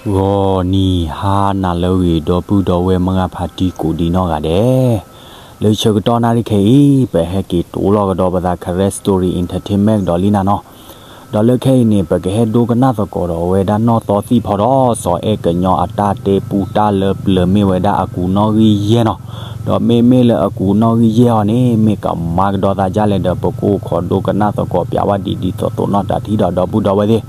ဂီၤနံၤဟါနၤလၢအဂ့ၤ ဒီပုၢ်ဒီဝဲၢ်မုၢ်ဂၢ်ဖါတံၢ်ကိးဒံနီၢ်ဂၤဒဲး, လၢဆၢကတီၢ်နၣ်ရံၣ်ခဲအံၤ ပဟဲက့ၤတိၤလီၤကဒီးပသး Karen Story Entertainment ကဒီးလံနၤနီၤ. ဒီးလၢခဲအံၤန့ၣ် ပကဟဲဒိကနၣ်သကိးဒီးဝဲဒၣ်နီၢ်သီသံၣ်ဖီဒီး စီၤအဲၣ်ကညီအတၢ်တဲပူတၢ်လၢပျၢၤမ့ၢ်ဝဲဒၣ်အကူာ်နီၣ်ဂံၢ်ယဲၢ်နီၤ. ဒီးမ့မ့ၢ်လၢအကူာ်နီၣ်ဂံၢ်ယဲၢ်အီၤန့ၣ် မ့ၢ်ကမၤကဒီးသးဒ်လဲၣ်ဒီး ပကအိၣ်ခိးဒိကနၣ်သကိးပျးဝဲဒ်ဒ်သိးသိးနီၢ်တၢ်ထံဒီး ဒီပုၢ်ဒီဝဲၢ်သ့ၣ်,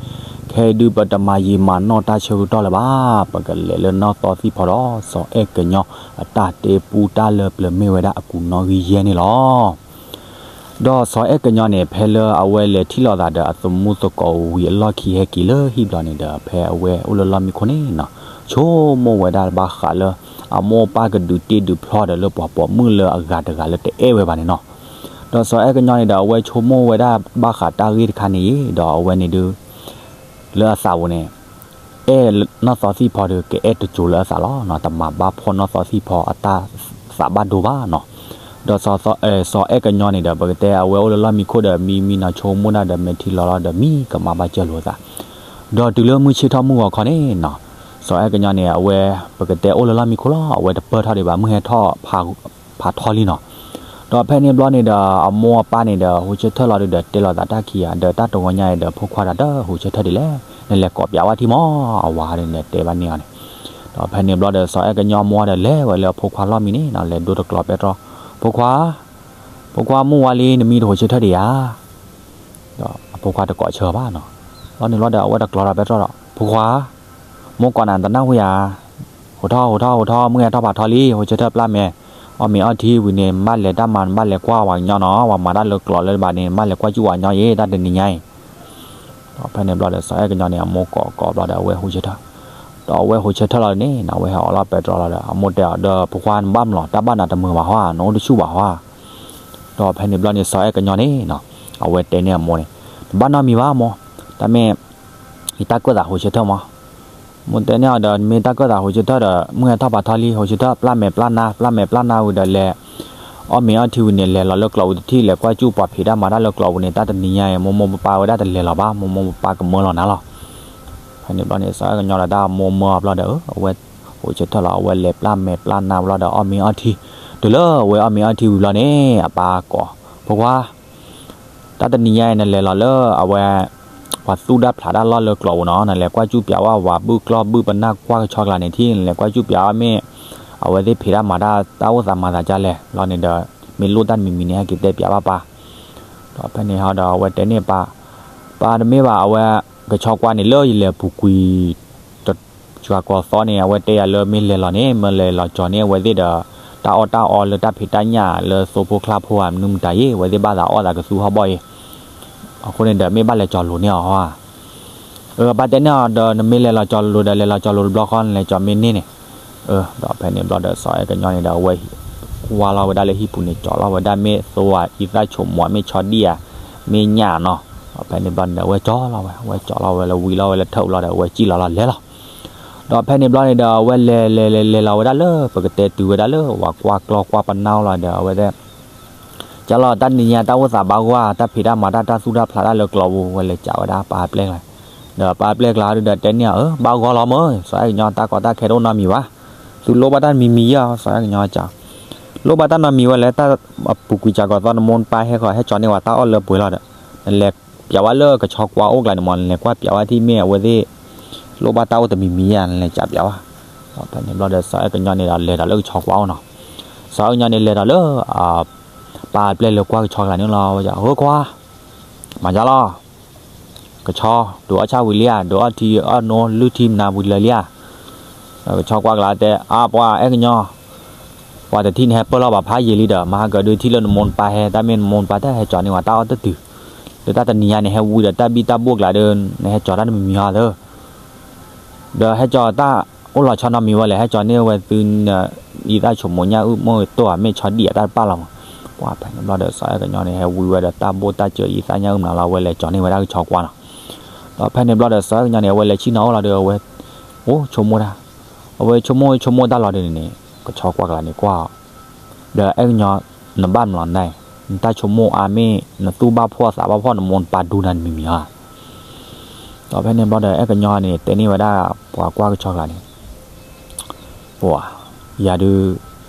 ခဲအံၤဒုးပတမၤယံာ်မၤနီၢ်တၢ်ဆၢကတီၢ်လၢၤဘၣ်, ပကလဲၤလၢနီၢ်သီသံၣ်ဖီဒီး စီၤအဲၣ်ကညီအတၢ်တဲပူတၢ်လၢပျၢၤမ့ၢ်ဝဲဒၣ်အကူာ်နီၣ်ဂံၢ်ယဲၢ်န့ၣ်လီၤ. ဒီးစီၤအဲၣ်ကညီန့ၣ် ဖဲလၢအဝဲလဲၤထံၣ်လိာ်သးဒီးအသမူသကိးဝံၤအလီၢ်ခံ ဟဲက့ၤလၢဟံၣ်ဘျီန့ၣ်ဒီး ဖဲအဝဲအိၣ်လၢလီၢ်မံခိၣ်န့ၣ်နီၤ, ဆိကမိၣ်ဝဲဒၣ်ဘၣ်ဃးလၢ အမိၢ်အပၢ်ကဒုးတ့ဒုးဖျီဒီးလၢပှၤပိာ်မုၣ်လၢအဂၤတဂၤလၢတအဲၣ်ဝဲဘၣ်န့ၣ်နီၤ. ဒီးစီၤအဲၣ်ကညီန့ၣ်ဒီး အဝဲဆိကမိၣ်ဝဲဒၣ်ဘၣ်ဃးတၢ်ဂ့ၢ်တခါန့ၣ်အံၤ ဒီးအဝဲန့ၣ်ဒုး လၢအသးပူၤန့ၣ် အဲၣ်နီၢ်သီသံၣ်ဖီဒီး ကအဲၣ်တစိၤလၢအသးလီၤနီၤ, တမၤဘၣ်ဖှီၣ်နီၢ်သီသံၣ်ဖီအတၢ်သးဘၣ်ဒိဘၣ်နီၤ. ဒီးစီၤအဲၣ်ကညီန့ၣ်ဒီး ပကတဲအဝဲအိၣ်လၢလီၢ်မံခိၣ်ဒီး မံမံနီၤ ဆိကမိၣ်ဒၣ်ဒီး မဲာ်ထံလီၤလီၤဒီး မံကမၤဘၣ်စၢၤလိာ်သး, ဒီးတုၤလၢမုၢ်ဆ့ၣ်ထီၣ်မုၢ်ဂီၤခီန့ၣ်နီၤ, စီၤအဲၣ်ကညီန့ၣ် အဝဲ ပကတဲအိၣ်လၢလီၢ်မံခိၣ်လီၤ, အဝဲတပၢၢ်ထီၣ်ဒံးဘၣ် မုၢ်ဟဲထီၣ် ဖးထီလံနီၤ. ဒီးဖဲန့ၣ်ဘျီန့ၣ်ဒီး အမိၢ်အပၢ်န့ၣ်ဒီး ဟူးဆၢထၢၣ်လီၤဒုးဒီး တဲလိာ်သးတၢ်ခံဂၤဒီး တၢ်တဂီၤညါအံၤဒီး ဖိခွါတၢ်တဟူးဆၢထၢၣ်ဒ်လဲၣ်, နလဲၤကိးပျးဝဲထံမီၤ, အဝၤန့ၣ်တဲဘၣ်န့ၢ်အီၤန့ၣ်. ဒီးဖဲန့ၣ်ဘျီဒီး စီၤအဲၣ်ကညီအမိၢ်ဒီး လဲၤဝဲလၢအဖိခွါလီၢ်မံန့ၣ်နီၤ, လဲၤဒိတကျိးပဲတြီ, ဖိခွါ, ဖိခွါ မုၢ်ဝါလံ နမံတဟူးဆၢထၢၣ်ဒံးဧါ. ဒီးအဖိခွါတကိးဆၢဘၣ်နီၤ. ဘျီန့ၣ်ဘျီဒီး အဝဲတကျိးဒီးပဲတြီဒီး ဖိခွါ, မိၢ်ကိးနၤတနၢ်ဟူဧါ. ဟူးထီၣ် ဟူးထီၣ် ဟူးထီၣ် မုၢ်ဟဲထီၣ်ဖးထီလံ, ဟူးဆၢထၢၣ်ပျၢ်မဲာ်, အီၣ်မ့ၤအီထံဝံၤန့ၣ် ဘၣ်လဲၤတၢ်မၤ ဘၣ်လဲၤကွၢ်ဝၤကညီနီၤ, ဝၤမၤတၢ်လၢကျိးလၢဘၣ်န့ၣ် ဘၣ်လဲၤကွၢ်စူၣ်ဝၤကညီအံၤ တၢ်တနံၤညါအံၤ. ဒီးဖဲန့ၣ်ဘျီဒီး စီၤအဲၣ်ကညီန့ၣ် အမိၢ်ကိးကိးဘျီဒီး အဝဲဟူးဆၢထၢၣ်, ဒီးအဝဲဟူးဆၢထၢၣ်လီၤန့ၣ် အဝဲဟဲအီၣ်လီၤပဲတြီလီၤဒီး အမိၢ်တဲအီၤဒီး ဖိခွါ နဘၣ်မလီၤ, တၢ်ဘၣ်နၤတမုာ်ဘၣ်ဟီဧါ, နအိၣ်တဆူၣ်ဘၣ်ဟီဧါ. ဒီးဖဲန့ၣ်ဘျီန့ၣ် စီၤအဲၣ်ကညီန့ၣ်နီၤ, အဝဲတဲန့ၢ်အမိၢ်န့ၣ်, တဘၣ်နီတမံၤဘၣ်မိၢ်, တၢ်မ့ၢ် ယတၢ်ကၢၣ်သးဟူးဆၢထၢၣ်မီၤ. မိၢ်တဲန့ၢ်အီၤဒီး မ့ၢ်တၢ်ကၢၣ်သးဟူးဆၢထၢၣ်ဒီး မုၢ်ဟဲထီၣ်ဖးထီလံ, ဟူးဆၢထၢၣ်ပျၢ်မဲာ်ပျၢ်နါ, ပျၢ်မဲာ်ပျၢ်နါဝံၤဒီးလဲၤ အီၣ်မ့ၤအီထံဝံၤန့ၣ် လဲၤလီၤလၢကျိးပူၤတထံၣ်, လဲၤကွၢ်စူၣ်ပှၤဖံးတၢ်မၤတၢ်လၢကျိးပူၤန့ၣ် တၢ်တနံၤညါအံၤ မိၢ်မိၢ်ပၢ်ပၢ်ဝဲဒၣ်တလဲၤလီၤဘၣ်, မိၢ်မိၢ်ပၢ်ပၢ်ကမၢလီၤနၤလီၤ. ဖဲန့ၣ်ဘျီန့ၣ် စီၤအဲၣ်ကညီဒီးတၢ်မိၢ်မၢအီၤဘျီဒီး အဝဲဟူးဆၢထၢၣ်လီၤ, အဝဲလဲၤပျၢ်မဲာ်ပျၢ်နါဘျီဒီး အီၣ်မ့ၤအီထံ, တုၤလၢအဝဲအီၣ်မ့ၤအီထံဝံၤဘျီန့ၣ် အပၢ်ကိး, ဖိခွါ တၢ်တနံၤညါအံၤ နလဲၤလီၤလၢအဝဲ ပှၤသူၣ်တၢ်ဖျးတၢ်လီၢ်လၢကျိးပူၤနီၤ, နလဲၤကွၢ်စူၣ်ပျးဝဲဝၤဘုၣ်ကျီၢ်ဘုၣ်ပနၢ်ကွၢ်ကဆီကျါန့ၣ်ထံၣ်, နလဲၤကွၢ်စူၣ်ပျးဝဲမ့ၢ် အဝဲသ့ၣ်ဖံးတၢ်မၤတၢ်တၢ်အိၣ်သးမၤသးဒ်လဲၣ်လီၤန့ၣ်ဒီး မ့ၢ်လိၣ်တၢ်တမံၤမံၤန့ၣ် ဟဲက့ၤတဲပျးဘၣ်ပၢ်. ဒီးဖဲန့ၣ်ဟီဒီး အဝဲတဲန့ၢ်ပၢ်, ပၢ်တမ့ၢ်ဘၣ် အဝဲ ကဆီကွၢ်န့ၣ် လၢယလဲၤပူၤကွံာ် တကီၤသီန့ၣ် အဝဲတဲယၤလၢမ့ၢ်လဲၤလီၤန့ၣ် မ့ၢ်လဲၤလီၤကၠီၤန့ၢ်အဝဲသ့ၣ်ဒီး တၢ်အီၣ်တၢ်အီလၢတၢ်ဖံးတၢ်ညၣ်လၢသိဖိချါဖိဧါ မနုၤမတၤယ့ၣ် အဝဲသ့ၣ်ဘၣ်သးအီၣ်သးကသူဟီၣ်ဘီၣ်အံၤ, အဃိန့ၣ်ဒီး မ့ၢ်ဘၣ်လဲၤကၠီၤလိၤန့ၢ်အီၤဧါ. အပၢ်တဲန့ၢ်အီၤဒီး နမ့ၢ်လဲၤလီၤကၠီၤလိၤဒီး လဲၤလီၤကၠီၤလိၤတဘျီဃီ နလဲၤကၠီၤမ့ၢ်န့ၢ်န့ၣ်. ဒီးဖဲန့ၣ်ဘျီဒီး စီၤအဲၣ်ကညီန့ၣ်ဒီး အဝဲ ကွၢ်လီၤဝဲဒၣ်လၢဟံၣ်ပူၤန့ၣ် ကၠီၤလီၤဝဲဒၣ်မ့ၢ်သိဧါ အံသၣ်ဆိမိၣ် မ့ၢ်ဆီဒံၣ်ဧါ မ့ၢ်ညၣ်နီၤ. ဒီးဖဲန့ၣ်ဘျီန့ၣ်ဒီး အဝဲကၠီၤလီၤဝဲ အဝဲကၠီၤလီၤဝဲလၢဝံၤလီၤဝဲလၢထၢၣ်ဝံၤလီၤဒီး အဝဲစံၣ်လီၤလီၤလဲၤလီၤ. ဒီးဖဲန့ၣ်ဘျီန့ၣ်ဒီး အဝဲလဲၤလဲၤလဲၤလဲၤလီၤဝဲဒၣ်လၢ ပကတဲတုၤဝဲဒၣ်လၢ ဝၤကွၢ်ကျီၢ်ကွၢ်ပနၢ်လီၤဒီး အဝဲသ့ၣ် ကၠီၤလီၤ တၢ်နံၤညါတၢ်အိၣ်သးဘၣ်ဂီၢ် တၢ်ဖံးတၢ်မၤတၢ်တၢ်သူၣ်တၢ်ဖျးတၢ်လၢကျိးပူၤ ဝဲလဲၤကးဝဲဒၣ်ပၢ်ပျဲၢ်ကျါ, ဒီးပၢ်ပျဲၢ်ကျါဒီးတဲန့ၢ်အီၤ အၢ ဘၣ်ဂီၢ်လီၤမၢ် စီၤအဲၣ်ကညီ တၢ်ကီတၢ်ခဲတအိၣ်နီတမံၤဘၣ်, သုလိၣ်ဘၣ်တၢ်တမံၤမံၤဧါ စီၤအဲၣ်ကညီကး, လိၣ်ဘၣ်တၢ်နီတမံၤဝဲလဲၣ် တၢ်အပူၤကွံာ်စှၤကီးသီနမိၢ်နပၢ်ဟဲဃီၤ ဟဲကၠီၤန့ၢ်ဝဲတၢ်အီၣ်လၢပှဲၤလီၤဒီး, နလဲၤပျးဝဲလၢကဆီကွၢ်အိၣ်ကျါန့ၣ်မး နလဲၤကွၢ်ပျးဝဲထံၣ်မ့ၢ်အဝဲသ့ၣ် လိၣ်ဘၣ်တၢ်အိၣ်တမံၤမံၤဧါ နလဲၤကးပျးဝဲ. ဒီးဖဲန့ၣ်ဘျီဒီး စီၤအဲၣ်ကညီန့ၣ်ဒီး လဲၤဒီးလၢကဆီကွၢ်အိၣ်နီၤ, စီၤအဲၣ်ကညီန့ၣ်လဲၤဒီးလၢ ပၢ်ပျဲၢ်လၢကွၢ်ကဆီကျါန့ၣ်လီၤ ဝဲ အၢခွါ မၤကၠီလီၤ, ကဆီ ဒုးအီၣ်ဆၣ်ဝံၤလံဧါ ဒုးအီၣ်ထံအီၣ်နိလုၢ်ထံမနၤဝံၤလၢာ်လံဧါ. ကဆီကွၢ်ကျါတဲ အါ ပှၤအဲၣ်ကညီ, ပှၤတထံၣ်နဟဲပၢၢ်လီၤဘၣ်ဖးယံာ်လံဒီး မၤဟးကၢၤဒုးထံၣ်လၢနမိၢ်နပၢ်ဟဲ တၢ်မ့ၢ်နမိၢ်နပၢ်တဟဲကၠီၤန့ၢ်ဝဲတၢ်အီၣ်တတုၤ, လၢတၢ်တနံၤညါန့ၣ် ဟဲဝံဒီးတၢ်ဘံၣ်တၢ်ဘိၣ်ကျါဒီး နဟဲကၠီၤတၢ်တမံၤမံၤဧါသၢ ဒီးဟဲကၠီၤတၢ်အိၣ်လီၤဆီနီတမံၤဝဲလဲၣ် ဟဲကၠီၤန့ၢ်ဝဲသု အံသၣ်ဆိမိၣ်ညၣ်အုၣ်မိၢ်တိၢ်ဧါ မ့ၢ်ဆီဒံၣ်ဧါ တၢ်တပာ်လီၤမး. ပှၤဖဲန့ၣ်ဘျီဒီး စီၤအဲၣ်ကညီန့ၣ် ဟဲဝံဝဲဒီးတၢ်ဘိၣ်တၢ်စၢၤအံသၣ်ညၣ်အုၣ်မနၤလီၤ အဝဲလဲၤကၠီၤန့ၢ်ဝဲဒၣ်ကဆီကွၢ်နီၤ. ဒီးဖဲန့ၣ်ဘျီဒီး စီၤအဲၣ်ကညီန့ၣ် အဝဲလဲၤဆ့ၣ်နီၤအိၣ်လီၤဒီး အဝဲ အိၣ်ဆိကမိၣ်တၢ်, အဝဲဆိကမိၣ်ဆိကမိၣ်တၢ်လီၤဒီးန့ၣ် ကဆီကွၢ်ကျါန့ၣ်ကွၢ်အီၤ ဒီးအဲၣ်ကညီ နဘၣ်မလီၤနၤ, နတၢ်ဆိကမိၣ်အါမ့ၢ် နသူၣ်ဘၣ်ဖှီၣ်သးဘၣ်ဖှီၣ် နမိၢ်နပၢ်ဒူနၤတမံၤမံၤဧါ. ဒီးဖဲန့ၣ်ဘျီဒီး အဲၣ်ကညီန့ၣ် တဲန့ၢ်ဝဲဒၣ်ပှၤကွၢ်ကဆီကျါန့ၣ်, ပှၤ, ယၤဒုး,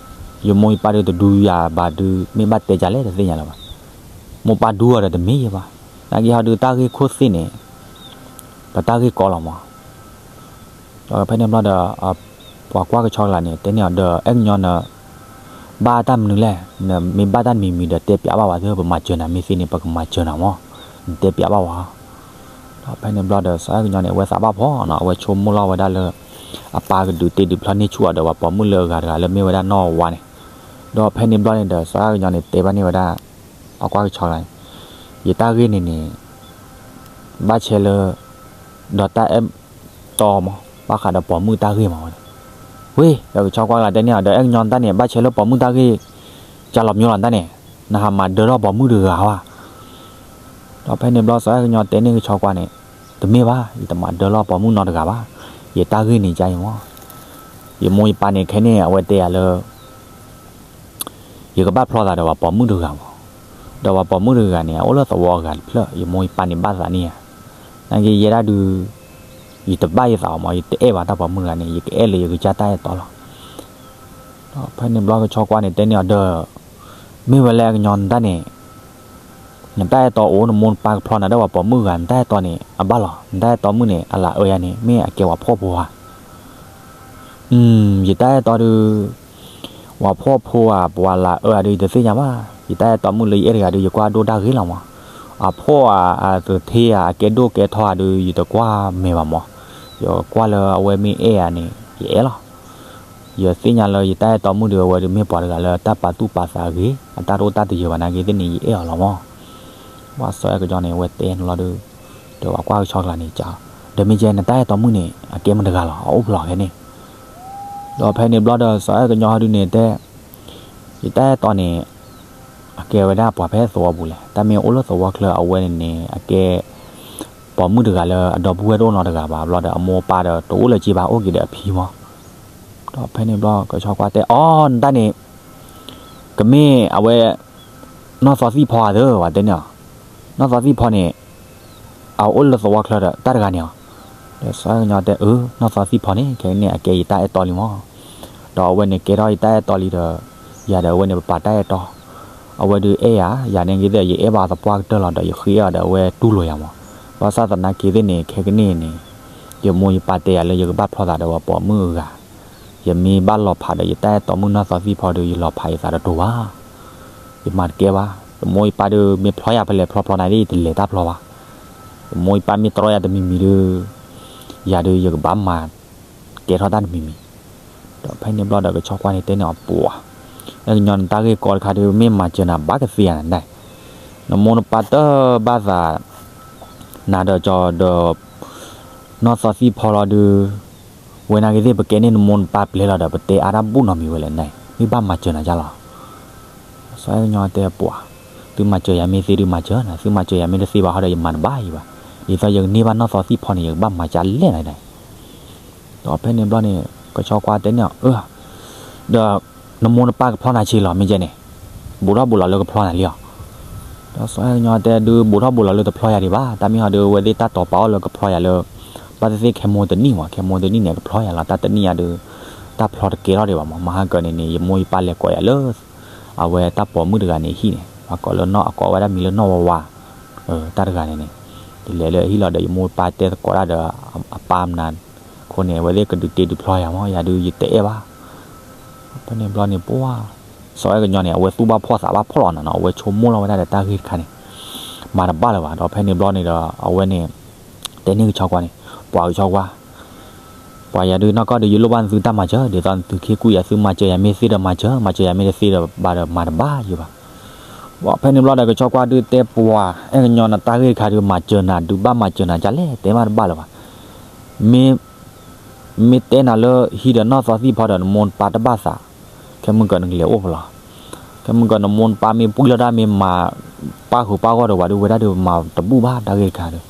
ယမိၢ်ယပၢ်ဒုးတဒူယၤဘၣ်ဒုး မ့ၢ်ဘၣ်တဲကလဲၣ်တသ့ၣ်ညါလၢၤဘၣ်. မိၢ်ပၢ်ဒူအီၤဒီးတမ့ၢ်ယၤဘၣ်. နာ်က့ဟီဒုးတၢ်ဂ့ၢ်ခိၣ်သ့ၣ်န့ၣ် ပတၢ်ဂ့ၢ်ကီလီၤမး. ဒီးဖဲန့ၣ်ဘျီဒီး ပှၤကွၢ်ကဆီကျါန့ၣ် တဲန့ၢ်အီၤဒီး အဲၣ်ကညီန ဘၣ်တၢ်မနုၤလဲၣ်, နမ့ၢ်ဘၣ်တၢ်တမံၤမံၤဒီးတဲပျးဘၣ်ဝဲသ့ၣ်, ပမၤစၢၤနၤမ့ၢ်သ့န့ၣ် ပကမၤစၢၤနၤမး, နတဲပျးဘၣ်ဝဲ. ဒီးဖဲန့ၣ်ဘျီဒီး စီၤအဲၣ်ကညီန့ၣ် အဝဲသးဘၣ်ဖှီၣ်နီၤ, အဝဲဆိကမိၣ်လီၤဝဲဒၣ်လၢ အပၢ်ကဒုးတ့ဒုးဖျီန့ၢ်ဆူၣ်အီၤဒီး ပှၤပိာ်မုၣ်လၢအဂၤတဂၤလၢမ့ၢ်ဝဲဒၣ်နီၢ်ဝါန့ၣ်. ဒီးဖဲန့ၣ်ဘျီန့ၣ်ဒီး စီၤအဲၣ်ကညီန့ၣ် တဲဘၣ်န့ၢ်ဝဲဒၣ် ပှၤကွၢ်ကဆီကျါန့ၣ်, ယတၢ်ဂ့ၢ်န့ၣ်န့ၣ် ဘၣ်ဆဲလၢ ဒီးတၢ်အဲၣ်တီမး, ဘၣ်ဃးဒီးပိာ်မုၣ်တၢ်ဂ့ၢ်မးဝဲန့ၣ်. ဝ့ၢ်, ဒီးကဆီကွၢ်ကျါတဲန့ၢ်အီၤဒီး အဲၣ်ကညီတၢ်န့ၣ် ဘၣ်ဆဲလၢပိာ်မုၣ်တၢ်ဂ့ၢ် ကၢ်လီၤမၠိလီၤတၢ်န့ၣ်, နဟးမၤဒၢထီၣ်ပိာ်မုၣ်တဂၤဘၣ်. ဒီးဖဲန့ၣ်ဘျီ စီၤအဲၣ်ကညီတဲန့ၢ်ကဆီကွၢ်န့ၣ်, တမ့ၢ်ဘၣ်, ယတမၤဒၢထီၣ်ပိာ်မုၣ်နီတဂၤဘၣ်. ယတၢ်ဂ့ၢ်န့ၣ်ကါအံၤမး, ယမိၢ်ယပၢ်န့ၣ် ခဲန့ၣ် အဝဲတဲယၤလၢ ယကဘၣ်ဖျီသးဒီးပှၤပိာ်မုၣ်တဂၤမး, ဒီးပှၤပိာ်မုၣ်တဂၤန့ၣ် အအိၣ်လၢသဝီအဂၤတဖျၢၣ်, ယမိၢ်ယပၢ်န့ၣ်ဘၣ်သးန့ၢ်ယၤ. နာ်က့ယဲဒၣ်ဒုး ယတဘၣ်ယသးအီၤမး, ယတအဲၣ်ဘၣ်တၢ်ပိာ်မုၣ်တဂၤန့ၣ်, ယကအဲၣ်လၢယကစၢ်တၢ်အဲၣ်တီလီၤ. ဒီးဖဲန့ၣ်ဘျီကဆီကွၢ်န့ၣ် တဲန့ၢ်အီၤဒီး, မ့ၢ်ဝဲလၢအဲၣ်ကညီနတၢ်န့ၣ် နတၢ်အဲၣ်တီအိၣ်, နမိၢ်နပၢ်ကဖျီနၤဒီးပှၤပိာ်မုၣ်ဂၤ, နတၢ်အဲၣ်တီန့ၣ် အဘၣ်လီၤ. နတၢ်အဲၣ်တီမုၣ်န့ၣ် အလၤအၢယၤန့ၣ် မ့ၢ်အကဲပှၤဖှီၣ်ဖိဧါ. ယတၢ်အဲၣ်တီဒုး ပှၤဖှီၣ်ဖိဧါ, ပှၤလၤအၢဧါဒုး ယတသ့ၣ်ညါဘၣ်. ယတၢ်အဲၣ်တီမုၣ်လၢယအဲၣ်တဂၤဒုး ယကွၢ်ဒိၣ်တၢ်ဂ့ၤလီၤမး. အဖှီၣ်ဧါ, အသထ့ဧါ, အကဲဒိၣ်ကဲထီဧါဒုး ယတကွၢ်မဲာ်ဘၣ်မး. ယကွၢ်လၢအဝဲမ့ၢ်အဲၣ်ယၤန့ၣ် ယအဲၣ်လီၤ. ယသ့ၣ်ညါလၢယတၢ်အဲၣ်တီမုၣ်ဒုး အဝဲဒုးမ့ၢ်ပှၤတဂၤလၢတၢ်ပာ်သူၣ်ပာ်သးဂ့ၤ, အတၢ်တအိၣ်တၢ်တယၢၤဘၣ်နာ်က့သ့ၣ်န့ၣ် ယအဲၣ်အီၤလီၤမး. ပှၤစီၤအဲၣ်ကညီန့ၣ် အဝဲတဲန့ၣ်လီၤဒုး, ဒီးပှၤကွၢ်ကဆီကျါန့ၣ် ကး, ဒီးမ့ၢ်ကဲနတၢ်အဲၣ်တီမုၣ်န့ၣ် အကဲမတၤတဂၤလီၤ, အအိၣ်ဖျဲၣ်လီၤဖဲန့ၣ်. ဒီးဖဲန့ၣ်ဘျီဒီး စီၤအဲၣ်ကညီဟီဒုးန့ၣ်တဲ, ယတၢ်အဲၣ်တီန့ၣ် အကဲဝဲဒၣ်ပှၤဖဲသဝီပူၤလဲၣ်, တၢ်မ့ၢ်အိၣ်လၢသဝီချၢအဝဲန့ၣ်န့ၣ် အကဲ ပိာ်မုၣ်တဂၤလၢအဒီပုၢ်ဝဲၢ်တအိၣ်နီတဂၤဘၣ်ဘျီဒီး အမိၢ်အပၢ်ဒီးတအိၣ်လၢၤဘၣ် အိၣ်က့ၤဒီးအဖံမး. ဒီးဖဲန့ၣ်ဘျီ ကဆီကွၢ်တဲအီၤ, နတၢ်န့ၣ် ကမ့ၢ်အဝဲ နီၢ်သီသံၣ်ဖီဧါသၢ, ပှၤတဲန့ၣ်အီၤ, နီၢ်သီသံၣ်ဖီန့ၣ် အအိၣ်လၢသဝီချၢဒီးတၢ်တဂၤန့ၣ်အီၤ. ဒီးစီၤအဲၣ်ကညီတဲ, အၢ, နီၢ်သီသံၣ်ဖီန့ၣ် ခဲကနံၣ်န့ၣ် အကဲယတၢ်အဲၣ်တီလံမး. ဒီးအဝဲန့ၣ်ကဲထီၣ်ယတၢ်အဲၣ်တီလံဒီး ယၤဒီးအဝဲန့ၣ် ပပာ်တၢ်အဲၣ်တီ, အဝဲဒုးအဲၣ်ယၤ, ယၤန့ၣ်က့သ့ၣ် ယအဲၣ်ဘၣ်သပှၢ်ကတၢၢ်လီၤဒီး ယဃ့အီၤဒီးအဝဲတူၢ်လိာ်ယၤမး. ဘၣ်ဆၣ်သနာ်က့သ့ၣ်န့ၣ် ခဲကနံၣ်န့ၣ် ယမိၢ်ယပၢ်တဲယၤလၢယကဘၣ်ဖျီသးဒီးပှၤပိာ်မုၣ်အဂၤ, ယမ့ၢ်ဘၣ်လီၤဖးဒီးယတၢ်အဲၣ်တီမုၣ်နီၢ်သီသံၣ်ဖီဒုး ယလီၤဖးယသးတတိၤဘၣ်. ယမၤတကဲဘၣ်. ယမိၢ်ယပၢ်ဒုး မ့ၢ်ဖျီယၤဖဲလဲၣ်ဖျီဖျီနၤသ့ၣ် ယတလဲၤတၢ်ဖျီဘၣ်. ယမိၢ်ယပၢ်မ့ၢ်တြီယၤတမံၤမံၤဒုး ယၤဒုးယကဘၣ်မၤကဲထီၣ်တၢ်တမံၤမံၤ. ဒီးဖဲန့ၣ်ဘျီဒီး ကဆီကွၢ်န့ၣ်တဲန့ၢ်အီၤ, ပှၤ, အဲၣ်ကညီနတၢ်ဂ့ၢ်ကီတခါဒုး မ့ၢ်မၤစၢၤနၤဘၣ်ကသ့ဧါနၤ, နမိၢ်နပၢ်တဘၣ်သး နၤဒီးကၠီဒီး နီၢ်သီသံၣ်ဖီလီၤဒုး, ဝဲနာ်က့သ့ၣ် ပကဲန့ၢ်နမိၢ်နပၢ်ပျဲလီၤဒီး ပတဲအါတၢ်ဘူၣ်နီတမံၤဝဲလဲၣ်န့ၣ်, မ့ၢ်ဘၣ်မၤစၢၤနၤဒ်လဲၣ်. စီၤအဲၣ်ကညီတဲ, ပှၤ, သုမၤစၢၤယၤမ့ၢ်သ့ဒုးမၤစၢၤနၤ, သုမၤစၢၤယၤမ့ၢ်တသ့ဘၣ်ဟီဒီး ယမၤတဘၣ်ယံၤဘၣ်. ဒ်သိးယကန့ၢ်ဘၣ်နီၢ်သီသံၣ်ဖီန့ၣ် ယကဘၣ်မၤကလဲၣ်နၤဒၣ်. ဒီးဖဲန့ၣ်ဘျီန့ၣ် ကဆီကွၢ်တဲန့ၢ်အီၤ, အၢ, ဒီးနမိၢ်နပၢ်ကဖျီနၤဆ့လီၤ မ့ၢ်ကဲန့ၣ်, ဘူးထီၣ်ဘူးလီၤလၢကဖျီနၤလံဧါ. ဒီးစီၤအဲၣ်ကညီတဲဒုး ဘူးထီၣ်ဘူးလီၤလၢတဖျီယၤဒံးဘၣ်, တၢ်မ့ၢ်ဟီဒုး အဝဲသ့ၣ်တၢ်တိာ်ပာ်အီၤလၢကဖျီယၤလၢ ဘၣ်သ့ၣ်သ့ၣ်ခဲမိၢ်တနံၣ်မး, ခဲမိၢ်တနံၣ်န့ၣ် ကဖျီယၤလီၤ, တၢ်တနံၣ်အံၤဒုး တၢ်ဖျီတကဲထီၣ်ဒံးဘၣ်မး, မဟါကၢန့ၣ်န့ၣ် ယမိၢ်ယပၢ်လဲၤကိးယၤလၢ အဝဲတၢ်ပိာ်မုၣ်တဂၤန့ၣ်ဟံၣ်န့ၣ်, ပှၤကိးလၢနီၢ် အကိးဝဲဒၣ်မံၤလၢနီၢ်ဝါဝါ, တၢ်တဂၤန့ၣ်န့ၣ်, ယလဲၤလၢအဟံၣ်လီၤဒီး ယမိၢ်ယပၢ်တဲသကိးတၢ်ဒီး အပၢ်မနုၤ, အဃိန့ၣ် အဝဲသ့ၣ်ကဒုးတ့ဒုးဖျီယၤမး, ယၤဒုးယတအဲၣ်ဘၣ်. ဖဲန့ၣ်ဘျီန့ၣ် ပှၤ, စီၤအဲၣ်ကညီန့ၣ် အဝဲသူၣ်ဘၣ်ဖှီၣ်သးဘၣ်ဖှီၣ်လီၤနၤနီၤ, အဝဲဆိကမိၣ်လီၤဝဲဒၣ်ဒီးတၢ်ဂ့ၢ်တခါန့ၣ် မၤတဘၣ်လၢၤဘၣ်. ဒီးဖဲန့ၣ်ဘျီန့ၣ်ဒီး အဝဲန့ၣ် တဲန့ၢ်ကဆီကွၢ်န့ၣ်, ပှၤကဆီကွၢ် ပှၤယၤဒုးနီၢ်ကီၢ်ဒုး ယလိၣ်ဘၣ်နသုတၢ်မၤစၢၤ, ဒ်သိးနသုခံကွံာ်ယၤ သုမၤစၢၤယၤမ့ၢ်သ့ဒီးမၤစၢၤ, မၤစၢၤယၤမ့ၢ်တသ့ဒီးဘၣ်ဒီးမၤတဘၣ်ယံၤဘၣ်. ဖဲန့ၣ်ဘျီဒီး ကဆီကွၢ်ဒုးတဲပှၤ, အဲၣ်ကညီနတၢ်ဂ့ၢ်တခါဒုး မၤစၢၤနၤဒုး ဘၣ်မၤစၢၤနၤဒ်လဲၣ် တဲမးတဘၣ်လၢၤဘၣ်. မ့ၢ် မ့ၢ်တဲနၤလၢဟံၣ်ဒီးနီၢ်သီသံၣ်ဖီဒီး နမိၢ်နပၢ်တဘၣ်သး, ခဲမုၢ်ကၢၤနကလဲၤအိၣ်ဖဲလဲၣ်. ခဲမုၢ်ကၢၤ နမိၢ်နပၢ်မ့ၢ်ပှံၢ်လီၤတၢ် မ့ၢ်မၤပၢ်ဃုာ်ပၢ်ဂီၢ်ဒီးဝဲဒုး ဝဲဒၣ်ဒုးမၤတဘူၣ်ဘၣ်တၢ်ဂ့ၢ်တခါဒီး.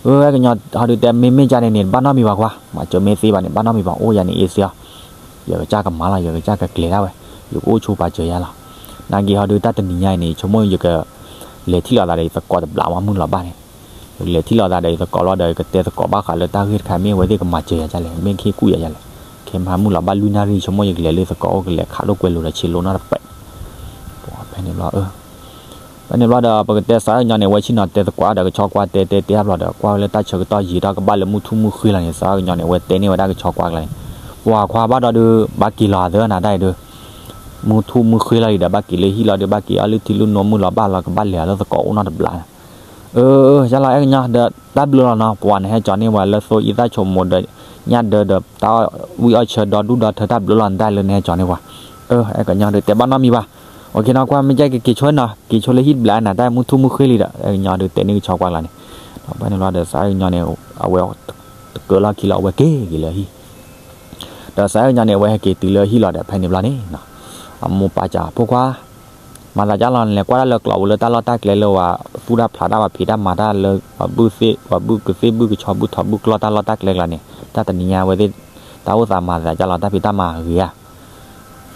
အဲၣ်ကညီဟီဒုးတဲ မ့မ့ၢ်ကန့ၣ်န့ၣ် တဘၣ်နီတမံၤဘၣ်ကွၢ်, မၤစၢၤမ့ၢ်သ့ဘၣ်န့ၣ် ဘၣ်နီတမံၤဘၣ်, အိၣ်ယၤန့ၣ် အ့စ့အီၤ, ယကစၢ်ကမၤလီၤ, ယကစၢ်ကကျဲၤဒၣ်ဝဲ, ယကအိၣ်ဆိပာ်စၢၤယၤလီၤ. နာ်က့ဟီဒုး တၢ်တနံၤညါအံၤန့ၣ် ဆိကမိၣ်ယကလဲၤထံၣ်လိာ်သးဒီး ယသကိးတဘျီမး မုၢ်လီၤဘၣ်န့ၣ်, ယကလဲၤထံၣ်လိာ်သးဒီးယသကိးလီၤဒီး ယကတဲသကိးဘၣ်ဃးလၢတၢ်ဂ့ၢ်တခါ မ့ၢ်အဝဲသ့ၣ်ကမၤစၢၤယၤဒ်လဲၣ်, မ့ၢ်ကဟ့ၣ်ကူၣ်ယၤဒ်လဲၣ်. ခဲမုၢ်လီၤဘၣ်လွံၢ်နၣ်ရံၣ် ဆိကမိၣ်ယကလဲၤလၢယသကိးအိၣ် ကလဲၤခးလိာ်ကွဲလိာ်ဒီးဆ့လိာ်နီတပဲး. ဖဲန့ၣ်ဘျီ ဖဲန့ၣ်ဘျီဒီး ပကတဲစီၤအဲၣ်ကညီန့ၣ် အဝဲဆ့ၣ်နီၤတဲသကိးဒီးကဆီကွၢ် တဲတဲတဲဘျီဒီး ကွၢ်ဝဲလၢတၢ်ဆၢကတီၢ်ယံာ်ထီၣ်ကဘၣ်လၢမုၢ်ထူၣ်မုၢ်ဃ့လီၤန့ၣ် စီၤအဲၣ်ကညီန့ၣ် အဝဲတဲန့ၢ်ဝဲဒၣ်ကဆီကွၢ်ကျါန့ၣ်, ပှၤခွါဘၣ်ဒီးဒုး ဘၣ်က့ၤလီၤအသၢနၤတၢ်အံၤဒုး မုၢ်ထူၣ်မုၢ်ဃ့လီၤလံဒီး ဘၣ်က့ၤလၢဟံၣ်လီၤဒီး ဘၣ်က့ၤအီၣ်လုၢ်ထံလုၢ်နိ မုၢ်လီၤဘၣ်လီၤ ကဘၣ်လဲၤအီၤလၢသကိးအိၣ်နီတဘျီန့ၣ်. အၢ ယလီၤအဲၣ်ကညီဒီး တၢ်ဘျုးလီၤနီၤ, ပှၤနဟဲကၠီန့ၢ်ပှၤလၢသိအံသၣ်ဆိမိၣ်ဒီး ညၣ်ဒၢဒီး တၢ်ဝံၣ်အီၣ်ဆၢဒီဒူၣ်ဒီထၢ တၢ်ဘျုးလီၤနတၢ်လၢနဟဲကၠီန့ၢ်ပှၤ. အၢ အဲၣ်ကညီဒုး တဲဘၣ်နီတမံၤဘၣ်. အိၣ်ခ့နီၤ ကွၢ်မ့ၢ်ကဲက့ၤက့ၤဆိနီၤ က့ၤဆိလၢဟံၣ်တဘျီနၤ တၢ်မုၢ်ထူၣ်မုၢ်ဃ့လံဒီး အဲၣ်ကညီဒုး တဲန့ၢ်ကဆီကွၢ်ကျါန့ၣ်. ဒီးဖဲန့ၣ်ဘျီဒီး စီၤအဲၣ်ကညီန့ၣ် အဝဲ တကၢလီၢ်ခံလီၤ အဝဲက့ၤက့ၤလၢဟံၣ် ဒီးစီၤအဲၣ်ကညီန့ၣ် အဝဲဟဲက့ၤတုၤလၢဟံၣ်လီၤဒီး ဖဲန့ၣ်ဘျီန့ၣ် အမိၢ်ပၢ်စံး ဖိခွါ မၤသးဒ်လဲၣ် နလဲၤကွၢ်တၢ်လၢကျိးပူၤလၢတၢ်လီၢ်တၢ်ကျဲလၢပှၤသူၣ်တၢ်ဖျးတၢ် ပှၤဖံးတၢ်မၤတၢ်လၢ ပှၤဘုၣ်သ့ၣ် ပှၤဘုၣ်ကသ့ၣ်ဘုၣ်ကဆီဘုၣ်ထီဘုၣ်ကျီၢ်တၢ်လီၢ်တၢ်ကျဲကျါန့ၣ် တၢ်တနံၤညါအဝဲသ့ၣ် တၢ်အိၣ်သးမၤသးဒ်လဲၣ် တၢ်ဖံးတၢ်မၤအဂ့ၤဧါ.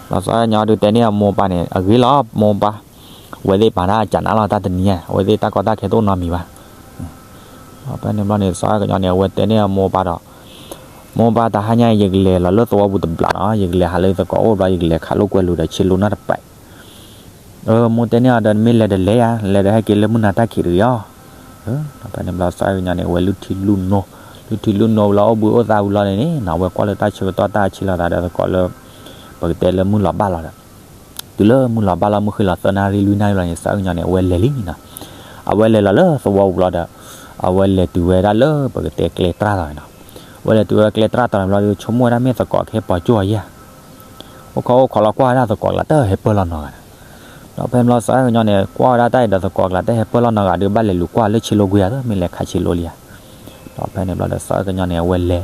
ဒီးစီၤအဲၣ်ကညီဒုးတဲန့ၢ်အမိၢ်ပၢ်န့ၣ် အဂ့ၤလီၤ မိၢ်ပၢ်, အဝဲသ့ၣ်မၤတၢ်ကနးလီၤ တၢ်တနံၤညါ အဝဲသ့ၣ်တၢ်ကီတၢ်ခဲတအိၣ်နီတမံၤဘၣ်. ဒီးဖဲန့ၣ်ဘျီန့ၣ် စီၤအဲၣ်ကညီန့ၣ် အဝဲတဲန့ၢ်အမိၢ်ပၢ်ဒီး မိၢ်ပၢ် တဟါညါအံၤ ယကလဲၤလီၤလၢသဝီပူၤတဘျီနီၤ ယကလဲၤဟးလၢယသကိးအိၣ်ဘျီ ယကလဲၤခးလိာ်ကွဲလိာ်ဒီးဆ့လိာ်နီတပဲး. အၢ မိၢ်တဲန့ၢ်အီၤဒီး နမ့ၢ်လဲၤဒီးလဲၤယၤ လဲၤဒီးဟဲက့ၤလၢမုၢ်နၤတၢ်ခံးတဂ့ၤအီၤ. ဒီးဖဲန့ၣ်ဘျီစီၤအဲၣ်ကညီန့ၣ် အဝဲလုၢ်ထံလုၢ်နိ လုၢ်ထံလုၢ်နိဝံၤလီၤ အိၣ်ဘှံးအိၣ်သါဝံၤလီၤန့ၣ်န့ၣ် အဝဲကွၢ်လၢတၢ်ဆၢကတီၢ်တၢ်ဆ့လိာ်သးဒီးသကိးလၢ ပကတဲလၢမုၢ်လီၤဘၣ်လီၤဒီး တုၤလၢမုၢ်လီၤဘၣ်လီၤ မုၢ်ဃ့လီၤသၢနၣ်ရံၣ်လွံၢ်နၣ်ရံၣ်လီၤန့ၣ် စီၤအဲၣ်ကညီန့ၣ် အဝဲလဲၤလံနီၤ. အဝဲလဲၤလီၤလၢသဝီပူၤလီၤဒီး အဝဲလဲၤတုၤဝဲဒၣ်လၢပကတဲကျဲတြၢ်တီၤန့ၣ်နီၤ. အဝဲလဲၤတုၤဝဲကျဲတြၢ်တီၤန့ၣ်ဘျီဒီး ဆိကမိၣ်ဝဲဒၣ်မ့ၢ်သကိးကဟဲပိာ်ကၠိအီၤယဲၢ် အိၣ်ခိးအိၣ်ခိးလီၤကွၢ်ဝဲဒၣ်သကိးကျါတဟဲပၢၢ်လီၤနီတဂၤန့ၣ်. ဒီးဖဲန့ၣ်ဘျီစီၤအဲၣ်ကညီန့ၣ် ကွၢ်ဝဲဒၣ်တၢ်အံၤဒီးသကိးကျါတဟဲပၢၢ်လီၤနီတဂၤဒီး ဘၣ်လဲၤလူၤကွၢ်လၢဆ့လိကွ့ဧါ မ့ၢ်လဲၤခးဆ့လိလံဧါ. ဒီးဖဲန့ၣ်ဘျီဒီးစီၤအဲၣ်ကညီန့ၣ် အဝဲလဲၤ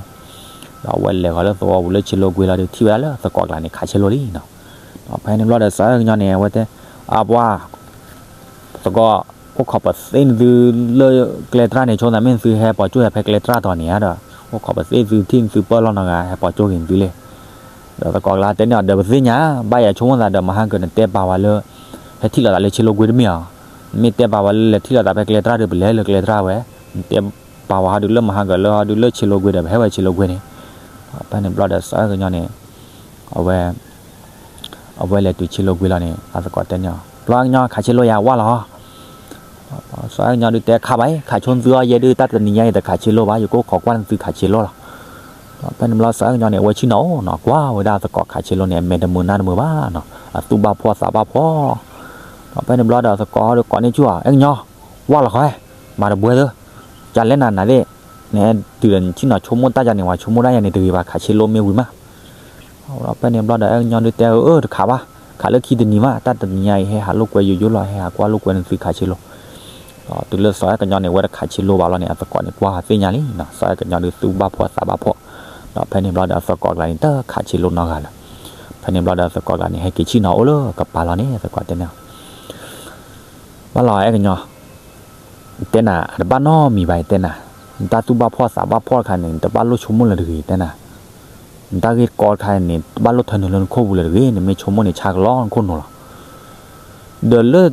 ဒီးအဝဲလဲၤဃီၤလၢသဝီပူၤလၢဆ့လိကွ့လီၤဒီး ထံၣ်ဝဲဒၣ်လၢသကိးကျါန့ၣ် ခးဆ့လိလံနီၤ. ဒီးဖဲန့ၣ်ဘျီဒီးစီၤအဲၣ်ကညီန့ၣ် အဝဲတဲ အပှၤ သကိး အိၣ်ခိးပသ့ၣ်နသုလၢကျဲတြၢ်န့ၣ် ဆိသးမ့ၢ်နသုဟဲပိာ်ကၠိယၤဖဲကျဲတြၢ်တီၤန့ၣ်ဧါဒီး အိၣ်ခိးပသ့ၣ်သုထံၣ်နသုပၢၢ်လီၤနီတဂၤ ဟဲပိာ်ကၠိက့ၤနသုလဲၣ်. ဒီးသကိးကျါတဲန့ၢ်အီၤဒီး ပသ့ၣ်ညါ ဘၣ်ယၤဆိကမိၣ်သးဒီး မဟါကၢၤနတဲပာ်ဝဲလၢ ဟဲထံၣ်လိာ်သးလၢဆ့လိကွ့တမ့ၢ်ဧါ. မ့ၢ်တဲပာ်ဝဲလၢလဲၤထံၣ်လိာ်သးဖဲကျဲတြၢ်ဒီး ပလဲၤလၢကျဲတြၢ်ဝဲ, နတဲပာ်ဝဲဟီဒုးလၢမဟါကၢၤလၢဟီဒုးလၢဆ့လိကွ့ဒီး ပဟဲဝဲဆ့လိကွ့န့ၣ်. ဖဲန့ၣ်ဘျီဒီးစီၤအဲၣ်ကညီန့ၣ် အဝဲ အဝဲလဲၤတုၤဆ့လိကွ့လီၤန့ၣ် အသကိးတဲန့ၢ်အီၤ ပျီကညီခးဆ့လိယၤဝၢ်လီၤ. စီၤအဲၣ်ကညီဒုးတဲခးဘၣ်အံၤ ခးဆိနသုအီၤယဲဒုး တၢ်တနံၤညါအံၤတခးဆ့လိဘၣ် ယကအိၣ်ခိးကွၢ်နသုခးဆ့လိလီၤ. ဒီးဖဲန့ၣ်ဘျီစီၤအဲၣ်ကညီန့ၣ် အဝဲဆ့ၣ်နီၤအိၣ်နီၤ ကွၢ်ဝဲဒၣ်အသကိးခးဆ့လိန့ၣ် အမဲာ်တမုာ်နါတမုာ်ဘၣ်နီၤ အသူၣ်ဘၣ်ဖှီၣ်သးဘၣ်ဖှီၣ်. ဒီးဖဲန့ၣ်ဘျီဒီးအသကိးဟီဒုးကိးန့ၢ်ဆူၣ်အီၤ အဲၣ်ကညီ ဝၢ်လီၤဃီ မၤတဘှဲသၢ ကလဲၣ်နၤနၤသ့ၣ် နဟဲတုၤဒီးနဆ့ၣ်နီၤဆိကမိၣ်တၢ်ယၤန့ၣ် ပှၤဆိကမိၣ်တၢ်ယၤန့ၣ်တဂ့ၤဘၣ် ခးဆ့လိမ့ၢ်ဝံၤမး ဒီးဖဲန့ၣ်ဘျီဒီး အဲၣ်ကညီဒုးတဲအီၤ အၢ တခးဘၣ်, ခးလၢခံတနံၤမး, တၢ်တနံၤညါအံၤ ဟဲဟးလိာ်ကွဲယိယိလီၤ, ဟဲဟးကွၢ်လိာ်ကွဲနသုခးဆ့လိ. ဒီးတုၤလၢစီၤအဲၣ်ကညီန့ၣ် အဝဲတခးဆ့လိဘၣ်လီၤန့ၣ် အသကိးန့ၣ် ကွၢ်သ့ၣ်ညါလံနီၤ, စီၤအဲၣ်ကညီဒုးသူၣ်ဘၣ်ဖှီၣ်သးဘၣ်ဖှီၣ်. ဒီးဖဲန့ၣ်ဘျီဒီး အသကိးကျါန့ၣ် တခးဆ့လိနီတဂၤလၢၤ. ဖဲန့ၣ်ဘျီဒီး အသကိးကျါန့ၣ် ဟဲက့ၤဆ့ၣ်နီၤအိၣ်လၢကပၤလီၤန့ၣ် အသကိးတဲန့ၣ် ဘၣ်လီၤအဲၣ်ကညီ တဲနၤ အတဘၣ်နီတမံၤဘၣ် တဲနၤ, နတၢ်သူၣ်ဘၣ်ဖှီၣ်သးဘၣ်ဖှီၣ်တခါန့ၣ် နတဘၣ်လိၣ်ဆိကမိၣ်လၢၤတဂ့ၤ တဲနၤ, နတၢ်ဂ့ၢ်ကီတခါန့ၣ် တဘၣ်လိၣ်ထၢနုာ်လၢနခိၣ်ပူၤလၢၤတဂ့ၤ, နမ့ၢ်ဆိကမိၣ်န့ၣ် ဆါကလီနခိၣ်နူာ်လီၤ. ဒီးလၢ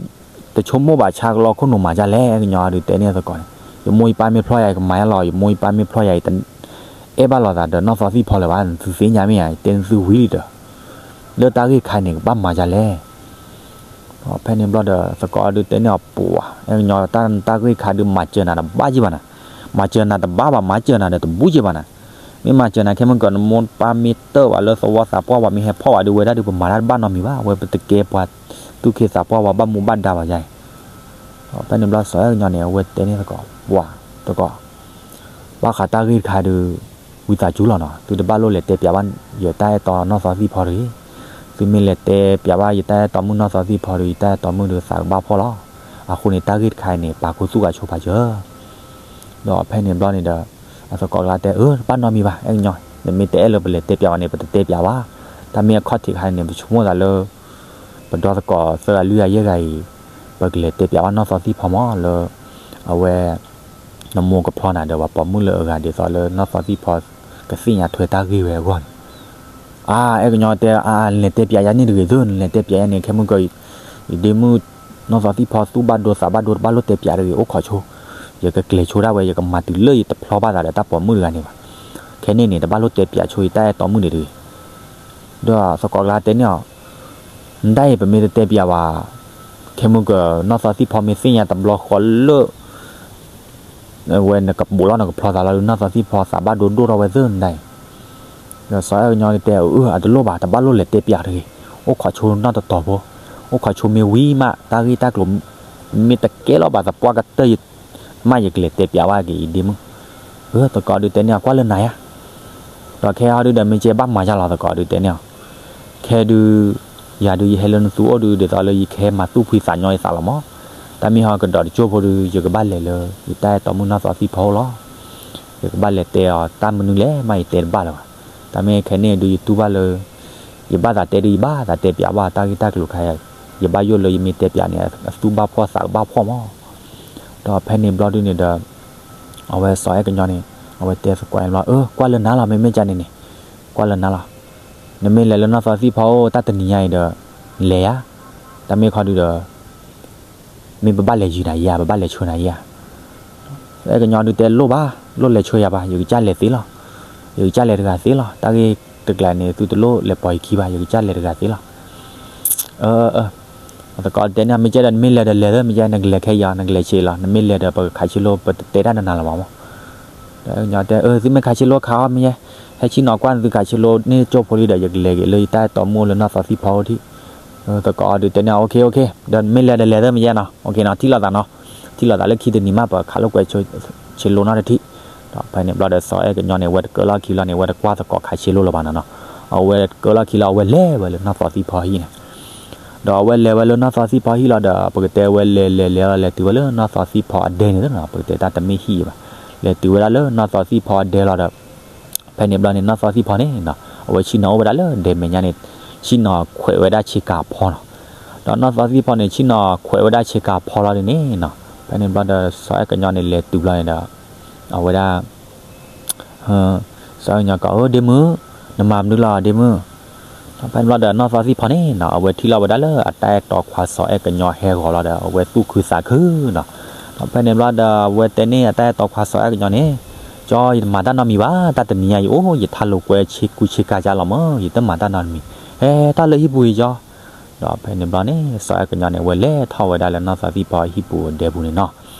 တဆိကမိၣ်ဘၣ်ဆါကလီခိၣ်နူာ်မၤဒ်လဲၣ် အဲၣ်ကညီဒုးတဲန့ၢ်အသကိးန့ၣ်, ယမိၢ်ယပၢ်မ့ၢ်ဖျီယၤ ယကမၤယါလီၤ, ယမိၢ်ယပၢ်မ့ၢ်ဖျီယၤ ယတအဲၣ်ဘၣ်လိာ်သးဒီးနီၢ်သီသံၣ်ဖီလၢၤဘၣ်, နသုသ့ၣ်ညါမ့ၢ်ဧါ, ယတဲနသုဝံၤလံဒီး လၢတၢ်ဂ့ၢ်တခါန့ၣ် ကဘၣ်မၤဒ်လဲၣ် ဒီးဖဲန့ၣ်ဘျီဒီး သကိးဒုးတဲန့ၢ်အီၤ ပှၤ အဲၣ်ကညီ တၢ်တၢ်ဂ့ၢ်တခါဒုး မၤစၢၤနၤတဘၣ်က့ဘၣ်နၤ, မၤစၢၤနၤတဘၣ်ဘၣ် မၤစၢၤနၤဒီးတဘူးက့ဘၣ်နၤ, မ့ၢ်မၤစၢၤနၤခဲမုၢ်ကီး နမိၢ်ပၢ်မ့ၢ်တၢၢ်ဘၣ်လၢသဝီသးပှၢ်ဘၣ် မ့ၢ်ဟဲဖီၣ်ဘၣ်ဒုး ဝဲဒၣ်ဒုး ပမၤတၢ်တဘၣ်နီတမံၤဘၣ်, အဝဲပတကဲပှၤသူၣ်က့သးပှၢ် ပှၤဘၣ်မူဘၣ်ဒါဘၣ်ယါအံၤ. ဒီးဖဲန့ၣ်ဘျီစီၤအဲၣ်ကညီန့ၣ် အဝဲတဲန့ၢ်သကိး ပှၤ သကိး ဘၣ်ဃးတၢ်ဂ့ၢ်တခါဒုး ဝံသးစူၤလီၤနီၤ, သုတဘၣ်လိၣ်လဲၤတဲပျးဘၣ် ယတၢ်အဲၣ်တီနီၢ်သီသံၣ်ဖီတဂ့ၤ, သုမ့ၢ်လဲၤတဲပျးဘၣ် ယတၢ်အဲၣ်တီမုၣ်နီၢ်သီသံၣ်ဖီဒီး ယတၢ်အဲၣ်တီမုၣ်ဒီးသးကဘၣ်ဖှီၣ်လီၤ. အဃိန့ၣ် တၢ်ဂ့ၢ်တခါအံၤန့ၣ် ပာ်ခူသူၣ်ဂၤဆိဖးစၢၤ ဒီးဖဲန့ၣ်ဘျီန့ၣ်ဒီး အသကိးကျါတဲ အၢ တဘၣ်နီတမံၤဘၣ် အဲၣ်ကညီ, နမ့ၢ်တအဲၣ်လၢပလဲၤတဲပျးဘၣ်န့ၣ် ပတတဲပျးဘၣ်. တၢ်မ့ၢ်အခီၣ်ထံးခါန့ၣ် ပဆိကမိၣ်သးလၢ ပဒီသကိးသၢဂၤလွံၢ်ဂၤယဲၢ်ဂၤအံၤ ပကလဲၤတဲပျးဘၣ်နီၢ်သီသံၣ်ဖီမးလၢ အဝဲ နမိၢ်ကဖျီနၤဒီး ပှၤပိာ်မုၣ်လၢအဂၤဒ်သိးလၢ နီၢ်သီသံၣ်ဖီ ကသ့ၣ်ညါထွဲတၢ်ဂ့ၢ်ဝဲအဂီၢ်န့ၣ်. အါ အဲၣ်ကညီတဲ အါ နလဲၤတဲပျးယၤန့ၣ်တဂ့ၤသု, နလဲၤတဲပျးယၤန့ၣ် ခဲမုၢ်ကီး ယဒ့မုၣ် နီၢ်သီသံၣ်ဖီသူၣ်ဘၣ်ဒိသးဘၣ်ဒိ တဘၣ်လိၣ်တဲပျးတဂ့ၤ အိၣ်ခိးဆိ ယကကျဲၤဆိဒၣ်ဝဲ ယကမၤတုၤလၢယတဖျီဘၣ်သးဒီးတၢ်ပိာ်မုၣ်တဂၤန့ၣ်ဘၣ်. ခဲန့ၣ်န့ၣ် တဘၣ်လိၣ်တဲပၠးဆိယတၢ်အဲၣ်တီမုၣ်န့ၣ်တဂ့ၤ. ဒီးသကိးကျါတဲန့ၢ်အီၤ, နဒၣ်အံၤ ပမ့ၢ်တတဲပၠးဘၣ်, ခဲမုၢ်ကနီၢ်သီသံၣ်ဖီမ့ၢ်သ့ၣ်ညါတဘျီဃီလၢ ဝဲနကပိာ်လီၤနကဖျီသးလီၤဒီး နီၢ်သီသံၣ်ဖီသးဘၣ်ဒိဒိၣ်ထီၣ်ဝဲသၢနဒၣ်အံၤ. ဒီးစီၤအဲၣ်ကညီန့ၣ်တဲအီၤ, အၢ အတလိၣ်ဘၣ်, တဘၣ်လိၣ်လဲၤတဲပၠးတဂ့ၤ. အိၣ်ခိးဆိနီၢ်တတီၤဖိ, အိၣ်ခိးဆိမ့ၢ်ဝံၤမး တၢ်ဂ့ၢ်တၢ်ကျိၤ မ့ၢ်တကဲလီၤဘၣ်သပှၢ်ကတၢၢ် မးယကလဲၤတဲပၠးဝဲက့ၤအံၤဒ့မုၣ်. အၢ သကိးဒုးတဲန့ၢ်အီၤ ကွၢ်လၢနၤယါ. ဒီးခဲအံၤဒုးဒီး မ့ၢ်ကဲဘၣ်မၤယါလီၤ သကိးဒုးတဲန့ၢ်အီၤ. ခဲဒုး ယၤဒုးယဟဲလၢနသူအိၣ်ဒုး ဒ်သိးလၢယကဟဲမၤသူၣ်ဖှံသးညီယသးလီၤမး. တၢ်မ့ၢ်ဟီကဒီးတကၠိၢ်ဖိဒုး ယကဘၣ်လဲၤလၢ ယတၢ်အဲၣ်တီမုၣ်နီၢ်သီသံၣ်ဖီအိၣ်လီၤ. ယကဘၣ်လဲၤတဲအီၤတၢ်မနုၤလဲၣ် မးယတဲတဘၣ်လၢၤဘၣ်. တၢ်မ့ၢ်ခဲန့ၣ်ဒုးယတူၢ်ဘၣ်လၢ ယဘၣ်သးတဲဒုး ယဘၣ်သးတဲပၠးဘၣ်တၢ်ဂ့ၢ်တၢ်ကျိၤခါ, ယဘၣ်ယိၣ်လၢယမ့ၢ်တဲပၠးန့ၣ် အသူၣ်ဘၣ်ဖှီၣ်သးကဘၣ်ဖှီၣ်မး. ဒီးဖဲန့ၣ်ဘျီဒုးန့ၣ်ဒီး အဝဲစီၤအဲၣ်ကညီန့ၣ် အဝဲတဲသကိးဘျီ, အၢ ကွၢ်လၢနၤလီၤ, မ့မ့ၢ်ကန့ၣ်န့ၣ် ကွၢ်လၢနၤလီၤ. နမ့ၢ်လဲၤလၢနီၢ်သီသံၣ်ဖီအိၣ်တၢ်တနံၤညါအံၤဒီး လဲၤယါ. တၢ်မ့ၢ်ခီဒုးဒီး မ့ၢ်ပဘၣ်လဲၤယုာ်နၤယါ, ပဘၣ်လဲၤဆှၢနၤယါ. စီၤအဲၣ်ကညီဒုးတဲလိၣ်ဘၣ်, လိၣ်လဲၤဆှၢယၤဘၣ်, ယကစၢ်လဲၤသ့လီၤ. ယကစၢ်လဲၤတဂၤသ့လီၤ. တၢ်ဂ့ၢ်တကျါန့ၣ် သုတလိၣ်လဲၤပိာ်ယခံဘၣ်, ယကစၢ်လဲၤတဂၤသ့လီၤ. အၢ အၢ သကိးတဲန့ၢ် မ့ၢ်ကဲဒီး နမ့ၢ်လဲၤဒီးလဲၤသၢ, မ့ၢ်ကဲ နကလဲၤခဲအံၤအီၤ, နကလဲၤဆံးလီၤ. နမ့ၢ်လဲၤဒီး ပကခးဆ့လိ ပတတဲတၢ်ဒီးနၤလၢၤဘၣ်မး. ဒီးကညီတဲ အၢ သုမ့ၢ်ခးဆ့လိခးအီၤ မ့ၢ်ယဲ, ဟဲဆ့ၣ်နီၤကွၢ်သုခးဆ့လိန့ၢ်ကၠိဖိလံဒီး ယကလဲၤက့ၤလၢယတၢ်အဲၣ်တီမုၣ်အိၣ်လၢနီၢ်သီသံၣ်ဖီအိၣ်ထံး. သကိးဒုးတဲန့ၢ် အိၣ်ခ့ အိၣ်ခ့, ဒီးမ့ၢ်လဲၤဒီးလဲၤသၢ မ့ၢ်ယဲနီၤ, အိၣ်ခ့နီၤ, ထံၣ်လိာ်သးနီၤ, ထံၣ်လိာ်သးလၢခံတနံၤမး ပခးလိာ်ကွဲဆ့လိနီတထံၣ်. ဒီးဖဲန့ၣ်ဘျီဒီး စီၤအဲၣ်ကညီန့ၣ် ဝဲတကၢလီၢ်ခံလီၤန့ၣ် ဝဲတကွၢ်သကိးခးဆ့လိလၢၤဘၣ်နီၤနီၤ, အဝဲတကၢလီၢ်ခံလီၤ အဝဲလဲၤဝဲလၢနီၢ်သီသံၣ်ဖီဟံၣ်န့ၣ် ဒီးအဝဲလဲၤဝဲလၢနီၢ်သီသံၣ်ဖီဟံၣ်လီၤဒီး ပကတဲဝဲလဲၤလဲၤလဲၤလီၤ လဲၤတုၤဝဲလၢနီၢ်သီသံၣ်ဖီအဒဲန့ၣ်နီၤ, ပကတဲတၢ်တမ့ၢ်ဟံၣ်ဘၣ်, လဲၤတုၤဝဲဒၣ်လၢနီၢ်သီသံၣ်ဖီအဒဲလီၤဒီး ဖဲန့ၣ်ဘျီန့ၣ် နီၢ်သီသံၣ်ဖီန့ၣ်နီၤ အဝဲဆ့ၣ်နီၤအိၣ်ဝဲဒၣ်လၢဒဲမဲာ်ညါန့ၣ်, ဆ့ၣ်နီၤခွဲးဝဲဒၣ်ဆ့ကၤဖီနီၤ. ဒီးနီၢ်သီသံၣ်ဖီန့ၣ် ဆ့ၣ်နီၤခွဲးဝဲဒၣ်ဆ့ကၤဖီလီၤဒ်န့ၣ်နီၤ, ဖဲန့ၣ်ဘျီဒီး စီၤအဲၣ်ကညီန့ၣ် လဲၤတုၤဘျီန့ၣ်ဒီး အဝဲဒၣ် စီၤအဲၣ်ကညီကိး ဒ့မုၣ်, နမၤမနုၤလီၤဒ့မုၣ်. ဒီးဖဲန့ၣ်ဘျီဒီး နီၢ်သီသံၣ်ဖီန့ၣ်နီၤ အဝဲထံၣ်လီၤဝဲဒၣ်လၢအတၢ်အဲၣ်တီခွါစီၤအဲၣ်ကညီဟဲဂီၤလီၤဒီး အဝဲသူၣ်ခုသးခုနီၤ. ဒီးဖဲန့ၣ်ဘျီဒီး အဝဲတဲန့ၢ်အတၢ်အဲၣ်တီခွါစီၤအဲၣ်ကညီန့ၣ်, ကၠီ ယတမၤတၢ်နီတမံၤဘၣ်, တၢ်တနံၤညါအံၤအိၣ် ယထါလိာ်ကွဲဆ့ကူဆ့ကၤကၢ်လီၤမး, ယတမၤတၢ်နီတမံၤ, ဟဲထီၣ်လၢဟံၣ်ပူၤအံၤကၠီ. ဒီးဖဲန့ၣ်ဘျီန့ၣ် စီၤအဲၣ်ကညီန့ၣ် အဝဲလဲၤထီၣ်ဝဲဒၣ်လၢနီၢ်သီသံၣ်ဖီဟံၣ်ပူၤအဒဲပူၤန့ၣ်နီၤ.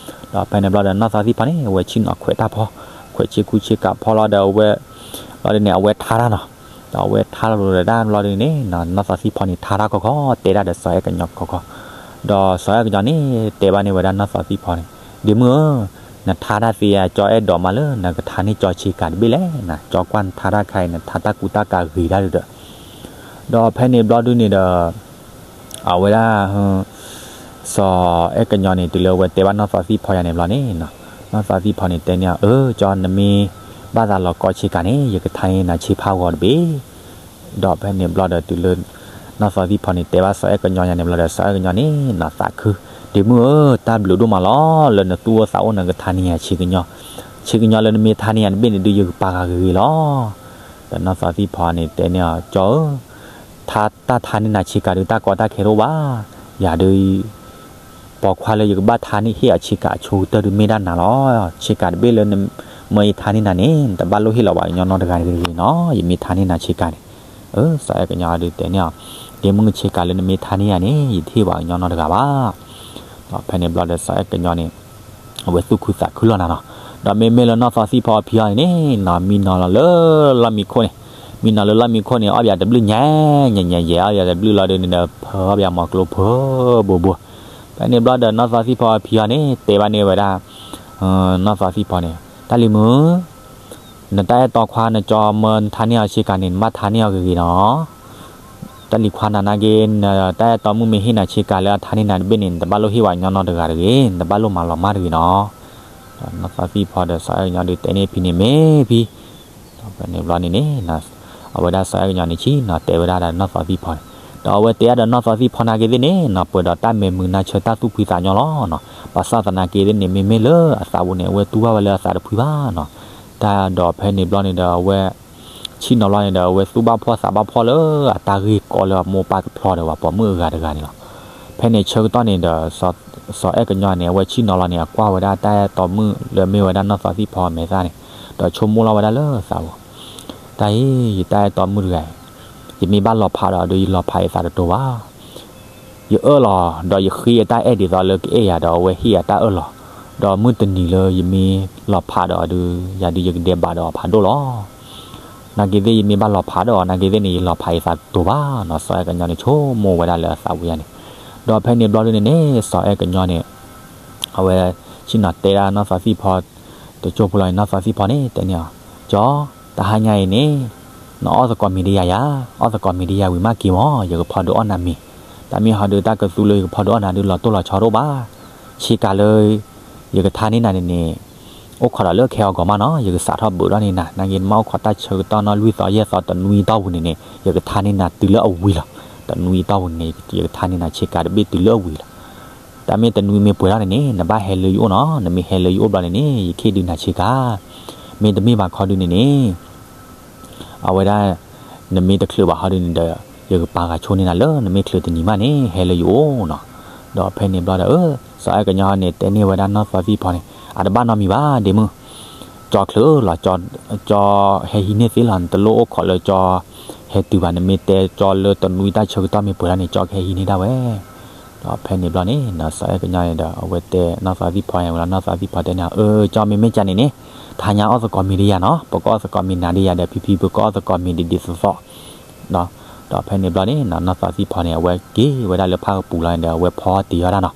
ဒီးဖဲန့ၣ်ဘျီဒီး နီၢ်သီသံၣ်ဖီန့ၣ် အဝဲဆ့ၣ်နီၤခွဲးတၢ်ဖီ, ခွဲးဆ့ကူဆ့ကၤဖီလီၤဒီး အဝဲ ဘျီဒ်န့ၣ် အဝဲထါတၢ်နီၤ. ဒီးအဝဲထါလိာ်ဒီးတၢ်ဘျီဒ်န့ၣ် နီၢ်သီသံၣ်ဖီန့ၣ် ထါတၢ်ခီခီ တဲဒၣ်ဒီးစီၤအဲၣ်ကညီခီခီ. ဒီးစီၤအဲၣ်ကညီန့ၣ် တဲဘၣ်န့ၢ်ဝဲဒၣ်နီၢ်သီသံၣ်ဖီန့ၣ်, ဒ့မုၣ်ဧၢ, နထါတၢ်သ့ဧါ, ကၠီအဲၣ်ဒိးမးလၢနကထါန့ၢ်ကၠီဆ့ကၤတဘ့ၣ်လဲၣ်နၤ, ကၠီကွၢ်နထါတၢ်ခါအံၤ နထါတၢ်ကူတၢ်ကၤဂ့ၤတၢ်ဒုးဒီး. ဒီးဖဲန့ၣ်ဘျီဒ်န့ၣ်ဒီး အဝဲဒၣ် စီၤအဲၣ်ကညီန့ၣ် တုၤလၢအဝဲတဲဘၣ်နီၢ်သီသံၣ်ဖီယၤန့ၣ်ဘျီန့ၣ်, နီၢ်သီသံၣ်ဖီန့ၣ်တဲန့ၢ်အီၤ, အၢ ကၠီ နမ့ၢ်ဘၣ်သးလီၤကီဆ့ကၤန့ၣ် ယကထါန့ၢ်နၤဆ့ဖးဂီၤတဘ့ၣ်. ဒီးဖဲန့ၣ်ဘျီဒီးတုၤလၢ နီၢ်သီသံၣ်ဖီန့ၣ် တဲဘၣ်စီၤအဲၣ်ကညီယၤန့ၣ်ဘျီဒီး စီၤအဲၣ်ကညီန့ၣ်နီၤသးခု, ဒ့မုၣ်ဧၢ, တၢ်ဘျုးဒိၣ်မးလီၤ, လၢနသူၣ်အိၣ်သးအိၣ်နကထါန့ၢ်ယၤဆ့ကညီ, ဆ့ကညီလၢနမ့ၢ်ထါန့ၢ်ယၤတဘ့ၣ်န့ၣ်ဒုး ယကပာ်ဃာ်ဂ့ၤဂ့ၤလီၤ. ဒီးနီၢ်သီသံၣ်ဖီန့ၣ်တဲန့ၢ်အီၤ, ကၠီဧၢ, ထါတၢ်ထါန့ၢ်နၤဆ့ကၤဒုး တၢ်ကီတၢ်ခဲတအိၣ်ဘၣ်. ယၤဒုး ပိာ်ခွါလၢယကဘၣ်ထါန့ၢ်ဟ့ၣ်အီၤဆ့ကၤအဆိကတၢၢ်ဒုးမ့ၢ်ဒၣ်နၤလီၤ. ဆ့ကၤတဘ့ၣ်လၢနမၢယထါန့ၢ်နၤန့ၣ် နတဘၣ်လိၣ်ဟ့ၣ်လီၤပှၤကညီနီတဂၤတဂ့ၤနီၤ, ယမ့ၢ်ထါန့ၢ်နၤဆ့ကၤန့ၣ်. အၢ စီၤအဲၣ်ကညီဒုးတဲန့ၢ်အီၤ, ဒ့မုၣ် ဆ့ကၤလၢနမ့ၢ်ထါန့ၢ်ယၤန့ၣ် ယတဟ့ၣ်ပှၤကညီနီတဂၤဘၣ်. ဒီးဖဲန့ၣ်ဘျီဒီးစီၤအဲၣ်ကညီန့ၣ် အဝဲသူၣ်ခုသးခုလီၤနၤနီၤ. ဒီးမ့မ့ၢ်လၢနီၢ်သီသံၣ်ဖီအဖံအီၤန့ၣ်နီၤ မံနီၤလီၤလၢလီၢ်မံခိၣ်န့ၣ်, မံနီၤလၢလီၢ်မံခိၣ်န့ၣ် အီၣ်ဘၣ်တဘျုးညါ ညါ ညါ ယဲၢ် အီၣ်ဘၣ်တဘျုးလီၤဒုးန့ၣ်ဒီး ဖၢအီၣ်ဘၣ်မီၤကျိဖၢဘိဘိ. ဖဲန့ၣ်ဘျီဒီးနီၢ်သီသံၣ်ဖီအဖံအီၤန့ၣ် တဲဘၣ်န့ၢ်ဝဲဒၣ် နီၢ်သီသံၣ်ဖီန့ၣ်, တၢ်လံၤမုၣ်, နတၢ်အဲၣ်တီခွါနကၠီမၢနထါန့ၢ်အီၤဆ့ကၤန့ၣ် နဘၣ်ထါန့ၢ်အီၤဂ့ၤဂ့ၤနီၤ. တၢ်လံၤခွါနၤနာ်က့ နတၢ်အဲၣ်တီမုၣ်မ့ၢ်ဟ့ၣ်နၤဆ့ကၤလၢအထါန့ၢ်နၤတဘ့ၣ်န့ၣ် နတဘၣ်လိၣ်ဟ့ၣ်ပှၤကညီနီတဂၤတဂ့ၤ, နတဘၣ်လိၣ်မၤလီၤမၢ်တဂ့ၤနီၤ. ဒီးနီၢ်သီသံၣ်ဖီဒီးစီၤအဲၣ်ကညီဒုးတဲန့ၢ်ဖံန့ၣ်မ့ၢ်ဖံ ဒီးဖဲန့ၣ်ဘျီန့ၣ်န့ၣ် အဝဲဒၣ်စီၤအဲၣ်ကညီန့ၣ်ဆ့ၣ်နီၤတဲဝဲဒၣ်ဒီးနီၢ်သီသံၣ်ဖီန့ၣ်, ဒီးအဝဲတဲအါဒီးနီၢ်သီသံၣ်ဖီနာ်က့သ့ၣ်န့ၣ်နီၤ ပှဲၤဒီးတၢ်မဲာ်မုာ်နါဆၢတၢ်သူၣ်ဖှံသးညီလီၤနီၤ. ဘၣ်ဆၣ်သနာ်က့သ့ၣ်န့ၣ် မ့မ့ၢ်လၢအသးပူၤန့ၣ် အဝဲတူၢ်ဘၣ်ဝဲလၢအသးတဖှံဘၣ်နီၤ. တၢ်ဒီးဖဲန့ၣ်ဘျီန့ၣ်ဒီးအဝဲ ဆ့ၣ်နီၤလီၤန့ၣ်ဒီး အဝဲသူၣ်ဘၣ်ဖှီၣ်သးဘၣ်ဖှီၣ်လၢအတၢ်ဂ့ၢ်ကီလၢအမိၢ်ပၢ်ကဖျီဒီးပှၤပိာ်မုၣ်အဂၤတဂၤန့ၣ်လီၤ. ဖဲန့ၣ်ဆၢကတီၢ်န့ၣ်ဒီး စီၤအဲၣ်ကညီန့ၣ် အဝဲဆ့ၣ်နီၤလီၤန့ၣ် အကွၢ်ဝဲဒၣ်တၢ်အဲၣ်တီမုၣ်လၢမ့ၢ်ဝဲဒၣ်နီၢ်သီသံၣ်ဖီအမဲာ်သၣ်န့ၣ်, ဒီးဆိကမိၣ်လီၤဝဲဒၣ်လၢသးပူၤ, တၢ်အံၤ ယတၢ်အဲၣ်တီမုၣ်တဂၤအံၤ, ယမ့ၢ်ဘၣ်လီၤဖးဒီးဒုး ယလီၤဖးယသးတတိၤဘၣ်. ယအၢၣ်လီၤ ဒီးယဃ့အတၢ်အဲၣ်ဒ်သိးလၢကအအဲၣ်ယၤဒီးအဝဲဟ့ၣ်ယၤတၢ်အၢၣ်လီၤ, ဒီးမုၢ်တနံၤလၢယမ့ၢ်လီၤဖးဒီးဒုး ယၤဒုးယကဒဲးဘးဒီးအီၤဖးဒိၣ်လီၤ. နာ်က့သ့ၣ်ယမ့ၢ်ဘၣ်လီၤဖးဒီးအီၤ နာ်က့သ့ၣ်န့ၣ် ယလီၤဖးယသးတတိၤဘၣ်နီၤ. စီၤအဲၣ်ကညီန့ၣ် ဆိကမိၣ်ဝဲဒၣ်လၢအသးပူၤယါန့ၣ်, ဒီးဖဲန့ၣ်ဘျီဒုန့ၣ်န့ၣ် စီၤအဲၣ်ကညီန့ၣ် အဝဲဆ့ၣ်နီၤတဲဒၣ်နီၢ်သီသံၣ်ဖီ တစိၢ်ဖိလီၤန့ၣ် နီၢ်သီသံၣ်ဖီန့ၣ် တဲန့ၢ်အီၤ, ကၠီ, တဟါညါအံၤန့ၣ် နအီၣ်သကိးမ့ၤဒံးယၤယါ, အီၣ်သကိးမ့ၤဒံးယၤဝံၤမးက့ၤမၢ် ယကဖီဒုးအီၣ်နၤမ့ၤ, တၢ်မ့ၢ်ဟီဒုးတၢ်ကသူလၢယကဖီဒုးအီၣ်နၤဒုး လီၤတိၢ်လီၤဆီတအိၣ်ဘၣ်. ဆ့ကၤလၢ ယကထါန့ၢ်နၤန့ၣ်န့ၣ် အိၣ်ခိးဒီးလၢခဲအီၤဂီၤမးနီၤ ယကစးထီၣ်ဘုးထီၣ်န့ၢ်နၤ, နာ်က့နမ့ၢ်အိၣ်ခိးတၢ်ဆၢကတီၢ်နီၢ်လွံၢ်သီယဲၢ်သီတနွံအတီၢ်ပူၤန့ၣ်န့ၣ် ယကထါန့ၢ်နၤတုၤလၢအဝံၤလီၤ. တနွံအတီၢ်ပူၤန့ၣ် ယကထါန့ၢ်နၤဆ့ကၤတဘ့ၣ်တုၤလၢအဝံၤလီၤ. တၢ်မ့ၢ်တနွံမ့ၢ်ပှဲၤထီၣ်န့ၣ်န့ၣ် နဘၣ်ဟဲလၢယအိၣ်နီၤ, နမ့ၢ်ဟဲလၢယအိၣ်ဘျီန့ၣ်န့ၣ် ယကဟ့ၣ်ဒုးနၤဆ့ကၤ, မ့တမ့ၢ်ဘၣ်ခီဒုးန့ၣ်န့ၣ် အဝဲဒၣ် နမ့ၢ်တချုးဘၣ်ဟီဒုးန့ၣ်ဒီး ယကပာ်ဂၤဆိန့ၢ်နၤလၢနမ့ၢ်ချုးတနံၤမးန့ၣ် ဟဲလၢယအိၣ်နီၤ. ဒီးဖဲန့ၣ်ဘျီဒီး စီၤအဲၣ်ကညီန့ၣ် တဲန့ၢ်ဝဲဒၣ်နီၢ်သီသံၣ်ဖီန့ၣ် အတဘၣ်နီတမံၤဘၣ် ဒ့မုၣ်, ကၠီချုးလီၤ, ကၠီဟဲဟံးန့ၢ်သ့လီၤ, နတလိၣ်အိၣ်ခိးလၢကၠီဟဲတုၤဘၣ်, နမ့ၢ်တဲကၠီလၢတနွံတၢ်ဆၢကတီၢ်မ့ၢ်ပှဲၤထီၣ်န့ၣ် ကၠီကဟဲဟံးန့ၢ်ဒၣ်ဝဲ. ဒီးဖဲန့ၣ်ဘျီန့ၣ် စီၤအဲၣ်ကညီန့ၣ်ဒီး အဝဲတဲနီၢ်သီသံၣ်ဖီဝဲလီၤ, နီၢ်သီသံၣ်ဖီတဲန့ၢ် အၢ ကၠီမ့မ့ၢ်ကၢန့ၣ်န့ၣ် တဟါညါအီၣ်သကိးမ့ၤဒံးယၤနီၤ, ပကအီၣ်သကိးမ့ၤနၤဒံးယၤဒီး ဖံဖံ ပကအီၣ်သကိးမ့ၤဒံးဒံးသီသီ ဒီးဖဲန့ၣ်ဘျီန့ၣ် နီၢ်သီသံၣ်ဖီန့ၣ် အဝဲက့ၤဝဲဒၣ်လၢဖၣ်ကပူၤလီၤန့ၣ်ဒီး အဝဲဖီတ့ၤအီၣ်ဒၣ်နီၤ.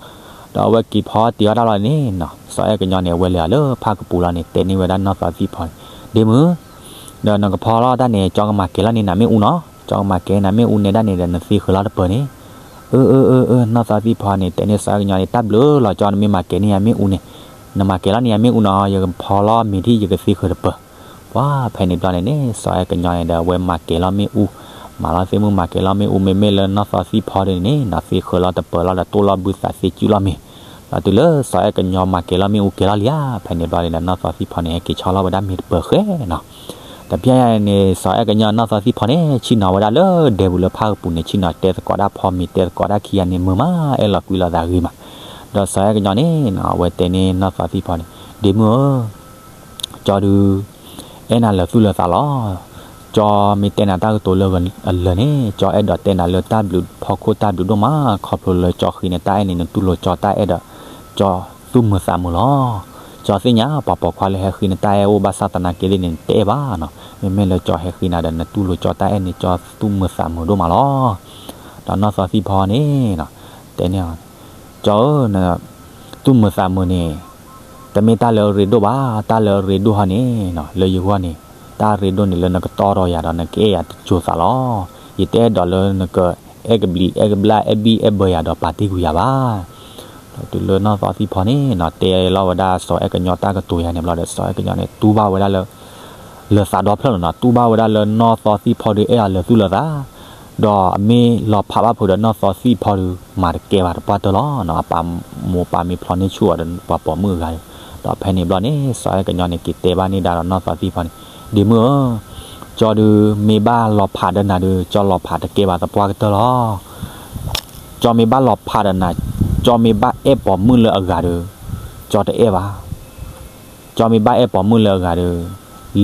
ဒီးအဝဲက့ၤဖီတ့ၤအီၣ်ဒၣ်လီၤန့ၣ် စီၤအဲၣ်ကညီန့ၣ် အဝဲလဲၤအီၤလၢဖၣ်ကပူၤလီၤန့ၣ် တဲန့ၢ်ဝဲဒၣ်နီၢ်သီသံၣ်ဖီန့ၣ် ဒ့မုၣ်, ဒီးနကဖီလီၤတၢ်န့ၣ် ကၠီကမၤကဲၤလီၤန့ၢ်နၤမ့ၣ်အူနီၤ, ကၠီကမၤကဲၤနၤမ့ၣ်အူန့ၣ်ဒၣ်န့ၣ်ဒီး နသ့ဃၢၤလီၤတပၢၤန့ၣ်. အၢ အၢ အၢ အၢ နီၢ်သီသံၣ်ဖီန့ၣ် တဲန့ၢ်စီၤအဲၣ်ကညီန့ၣ် တၢ်ဘျုးလီၤ ကၠီနမ့ၢ်မၤကဲၤန့ၢ်ယၤမ့ၣ်အူန့ၣ်, နမၤကဲၤလီၤန့ၢ်ယၤမ့ၣ်အူနီၤ ယကဖီလီၤမ့ၤထံၣ် ယကသ့ဃၢၤတပၢၤ. ပှၤဖဲန့ၣ်ဘျီန့ၣ်န့ၣ် စီၤအဲၣ်ကညီန့ၣ်ဒီး အဝဲမၤကဲၤလီၤမ့ၣ်အူ, မၤလီၤသ့ၣ်မုၢ်မၤကဲၤလီၤမ့ၣ်အူ မ့မ့ၢ်လၢနီၢ်သီသံၣ်ဖီဒ်န့ၣ်န့ၣ် သ့ဃၢၤလီၤတပၢၤလီၤဒီး တိၢ်လီၤဘုသးသ့စုလီၤမ့ၤ, ဒီးတုၤလၢစီၤအဲၣ်ကညီမၤကဲၤလီၤမ့ၣ်အူကဲၤလီၤလံဧါ. ဖဲန့ၣ်ဘျီန့ၣ်ဒီး နီၢ်သီသံၣ်ဖီန့ၣ် ဟဲက့ၤဆီလီၤဝဲဒၣ်မ့ၤတပၢၤဃဲနီၤ. တပျၢ်ယၤန့ၣ် စီၤအဲၣ်ကညီနီၢ်သီသံၣ်ဖီန့ၣ် ဆ့ၣ်နီၤဝဲဒၣ်လၢဒဲပူၤလၢဖၣ်ကပူၤန့ၣ် ဆ့ၣ်နီၤတဲသကိးဒၣ်ဖီမ့ၤ တဲသကိးဒၣ်ခံဂၤန့ၣ် မုာ်မး အဲၣ်လီၤကွံလီၤသးဂ့ၤမး. ဒီးစီၤအဲၣ်ကညီန့ၣ် အဝဲတဲန့ၢ်နီၢ်သီသံၣ်ဖီန့ၣ် ဒ့မုၣ်ဧၢ ကၠီဒုး အဲၣ်နၤလၢာ်သူၣ်လၢာ်သးလီၤ. ကၠီမ့ၢ်တဲနၤတၢ်ကတိၤလၢအလၢာ်န့ၣ် ကၠီအဲၣ်ဒိးတဲနၤလၢတၢ်ဘျုးဖီခိၣ်တၢ်ဘျုးဒိၣ်မး ခီဖျိလၢကၠီဃ့နၤတၢ်အဲၣ်န့ၣ် နတူၢ်လိာ်ကၠီတၢ်အဲၣ်ဒီး ကၠီသူၣ်မုာ်သးမုာ်လီၤ. ကၠီသ့ၣ်ညါပှၤပိာ်ခွါလၢဟဲဃ့နၤတၢ်အဲၣ်အိၣ်ဘၣ်ဆၣ်သနာ်က့န့ၣ် နတအဲၣ်ဘၣ်နီၤ. မ့မ့ၢ်လၢကၠီဟဲဃ့နၤဒီး နတူၢ်လိာ်ကၠီတၢ်အဲၣ်န့ၣ် ကၠီသူၣ်မုာ်သးမုာ်ဒိၣ်မးလီၤ. ဒီးနီၢ်သီသံၣ်ဖီန့ၣ် တဲန့ၢ် ကၠီဧၢ နသူၣ်မုာ်သးမုာ်န့ၣ် တမ့ၢ်တၢ်လၢအရ့ဒိၣ်ဘၣ်. တၢ်လၢအရ့ဒိၣ်ဟီန့ၣ် လၢယဂီၢ်န့ၣ် တၢ်အရ့ဒိၣ်န့ၣ်လၢနကတီဒီးယၤဒီး နကအဲၣ်ယၤတစိၤသးလီၤ. ယတအဲၣ်ဒိးလၢနကအဲၣ်ကဘျံးအဲၣ်ကဘျၣ်အဲၣ်ဘံၣ်အဲၣ်ဘၢယၤဒီးပာ်တ့ၢ်ကွံာ်ယၤဘၣ်. ဒီးတုၤလၢနီၢ်သီသံၣ်ဖီန့ၣ် တဲလီၤဝဲဒၣ်စီၤအဲၣ်ကညီတၢ်ကတိၤယါန့ၣ်ဘျီဒီး စီၤအဲၣ်ကညီန့ၣ် တူၢ်ဘၣ်ဝဲဒၣ်လၢ လၢာ်သးဒီဖျၢၣ်လီၤနီၤ. တူၢ်ဘၣ်ဝဲဒၣ်လၢနီၢ်သီသံၣ်ဖီဒုးအဲၣ်အီၤလၢာ်သူၣ်လၢာ်သး ဒီးအမ့ၢ်လီၤဖးဘၣ်ဖုးဒီးနီၢ်သီသံၣ်ဖီဒုး မၤတကဲဘၣ်တပှၢ်တၢၢ်လီၤနီၤ. အပၢ်မိၢ်ပၢ်မ့ၢ်ဖျီန့ၢ်ဆူၣ်အီၤဒီးပှၤပိာ်မုၣ်အဂၤဒီး ဒီးဖဲန့ၣ်ဘျီန့ၣ် စီၤအဲၣ်ကညီန့ၣ် က့ၤတဲဘၣ်န့ၢ်ဒၣ်ဒီးနီၢ်သီသံၣ်ဖီန့ၣ် ဒ့မုၣ်ဧၢ ကၠီဒုး မ့ၢ်ဘၣ်လီၤဖးဒီးနၤဒုး ကၠီလီၤဖးတကဲဘၣ်သပှၢ်ကတၢၢ်လီၤ. ကၠီမ့ၢ်ဘၣ်လီၤဖးဒီးနၤ ကၠီမ့ၢ်ဘၣ်အဲၣ်ပိာ်မုၣ်လၢအဂၤဒီး ကၠီတအဲၣ်ဘၣ်. ကၠီမ့ၢ်ဘၣ်အဲၣ်ပိာ်မုၣ်လၢအဂၤဒီး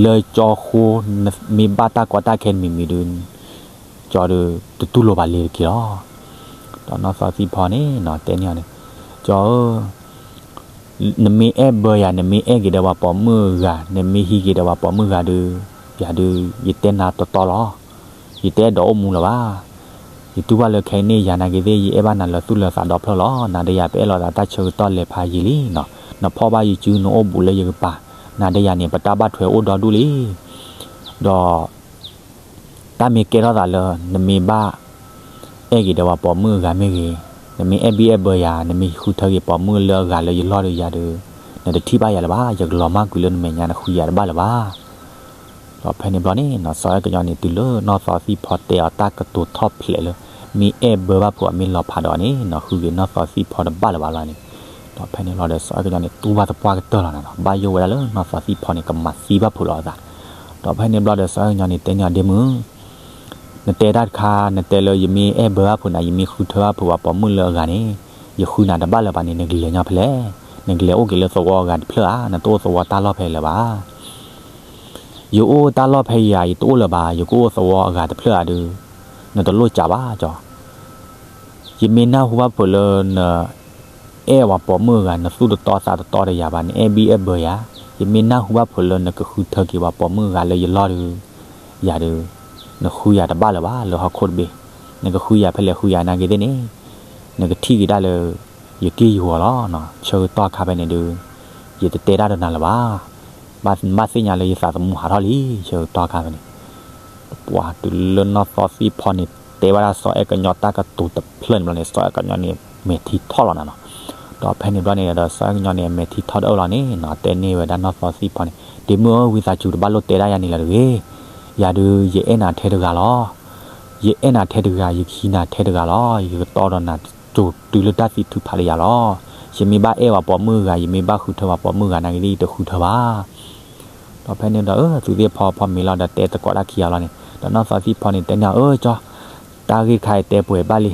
လၢကၠီဃိ မ့ၢ်ဘၣ်တၢ်ကီတၢ်ခဲတမံၤမံၤဒီး ကၠီဒီး တတူၢ်လိာ်ဘၣ်လ့ၤတက့ၢ်လီၤ. ဒီးနီၢ်သီသံၣ်ဖီန့ၣ် တဲန့ၢ်အီၤန့ၣ် ကၠီဧၢ နမ့ၢ်အဲၣ်ဘၢယၤ နမ့ၢ်အဲၣ်က့ၤဒီးပှၤပိာ်မုၣ်အဂၤ နမ့ၢ်ဟံးက့ၤဒီးပှၤပိာ်မုၣ်ဂၤဒီး ယၤဒုး ယတဲနၤတီတီလီၤ. ယတအဲၣ်ဒိးအိၣ်မူလၢၤဘၣ်. ယတူၢ်ဘၣ်လၢခဲအံၤန့ၣ် ယၤနာ်က့သ့ၣ် ယအဲၣ်ဘၣ်နၤလၢာ်သူၣ်လၢာ်သးဒီဖျၢၣ်လီၤ. နၤဒီးယၤပအဲၣ်လိာ်သးတၢ်ဆၢကတီၢ်လဲၤဖးယံာ်လံနီၤ. နဖီၣ်ဘၣ်ယစု နအိၣ်ဘူးလၢယကပၤ, နၤဒီးယၤန့ၣ် ပတၢ်ဘၣ်ထွဲအိၣ်ဒီဒူၣ်လံ. ဒီး တၢ်မ့ၢ်ကဲထီၣ်သးလၢ နမ့ၢ်ဘၣ် အဲၣ်က့ၤဒီးပှၤပိာ်မုၣ်အဂၤမ့ၢ်ဂ့ၤ, နမ့ၢ်အဲၣ်ဘံၣ်အဲၣ်ဘၢယၤ, နမ့ၢ်ဃုထၢက့ၤပိာ်မုၣ်လၢအဂၤလၢယလီၢ်ဒီးယၤဒီး နတထံၣ်ဘၣ်ယၤလၢၤဘၣ်. ယကလီၤမၢ်ကွံာ်လၢနမဲာ်ညါ နဃုယၤတဘၣ်လၢၤဘၣ်. ဒီးဖဲန့ၣ်ဘျီန့ၣ် စီၤအဲၣ်ကညီန့ၣ် တုၤလၢနီၢ်သီသံၣ်ဖီတဲအီၤတၢ်ကတိၤထီၣ်ဖျဲးလၢ မ့ၢ်အဲၣ်ဘၢဘၣ်ဖုးအီၤ မ့ၢ်လီၤဖးဒီးအီၤန့ၣ် နီၤ ဃုက့ၤနီၢ်သီသံၣ်ဖီတဘၣ်လၢၤဘၣ်လီၤန့ၣ်. ဒီးဖဲန့ၣ်လီၤဒီး စီၤအဲၣ်ကညီန့ၣ် တူၢ်ဘၣ်သပှၢ်ကတၢၢ်လီၤန့ၣ်နီၤ, ဘၣ်ယိၣ်ဝဲဒၣ်လၢနီၢ်သီသံၣ်ဖီန့ၣ် ကမၤသံဘၣ်ဖုးလီၤအသး. ဒီးဖဲန့ၣ်ဘျီဒီး စီၤအဲၣ်ကညီန့ၣ် တဲန့ၢ်အီၤ ဒ့မုၣ် နတဲတၢ်တခါ နတဲလၢယမ့ၢ်အဲၣ်ဘၢဘၣ်ဖုးနၤ ယမ့ၢ်ဃုထၢဘၣ်ဖုးပှၤပိာ်မုၣ်လၢအဂၤန့ၣ် ယဃုနၤတဘၣ်လၢၤဘၣ်န့ၣ် နကလဲၤညီဖဲလဲၣ်. နကလဲၤအိၣ်က့ၤလၢသဝီအဂၤတဖျၢၣ်ဧါ, နတအိၣ်သဝီတၢ်လီၢ်ဖဲလၢၤဘၣ်. ယအိၣ်တၢ်လီၢ်ဖဲယၤ ယတအိၣ်လၢၤဘၣ်, ယကအိၣ်သဝီအဂၤတဖျၢၣ်ဧါဒုး, နတလိၣ်ကးဘၣ်ကၠီ. ယမ့ၢ်နၢ်ဟူဘၣ်ဖုးလၢန အဲၣ်ပှၤပိာ်မုၣ်အဂၤ နသူၣ်တတီသးတတီဒီးယၤဘၣ်, နအဲၣ်ဘံၣ်အဲၣ်ဘၢယၤ, ယမ့ၢ်နၢ်ဟူဘၣ်ဖုးလၢနကဃုထၢက့ၤပှၤပိာ်မုၣ်အဂၤလၢယလီၢ်ဒုး, ယၤဒုး, နဃုယၤတဘၣ်လၢၤဘၣ် လၢဟီၣ်ခိၣ်တဘ့ၣ်, နကဃုယၤဖဲလဲၣ်ဃုယၤနာ်က့သ့ၣ်န့ၣ်, နကထံၣ်က့ၤဒၣ်လၢ ယက့ၢ်ယဂီၤလီၤ. ဆၢကတီၢ်ခါဖဲန့ၣ်ဒုး, ယတတဲတၢ်ဒီးနၤလၢၤဘၣ်. ဘၣ်သ့ၣ်ညါလၢယသးသမူဟးထီၣ်လံ ဆၢကတီၢ်ခါဖဲန့ၣ် ပှၤတုၤလၢနီၢ်သီသံၣ်ဖီန့ၣ် တဲဝဲဒၣ်စီၤအဲၣ်ကညီတၢ်ကတိၤတဖျၢၣ်န့ၣ်ဘျီန့ၣ် စီၤအဲၣ်ကညီန့ၣ် မဲာ်ထံထီၣ်လီၤနၤနီၤ. ဒီးဖဲန့ၣ်ဘျီန့ၣ်ဒီး စီၤအဲၣ်ကညီန့ၣ် မဲာ်ထံထီၣ်တအၢၣ်လီၤန့ၣ်နီၤ တဲန့ၢ်ဝဲဒၣ်နီၢ်သီသံၣ်ဖီန့ၣ် ဒ့မုၣ်ဧၢ ဝံသးစူၤတဘၣ်လိၣ်တဲဒၣ်ယၤန့ၣ်လၢၤတဂ့ၤ. ယၤဒုး ယအဲၣ်နၤထဲတဂၤလီၤ. ယအဲၣ်နၤထဲတဂၤ ယကဟံးနၤထဲတဂၤလီၤ. ယကတီဒီးနၤ ကၠိၤတုၤလၢတၢ်သံထုးဖးလၢယၤလီၤ. ယမ့ၢ်ဘၣ်အဲၣ်ပှၤပိာ်မုၣ်အဂၤ ယမ့ၢ်ဘၣ်ဃုထၢပှၤပိာ်မုၣ်အဂၤနာ်က့သ့ၣ် ယတဃုထၢဘၣ်. ဒီးဖဲန့ၣ်ဒီး အသုသ့ၣ်ဖီဖီမ့ၤလီၤဒီးတဲသကိးတၢ်ခံဂၤလီၤန့ၣ် ဒီးနီၢ်သီသံၣ်ဖီန့ၣ် တဲန့ၢ်အီၤ အၢ ကၠီ တၢ်ဂ့ၢ်တခါအံၤတဲပှဲၤဘၣ်လံ.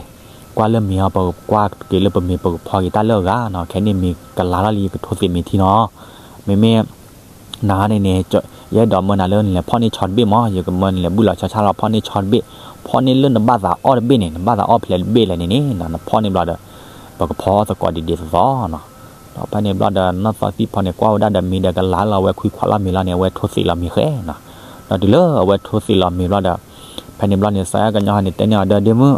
ကွၢ်လၢမ့ၤအီၤ ပကကွၢ်က့ၤလၢပမ့ၤ ပကဖီက့ၤတၢ်လၢအဂၤနီၤ. ခဲန့ၣ်မ့ၤကလၤလီၤလံ ယကထိသ့ၣ်မ့ၤထံနီၤ. မ့မ့ၢ် နၤန့ၣ်န့ၣ် ယအဲၣ်ဒိးမၢနၤလၢနလဲၤဖီၣ်န့ၢ်ဆီတဘ့ၣ်မး ယကမၢနလဲၤဘုၣ်လီၤဆီဆၣ်လီၤ ဖီၣ်န့ၢ်ဆီတဘ့ၣ်, ဖီၣ်န့ၢ်လၢနဘၣ်သးအီၣ်တဘ့ၣ်န့ၣ် နဘၣ်သးအီၣ်ဖဲလဲၣ်တဘ့ၣ်လဲၣ်န့ၣ်န့ၣ် နဖီၣ်န့ၢ်ဘျီဒီး ပကဖီအီၣ်သကိးဒ်ဒ်သိးသိးနီၤ. ဒီးဖဲန့ၣ်ဘျီဒီး နီၢ်သီသံၣ်ဖီန့ၣ် ကွၢ်ဝဲဒၣ်ဒီးမ့ၤဒီးကလၤလီၤ အဝဲခွံခွးလီၤမ့ၤလီၤန့ၣ် အဝဲထိသ့ၣ်လီၤမ့ၤဃဲနီၤ. ဒီးတုၤလၢအဝဲထိသ့ၣ်လီၤမ့ၤဘျီဒီး ဖဲန့ၣ်ဘျီန့ၣ် စီၤအဲၣ်ကညီန့ၣ် တဲန့ၢ်အီၤဒီး ဒ့မုၣ်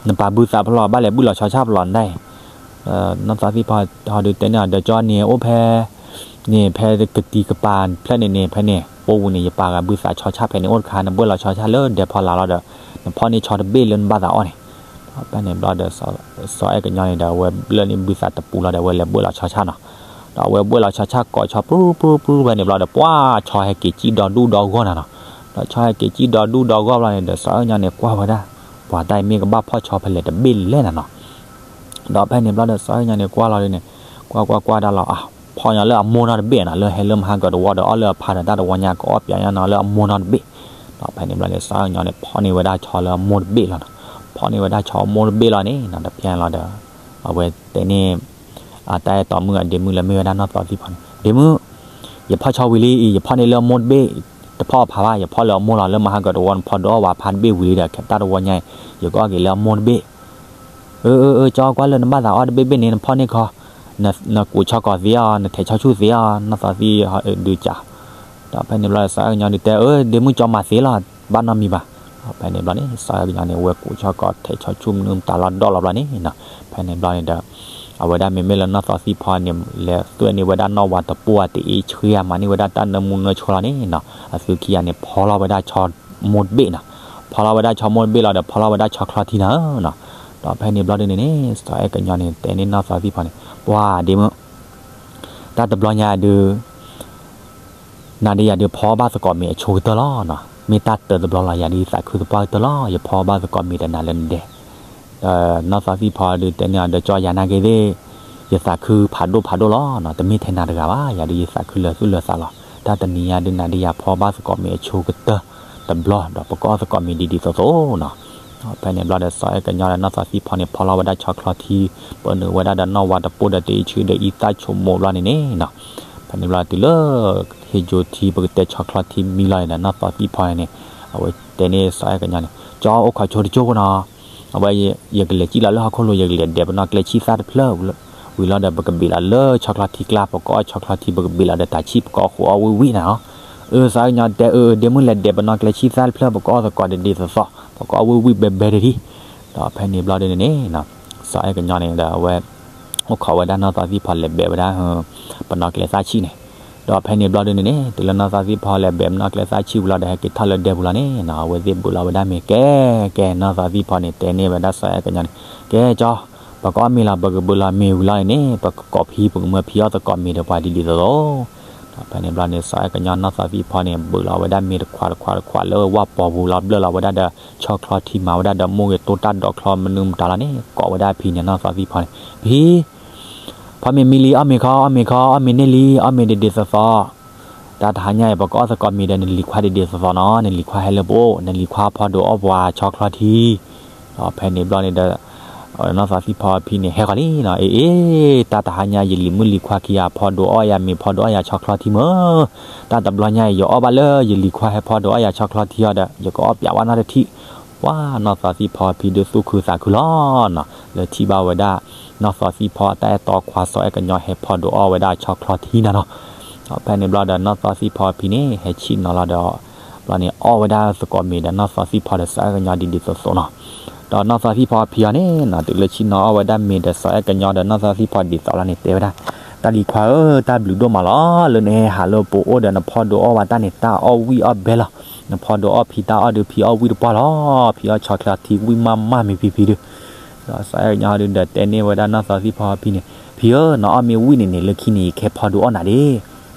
နပာ်ဘုသးဖျီ ဘၣ်လဲၤဘုၣ်လီၤဆီဆၣ်ဖျီန့ၣ် နီၢ်သီသံၣ်ဖီဟီဒုးတဲန့ၢ်အီၤဒီး ကၠီန့ၣ်အိၣ်ဖဲ န့ၣ် ဖဲကတံၤကပၤဖျၢၣ်န့ၣ်န့ၣ် ဖဲန့ၣ် အိၣ်ဝံၤန့ၣ် ယပာ်ဂၤဘုသးဆီဆၣ်ဖဲန့ၣ်အိၣ်တခါ နဘှဲၣ်လီၤဆီဆၣ်လၢဒဲဖီလာ်လီၤဒီး နဖီၣ်န့ၢ်ဆီတဘ့ၣ်လၢနဘၣ်သးအီၣ်န့ၣ်. ဒီးဖဲန့ၣ်ဘျီဒီး စီၤအဲၣ်ကညီန့ၣ်ဒီး အဝဲဘျၢန့ၢ်ဘုသးတပူၤလီၤဒီး အဝဲလဲၤဘှဲၣ်လီၤဆီဆၣ်နီၤ. ဒီးအဝဲဘှဲၣ်လီၤဆီဆၣ်ကိးဆီပူၤပူၤပူၤဖဲန့ၣ်ဘျီဒီး ပှၢ်ဆီဟဲက့ၤကံၣ်ဒီဒူၣ်ဒီဂီၢ်နၤနီၤ. ဒီးဆီဟဲက့ၤကံၣ်ဒီဒူၣ်ဒီဂီၢ်ဘျီန့ၣ်ဒီး စီၤအဲၣ်ကညီန့ၣ် ကွၢ်ဝဲဒၣ် ပှၤတၢ်အံၤမ့ၢ်ကဘၣ်ဖီၣ်ဆီဖဲလဲၣ်တဘ့ၣ်လဲၣ်နၤနီၤ. ဒီးဖဲန့ၣ်ဘျီဒီး စီၤအဲၣ်ကညီန့ၣ် ကွၢ်လီၤဒ်န့ၣ် ကွၢ်ကွၢ်ကွၢ်ဒၣ်လီၤ အဖီၣ်ညီလၢအမိၢ်နီတဘ့ၣ်နီၤ လၢဟဲလၢမဟါကတဝီဒီး အီၣ်လၢအဖါဒီးတၢ်တဝီညါ ကအီၣ်ပၠးညါနီၤ လၢအမိၢ်နီတဘ့ၣ်. ဒီးဖဲန့ၣ်ဘျီန့ၣ် စီၤအဲၣ်ကညီန့ၣ် ဖီၣ်န့ၢ်ဝဲဒၣ်ဆီလၢအမိၢ်တဘ့ၣ်လီၤနီၤ. ဖီၣ်န့ၢ်ဝဲဒၣ်ဆီအမိၢ်တဘ့ၣ်လီၤန့ၣ်နီၤ တဖျဲလီၤဒီး အဝဲတဲန့ၢ် အတၢ်အဲၣ်တီမုၣ်အဒ့မုၣ်လၢမ့ၢ်ဝဲဒၣ်နီၢ်သီသံၣ်ဖီန့ၣ် ဒ့မုၣ် ယဖီၣ်ဆီဝံၤလံအံၤ ယဖီၣ်န့ၢ်လၢအမိၢ်တဘ့ၣ် တဖီၣ်အဖါဘၣ် ယဖီၣ်လၢအမိၢ်လီၤ လၢမဟါကတဝီ နဖီၣ်ဒုးအီၣ်ဝဲဖါတဘ့ၣ်ဝံၤလံဒီး တၢ်တဝီညါအံၤ ယကအီၣ်က့ၤလၢအမိၢ်တဘ့ၣ်. အၢ အၢ အၢ ကၠီ ကွၢ်လၢနဘၣ်သးအီၣ်တဘ့ၣ်ဘ့ၣ်န့ၣ် နဖီၣ်န့ၢ်ခီ နကူးဆီကီးသ့အီၤ နထဲးဆီဆူၣ်သ့အီၤ နီၢ်သီသံၣ်ဒုးကး ဒီးဖဲန့ၣ်ဘျီဒီး စီၤအဲၣ်ကညီဒုးတဲ အၢ ဒ့မုၣ်ကၠီမၤသ့လီၤ ဘၣ်နီတမံၤဘၣ်. ဒီးဖဲန့ၣ်ဘျီန့ၣ် စီၤအဲၣ်ကညီန့ၣ် ဝဲကူးဆီကီးထဲးဆီဆူၣ်မနုၤမတၤလီၤဒီၣ်လီၤဘျီန့ၣ်နီၤ. ဖဲန့ၣ်ဘျီန့ၣ်ဒီး အဝဲဒၣ်မ့မ့ၢ်လၢနီၢ်သီသံၣ်ဖီန့ၣ် လဲၤသွဲၣ်န့ၢ်ဝဲဒၣ်နီၢ်ဝၤတပိၢ်အတအ့ဆှံ မၤန့ၢ်ဝဲဒၣ်တၢ်နၢမူနၢဆှီလီၤန့ၣ်နီၤ. အသုခံဂၤန့ၣ် ဖီလီၤဝဲဒၣ်ဆီမိၢ်တဘ့ၣ်နီၤ. ဖီလီၤဝဲဒၣ်ဆီမိၢ်တဘ့ၣ်လီၤဒီး ဖီလီၤဝဲဒၣ်ဆီချီထံနၤနီၤ. ဒီးဖဲန့ၣ်ဘျီဒုန့ၣ်န့ၣ် စီၤအဲၣ်ကညီန့ၣ် တဲန့ၢ်နီၢ်သီသံၣ်ဖီန့ၣ် ပှၤဒ့မုၣ် တၢ်တဘျီညါဒုး နၤဒီးယၤဒုးဖီဘၣ်သကိးမ့ၤအဆိကတၢၢ်လီၤနီၤ. မ့ၢ်တၢ်တၢတဘျီလီၤ ယၤဒုးယသးခုသပှၢ်ကတၢၢ်လီၤ ယဖီဘၣ်သကိးမ့ၤဒီးနၤလၢနဒဲ. ဒီးနီၢ်သီသံၣ်ဖီဒုးတဲန့ၢ်အီၤဒီး ကၠီ ယၤနာ်က့သ့ၣ် ယသးခုဖးဒိၣ်ဖးဒိၣ်လီၤနီၤ. တမ့ၢ်ထဲနၤတဂၤဘၣ် ယၤဒုးယသးခုလၢာ်သူၣ်လၢာ်သးလီၤ. တၢ်တနံၤညါဒုးနၤဒီးယၤဖီဘၣ်သကိးမ့ၤအဆိကတၢၢ်တဘျီ ဒီးပကအီၣ်သကိးမ့ၤဒ်ဒ်သိးသိးနီၤ. ဖဲန့ၣ်ဘျီဒီးစီၤအဲၣ်ကညီဒီးနီၢ်သီသံၣ်ဖီန့ၣ် ဖီလီၤဝဲဒၣ်ဆီချီထံ ပၢနုာ်ဝဲဒၣ်ဒီးနီၢ်ဝၤတပိၢ်ဒီးတအ့ဆှံဒီးအံသၣ်ဆိမိးဘျီန့ၣ်န့ၣ်နီၤ. ဖဲန့ၣ်ဘျီတုၤလၢ ဟ့ၣ်ကၠိထံ ပကတဲဆီချီထံမံလီၤန့ၣ်ဒီး နီၢ်သီသံၣ်ဖီန့ၣ် အဝဲတဲန့ၢ်စီၤအဲၣ်ကညီန့ၣ် ကၠီ အိၣ်ခိးဆိတကၠိဖိနီၤ. အဝဲ ယကလဲၤစံၣ်လီၤလၢဟီၣ်ခိၣ်လိၤ ယကလဲၤဒဲးပနီၣ်ကျဲဆံၣ်သၣ်တဖျၢၣ် ဝံၤလီၤဒီး ပကဘ့ၣ်လီၤလၢဆီချီထံကျါ ပကအီၣ်ဆီချီထံ ပကဘ့ၣ်လီၤဒီးတၢ်ဆံၣ် ပကအီၣ်ဃိးအီၣ်ဝံၣ်ဝံၣ်နၤနီၤ. အၢ စီၤအဲၣ်ကညီတဲ အၢ အၢ ဒ့မုၣ်လဲၤဒဲးပနီၣ်ကျဲဆံၣ်သၣ်တဖျၢၣ် ပကအီၣ်သကိးဒ်ဒ်သိးသိး ပကအီၣ်ဝံၣ်ဝံၣ်ဘဲဘဲတထံၣ်. ဒီးဖဲန့ၣ်ဘျီဒုန့ၣ်န့ၣ် စီၤအဲၣ်ကညီန့ၣ်ဒီးအဝဲ အိၣ်ခိးဝဲဒၣ်နီၢ်သီသံၣ်ဖီလဲၤဘဲးဝဲဒၣ် ပနီၣ်ကျဲသၣ်ဆံၣ်န့ၣ်. ဒီးဖဲန့ၣ်ဘျီဒုန့ၣ်န့ၣ် တုၤလၢနီၢ်သီသံၣ်ဖီလဲၤဘဲးပနီၣ်ကျဲသၣ်ဆံၣ်ဝံၤလီၤဒီး ဟဲက့ၤထီၣ်လၢဒဲပူၤလီၤန့ၣ်နီၤ အဝဲသ့ၣ်ဘုးလီၤဝဲဒၣ်မ့ၤကဲကဲ နီၢ်သီသံၣ်ဖီန့ၣ် တဲန့ၢ်ဝဲဒၣ်စီၤအဲၣ်ကညီန့ၣ် ကဲကၠီ ပကအီၣ်မ့ၤလီၤ ပကဘုးလီၤမ့ၤဝံၤလီၤန့ၣ်န့ၣ် ပကကိးဖံ ပကမၢဖံအီၣ်သကိးမ့ၤဒီးပှၤဒ်ဒ်သိးသိး. ဒီးဖဲန့ၣ်ဘျီန့ၣ် စီၤအဲၣ်ကညီနီၢ်သီသံၣ်ဖီန့ၣ် ဘုးလီၤဝဲဒၣ်မ့ၤတခွးတခွးတခွးလၢဝၣ်ပီၤပူၤလီၤ ဘျၢၣ်လီၤဝဲဒၣ်ဒီး ဆီချီထံမၤဝဲဒၣ်ဒီးမိၢ်ဂ့ၤတိၢ်တၢ်ဒိးချီမနုၤမတၤလီၤန့ၣ် ကိးဝဲဒၣ်ဖံန့ၣ် နီၢ်သီသံၣ်ဖီန့ၣ် ဖံ ဖီမ့ၤမံလံ အီၣ်မ့ၤခီ အီၣ်မ့ၤခီ အီၣ်မ့ၤန့ၢ်လံ အီၣ်မ့ၤဒ်ဒ်သိးသိး. တၢ်တဟါညါအံၤ ပကအီၣ်သကိးမ့ၤဒီးနလံၤခွါဒ်ဒ်သိးသိးနီၤ, နလံၤခွါဟဲလၢပအိၣ်, နလံၤခွါဖီဒိးအီၣ်ပှၤဆီချီထံ. ဒီးဖဲန့ၣ်ဘျီန့ၣ်ဒီး နီၢ်သီသံၣ်ဖီဖံန့ၣ် ဟဲဃီၤလံနီၤ, အ့ အ့ တၢ်တဟါညါ ယလံၤမုၣ်လံၤခွါခံဂၤ ဖီဒိးအီၣ်ယၤမ့ၤ ဖီဒိးအီၣ်ယၤဆီချီထံမ့ၢ်, တၢ်တဘျီညါအံၤ ယအီၣ်ဘၣ်လၢယလံၤခွါဟဲဖီဒိးအီၣ်ယၤဆီချီထံအီၤဒီး ယကအီၣ်ပျးဝဲနီတထံၣ်. ပှၤနီၢ်သီသံၣ်ဖီဖံဒုးသူၣ်ခုသးခုလီၤနီၤ, လၢထံၣ်ဘၣ်ဝဲဒၣ် နီၢ်သီသံၣ်ဖီအတၢ်အဲၣ်တီခွါ စီၤအဲၣ်ကညီဟဲဖီဒိးအီၣ်ဝဲဒၣ်ဆီချီထံနၤနီၤ. ဒီးဖဲန့ၣ်ဘျီဒီး နီၢ်သီသံၣ်ဖီဖံန့ၣ် ဟဲဆ့ၣ်နီၤလီၤဒီး ဘျီန့ၣ် အီၣ်ဝဲဒၣ်သကိးမ့ၤဒီးနီၢ်သီသံၣ်ဖီဒီးစီၤအဲၣ်ကညီဒ်ဒ်သိးသိးနီၤ. ဒီးနီၢ်သီသံၣ်ဖီဖံအီၤန့ၣ်နီၤ တုၤလၢဆ့ၣ်နီၤအီၣ်ဝဲဒၣ်မ့ၤဒီးစီၤအဲၣ်ကညီဒီးနီၢ်သီသံၣ်ဖီဒ်သိးလီၤန့ၣ် တဲဝဲဒၣ်, တၢ်လံၤခွါဧၢ, တၢ်ဘျုးဒိၣ်မးလီၤ, လၢနဟဲဟးလၢပအိၣ်ဒီးနဖီဒိးအီၣ်ဝဲတၢ်န့ၣ် တၢ်အီၣ်ဝံၣ်အီၣ်ဘဲလီၤ. နဖီဒိးအီၣ်ဖံတၢ်အီၣ်ဒီး ဖံအီၣ်ဝံၣ်တပှၢ်လီၤ, ဖံအီၣ်ဆီချီထံဝံၣ်မးမးမ့ၤဖံဖံဒီး. ဒီးစီၤအဲၣ်ကညီဒုးဒီးတဲန့ၢ်ဝဲဒၣ်နီၢ်သီသံၣ်ဖီဖံန့ၣ်, ဖံဧၢ, နအီၣ်မ့ၤဝံၣ်န့ၣ်န့ၣ် လၢခံန့ၣ် ယကဟဲဖီဒိးအီၣ်နၤဒ့ၣ်.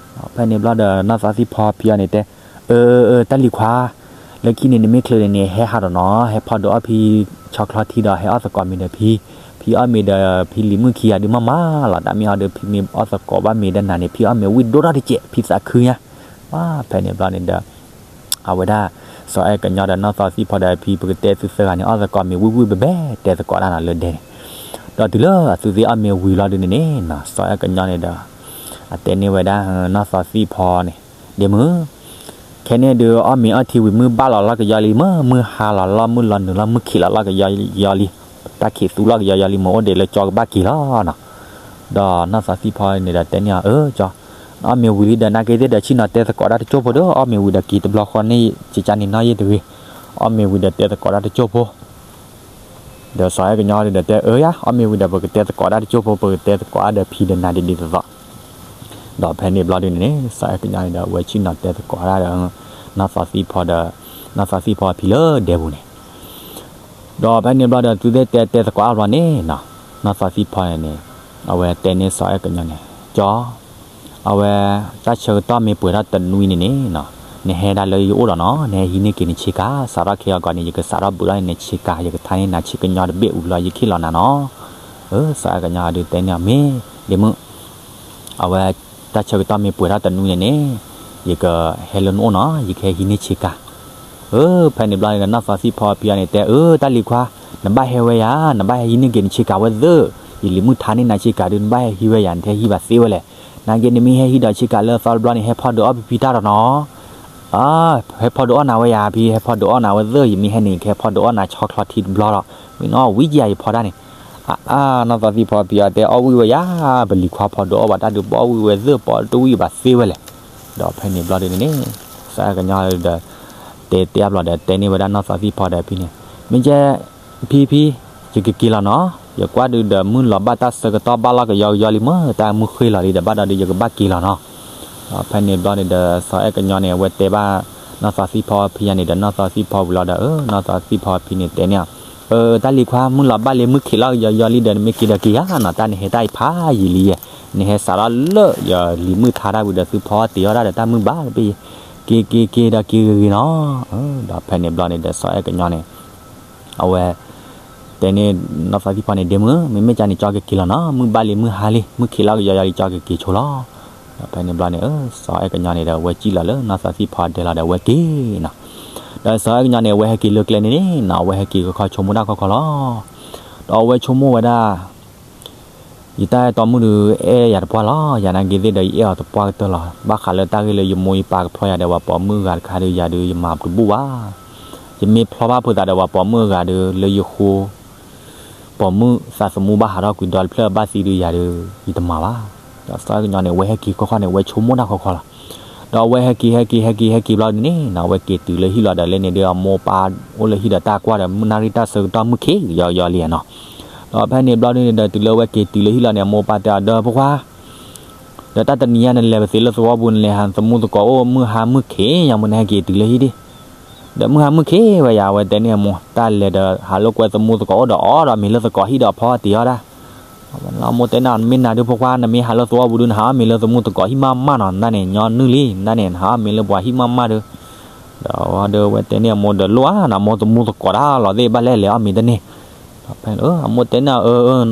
ဖဲန့ၣ်ဘျီဒီး နီၢ်သီသံၣ်ဖီဖံအီၤန့ၣ်တဲ, အၢ အၢ တၢ်လံၤခွါ, လၢခံန့ၣ် နမ့ၢ်ချုးန့ၣ်န့ၣ် ဟဲဟးဒီးနီၤ, ဟဲဖီဒိးအီၣ်ဖံဆီချီထံဒီး ဟဲအီၣ်သကိးမ့ၤဒီးဖံ, ဖံအီၣ်မ့ၤဒီးဖံလံၤမုၣ်ခံဂၤဒုးမးမးလီၤ, တၢ်မ့ၢ်အီၤဒီး ဖံမ့ၢ်အီၣ်သကိးဘၣ်မ့ၤဒီးနၤန့ၣ် ဖံအီၣ်မ့ၤဝံၣ်ဒိၣ်ထီၣ်တစဲး ဖံသးခုညါ. ဖဲန့ၣ်ဘျီန့ၣ်ဒီး အဝဲဒၣ် စီၤအဲၣ်ကညီဒီးနီၢ်သီသံၣ်ဖီဒီးဖံ ပကတဲသုသၢဂၤန့ၣ် အီၣ်သကိးမ့ၤဝံၣ်ဝံၣ်ဘဲဘဲ တဲသကိးတၢ်နီၤလၢဒဲန့ၣ်. ဒီးတုၤလၢအသုသ့ၣ်အီၣ်မ့ၤဝံၤလီၤဒုးန့ၣ်န့ၣ်နီၤ စီၤအဲၣ်ကညီန့ၣ်ဒီး အတဲန့ၢ်ဝဲဒၣ် နီၢ်သီသံၣ်ဖီန့ၣ်, ဒ့မုၣ်, ခဲန့ၣ်ဒုးအီၣ်မ့ၤအီထံဝံၤ မုၢ်ဘၣ်လီၤလီၤကယီလံမ့ၢ်, မုၢ်ဟါလီၤလီၤ မုၢ်လီၤနုာ်လီၤ မုၢ်ခံးလီၤလီၤကယီလံ, တၢ်ခံးသူလီၤကယီယီလံမ့ၢ် အိၣ်ဒံးလၢကၠီကဘၣ်က့ၤလီၤနီၤ. ဒီးနီၢ်သီသံၣ်ဖီန့ၣ်ဒီးတဲန့ၢ်အီၤ, အၢ ကၠီ, အီၣ်မ့ၤဝံၤလံဒီး နာ်က့သ့ၣ်ဒီး ဆ့ၣ်နီၤတဲသကိးတၢ်တကၠိၢ်ဖိဒီး အီၣ်မ့ၤဝံၤဒီးက့ၤတဘျီဃီန့ၣ် ကကန့ၣ်နီၢ်ယ့ၢ်တဂ့ၤ, အီၣ်မ့ၤဝံၤဒီးတဲသကိးတၢ်တကၠိၢ်ဖိ ဒီးစီၤအဲၣ်ကညီဒီးတဲ အၢယါ အီၣ်မ့ၤဝံၤဒီး ပကတဲသကိးတၢ်တကၠိၢ်ဖိ ပကတဲသကိးတၢ်ဒီးဖံဒီးနၤဒ်ဒ်သိးသိး. ဒီးဖဲန့ၣ်ဘျီဒုးန့ၣ်န့ၣ် စီၤအဲၣ်ကညီန့ၣ်ဒီး အဝဲဆ့ၣ်နီၤတဲသကိးတၢ်ဒီး နီၢ်သီသံၣ်ဖီဒီး နီၢ်သီသံၣ်ဖီအဖံလၢဒဲပူၤန့ၣ်. ဒီးဖဲန့ၣ်ဘျီဒီး သုသ့ၣ်တဲတဲသကိးအါဘျီန့ၣ်နီၤ, နီၢ်သီသံၣ်ဖီန့ၣ်န့ၣ် အဝဲတဲန့ၢ်စီၤအဲၣ်ကညီန့ၣ်, ကၠီ အဝဲ တၢ်ဆၢကတီၢ်မ့ၢ်ပှဲၤထီၣ်တနွံန့ၣ်န့ၣ်နီၤ, နဟဲဒၣ်လၢယအိၣ်ဒီးနီၤ, နဟဲဟံးန့ၢ်က့ၤနဆ့ကၤ, စးထီၣ်ခဲအံၤအဂီၢ်န့ၣ် ယကစးထီၣ်ဘုးထီၣ်န့ၢ်နဆ့ကၤ, ယကထါန့ၢ်နၤဆ့ကညီတဘ့ၣ်ဝံၤလီၤ ယခ့ၣ်လီၤနၤနီၤ. အၢ စီၤအဲၣ်ကညီဒုးတဲန့ၢ်အီၤ မ့ၢ် ဒ့မုၣ်, အဝဲ တၢ်ဆၢကတီၢ်မ့ၢ်ပှဲၤထီၣ်တနွံန့ၣ်န့ၣ် ယကဟဲလၢနအိၣ်နီၤ, ယကဟဲဟံးန့ၢ်ဆ့ကၤ. အၢ ဖဲန့ၣ်ဘျီန့ၣ်ဒီး နီၢ်သီသံၣ်ဖီအဖံအီၤန့ၣ်တဲ အၢ တၢ်လံၤခွါ, နဘၣ်ဟဲဝဲယၤ, နဘၣ်ဟဲဟံးန့ၢ်က့ၤနဆ့ကၤဝဲသ့ၣ်, ယလံၤမုၣ်ထါန့ၢ်နၤဆ့ကၤဒုး နဘၣ်ဟဲဟံးဝဲယၤ, နတဟဲဟံးဘၣ်သ့ဝဲလဲၣ်. နာ်က့နမ့ၢ်ဟဲဟံးဒီးဆ့ကၤလၢအသီတဘျီန့ၣ် ဟဲဖီဒုးအီၣ်ဖံဖံတၢ်ဒီးနီၤ. ဟဲဖီဒုးအီၣ်နၤဝဲယၤဖံ, ဟဲဖီဒုးအီၣ်နၤဝဲသ့ၣ်, ယမ့ၢ်ဟဲန့ၣ် ယကဟဲဖီဒုးအီၣ်နၤဆီချီထံတဘျီဒီး မ့ၢ်နအီၣ်ဝံၤကယၤယဖီတၢ်န့ၣ်. အါ နီၢ်သီသံၣ်ဖီအဖံအီၤတဲ အီၣ်ဝံၣ်ဝဲယၤ, ပလံၤခွါဖီဒုးအီၣ်ဘၣ်တၢ်ဒုး ပအီၣ်ဝံၣ်ဝဲသ့ၣ် ပအီၣ်တဝံၣ်ဘၣ်သ့ဝဲလဲၣ်. ဒီးဖဲန့ၣ်ဘျီဒုးန့ၣ်န့ၣ် စီၤအဲၣ်ကညီဒီး တဲတဲအါဘျီဒီး တဲန့ၢ်ဝဲဒၣ်နီၢ်သီသံၣ်ဖီဒီးဖံန့ၣ်, မ့ၢ်ကဲ ဖံဖံ, ယကက့ၤလီၤနီၤ, ယကွၢ်ဒုးဒီး မုၢ်လီၤဘၣ်တၢ်ဆၢကတီၢ်ဘၣ်လီၤကယီကယီလံမ့ၢ်, တၢ်မုၢ်ဃ့ၢ်လီၤလံဒီး ဘၣ်ဒီးဒုး ယကဘၣ်က့ၤလီၤနီၤ. ဒီးဖဲန့ၣ်ဘျီန့ၣ်ဒီး စီၤအဲၣ်ကညီန့ၣ် အဝဲတဲဘၣ် နီၢ်သီသံၣ်ဖီဖံယါန့ၣ်ဒီး နီၢ်သီသံၣ်ဖီဝံၤလီၤဒီး အၢ နီၢ်သီသံၣ်ဖီဖံန့ၣ်တဲန့ၢ်အီၤ, အၢ တၢ်လံၤခွါ မုၢ်လီၤဘၣ်လံ မုၢ်ခံးလီၤကယီကယီလံဒီး နမ့ၢ်က့ၤဒီးက့ၤယါနီၤ, တၢ်နဟဲတၢ်အံၤဖးယံာ်လံယဲ, နဟဲစးထီၣ်လၢယလံၤမုၣ်ထါတၢ်ဝံၤဒီး သုဖီအီၣ်တ့ၤအီၣ်တၢ်ဒီးတၢ်မုၢ်ဘၣ်တဘ့ၣ်ယဲ, က့ၤက့ၤက့ၤဒီးက့ၤဂ့ၤဂ့ၤနီၤ. ဒီးဖဲန့ၣ်ဘျီန့ၣ်ဒီး စီၤအဲၣ်ကညီန့ၣ် အဝဲ တဲန့ၢ်နီၢ်သီသံၣ်ဖီန့ၣ် ဒ့မုၣ်, မ့မ့ၢ်ကန့ၣ် ကၠီကက့ၤလီၤနီၤ, မုၢ်ဘၣ်လံ မုၢ်ဟါလံ မုၢ်ခံးလီၤကယီကယီလံ ကၠီကက့ၤဆိလီၤ. ဒီးဖဲန့ၣ်ဘျီန့ၣ် စီၤအဲၣ်ကညီန့ၣ်ဒီး အဝဲစံၣ်လီၤလၢနီၢ်သီသံၣ်ဖီဒဲလီၤဒီး အဝဲက့ၤနီၤ. ဒီးစီၤအဲၣ်ကညီန့ၣ် အဝဲဟဲက့ၤလၢကျဲန့ၣ်န့ၣ်နီၤ, အဝဲဟဲက့ၤခီခီဆိကမိၣ်တၢ်ခီခီလီၤ. ဒီးအဝဲဆိကမိၣ်ဝဲဒၣ် ယတၢ်အဲၣ်တီမုၣ်ဒုး အဲၣ်ယၤတပှၢ်လီၤ, ယၤနာ်က့သ့ၣ်ဒီး ယအဲၣ်အီၤတပှၢ်ကတၢၢ်လီၤ. ဘၣ်ဃးလၢတၢ်ဂ့ၢ်လၢယမိၢ်ယပၢ်ကဖျီယၤဒီး ပှၤပိာ်မုၣ်အဂၤတခါဒီး ယၤဒုး ယမၤတဘူၣ်ဘၣ်. ယမ့ၢ်ဖျီဘၣ်ဖိသးဒီး ပှၤပိာ်မုၣ်အဂၤဒီး လၢယဃိ ပိာ်မုၣ်သးသမူဘၣ်ဟးထီၣ်ကွံာ်ဒီတဖျၢၣ်အဘၣ်သံဒုး ယၤဒုး ယတမၤဘၣ်. ဒီးစီၤအဲၣ်ကညီန့ၣ် အဝဲဟဲက့ၤခီခီန့ၣ် အဝဲဆိကမိၣ်တၢ်ခီခီလီၤ. ဒီးအဝဲဟဲက့ၤ ဟဲက့ၤ ဟဲက့ၤ ဟဲက့ၤဘျီဒုးန့ၣ်နီၤ အဝဲက့ၤတုၤလၢဟံၣ်လီၤဒီး လၢန့ၣ်ဒုး အမိၢ်ပၢ်အိၣ်လၢဟံၣ်ဒီးတၢ်ကွၢ်ဒီး မုၢ်နၣ်ရံၣ်တၢ်ဆၢကတီၢ်မုၢ်ခံးကယီကယီလံနီၤ. ဒီးဖဲန့ၣ်ဘျီဒုးန့ၣ်ဒီး တုၤလၢအဝဲက့ၤတုၤလၢဟံၣ်လီၤန့ၣ် အမိၢ်ပၢ်တဲအီၤ ဒီးဖိခွါ ဒီးတၢ်တနံၤညါနလဲၤဝဲသ့ၣ်လၢသဝီပူၤ နလဲၤဟးသမူသကိးအိၣ် မုၢ်ဟါမုၢ်ခံး ယၤမိၢ်နဟဲက့ၤတုၤလၢဟံၣ်ဒံး. ဒီးမုၢ်ဟါမုၢ်ခံးဝဲယၤ အဝဲတဲန့ၢ်အမိၢ် တၢ်လဲၤဒီးဟးလိာ်ကွဲသမူသကိးအိၣ်ဒီးအီၣ်ဒီးမ့ၤလၢသကိးဟံၣ်ဒီးဖီတ့ၤအီၣ်ဒၣ်. အမိၢ်တဲန့ၢ် မ့ၢ်နၤဒုးဖိခွါ နမ့ၢ်ဟးလၢသဝီပူၤဒုး နဟးအီၣ်မ့ၤလၢသမူသကိးဟံၣ်မးမးနီၤ နတၢ်န့ၣ် ညီနုၢ်လံ နတၢ်န့ၣ် နဟးအီၣ်မ့ၤလၢပှၤဟံၣ်မးမးဒုး. ဒီးအဝဲဒုး အဝဲတဲန့ၢ်အမိၢ်ဒီး လိၣ်ဧါ နမိၢ်သမူသကိးတၢ်လီၤသ့ၣ် ဘၣ်လဲၣ်လဲၤအီၣ်မ့ၤတန့ၢ်. ဒီးဖဲန့ၣ် အမိၢ်တဲန့ၢ် အၢ အၢ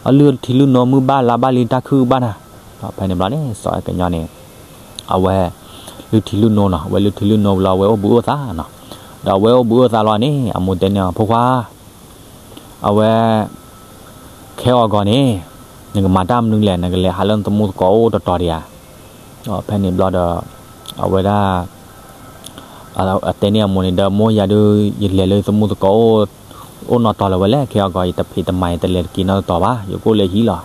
အလုၢ်ထံလုၢ်နိ မုၢ်ဘၣ်လါဘၣ်လံ တၢ်ခုၣ်ဘၣ်နၤ. ဒီးဖဲန့ၣ်ဘျီန့ၣ် စီၤအဲၣ်ကညီန့ၣ် အဝဲ လုၢ်ထံလုၢ်နိနီၤ, အဝဲလုၢ်ထံလုၢ်နိဘျီ အဝဲအိၣ်ဘှံးအိၣ်သါနီၤ. ဒီးအဝဲအိၣ်ဘှံးအိၣ်သါလီၤန့ၣ် အမိၢ်တဲန့ၢ်အီၤ ဖိခွါ အဝဲ ခဲအံၤအဂီၢ်န့ၣ် နကမၤတၢ်မနုၤလဲၣ်, နကလဲၤဟးလၢနသမူသကိးအိၣ်တတီၤဒံးဧါ. ဒီးဖဲန့ၣ်ဘျီဒီး အဝဲဒၣ် အတဲန့ၢ်အမိၢ်န့ၣ်ဒီး မိၢ်ယၤဒုး ယလဲၤလၢယသမူသကိးအိၣ် အိၣ်နီတီၤလၢၤဝဲလဲၣ်, ခဲအံၤအဂီၢ် ယတဖံးတမၤ ယတလဲၤတက့ၤနီတတီၤဘၣ်, ယကအိၣ်လၢဟံၣ်လီၤ. ဒီ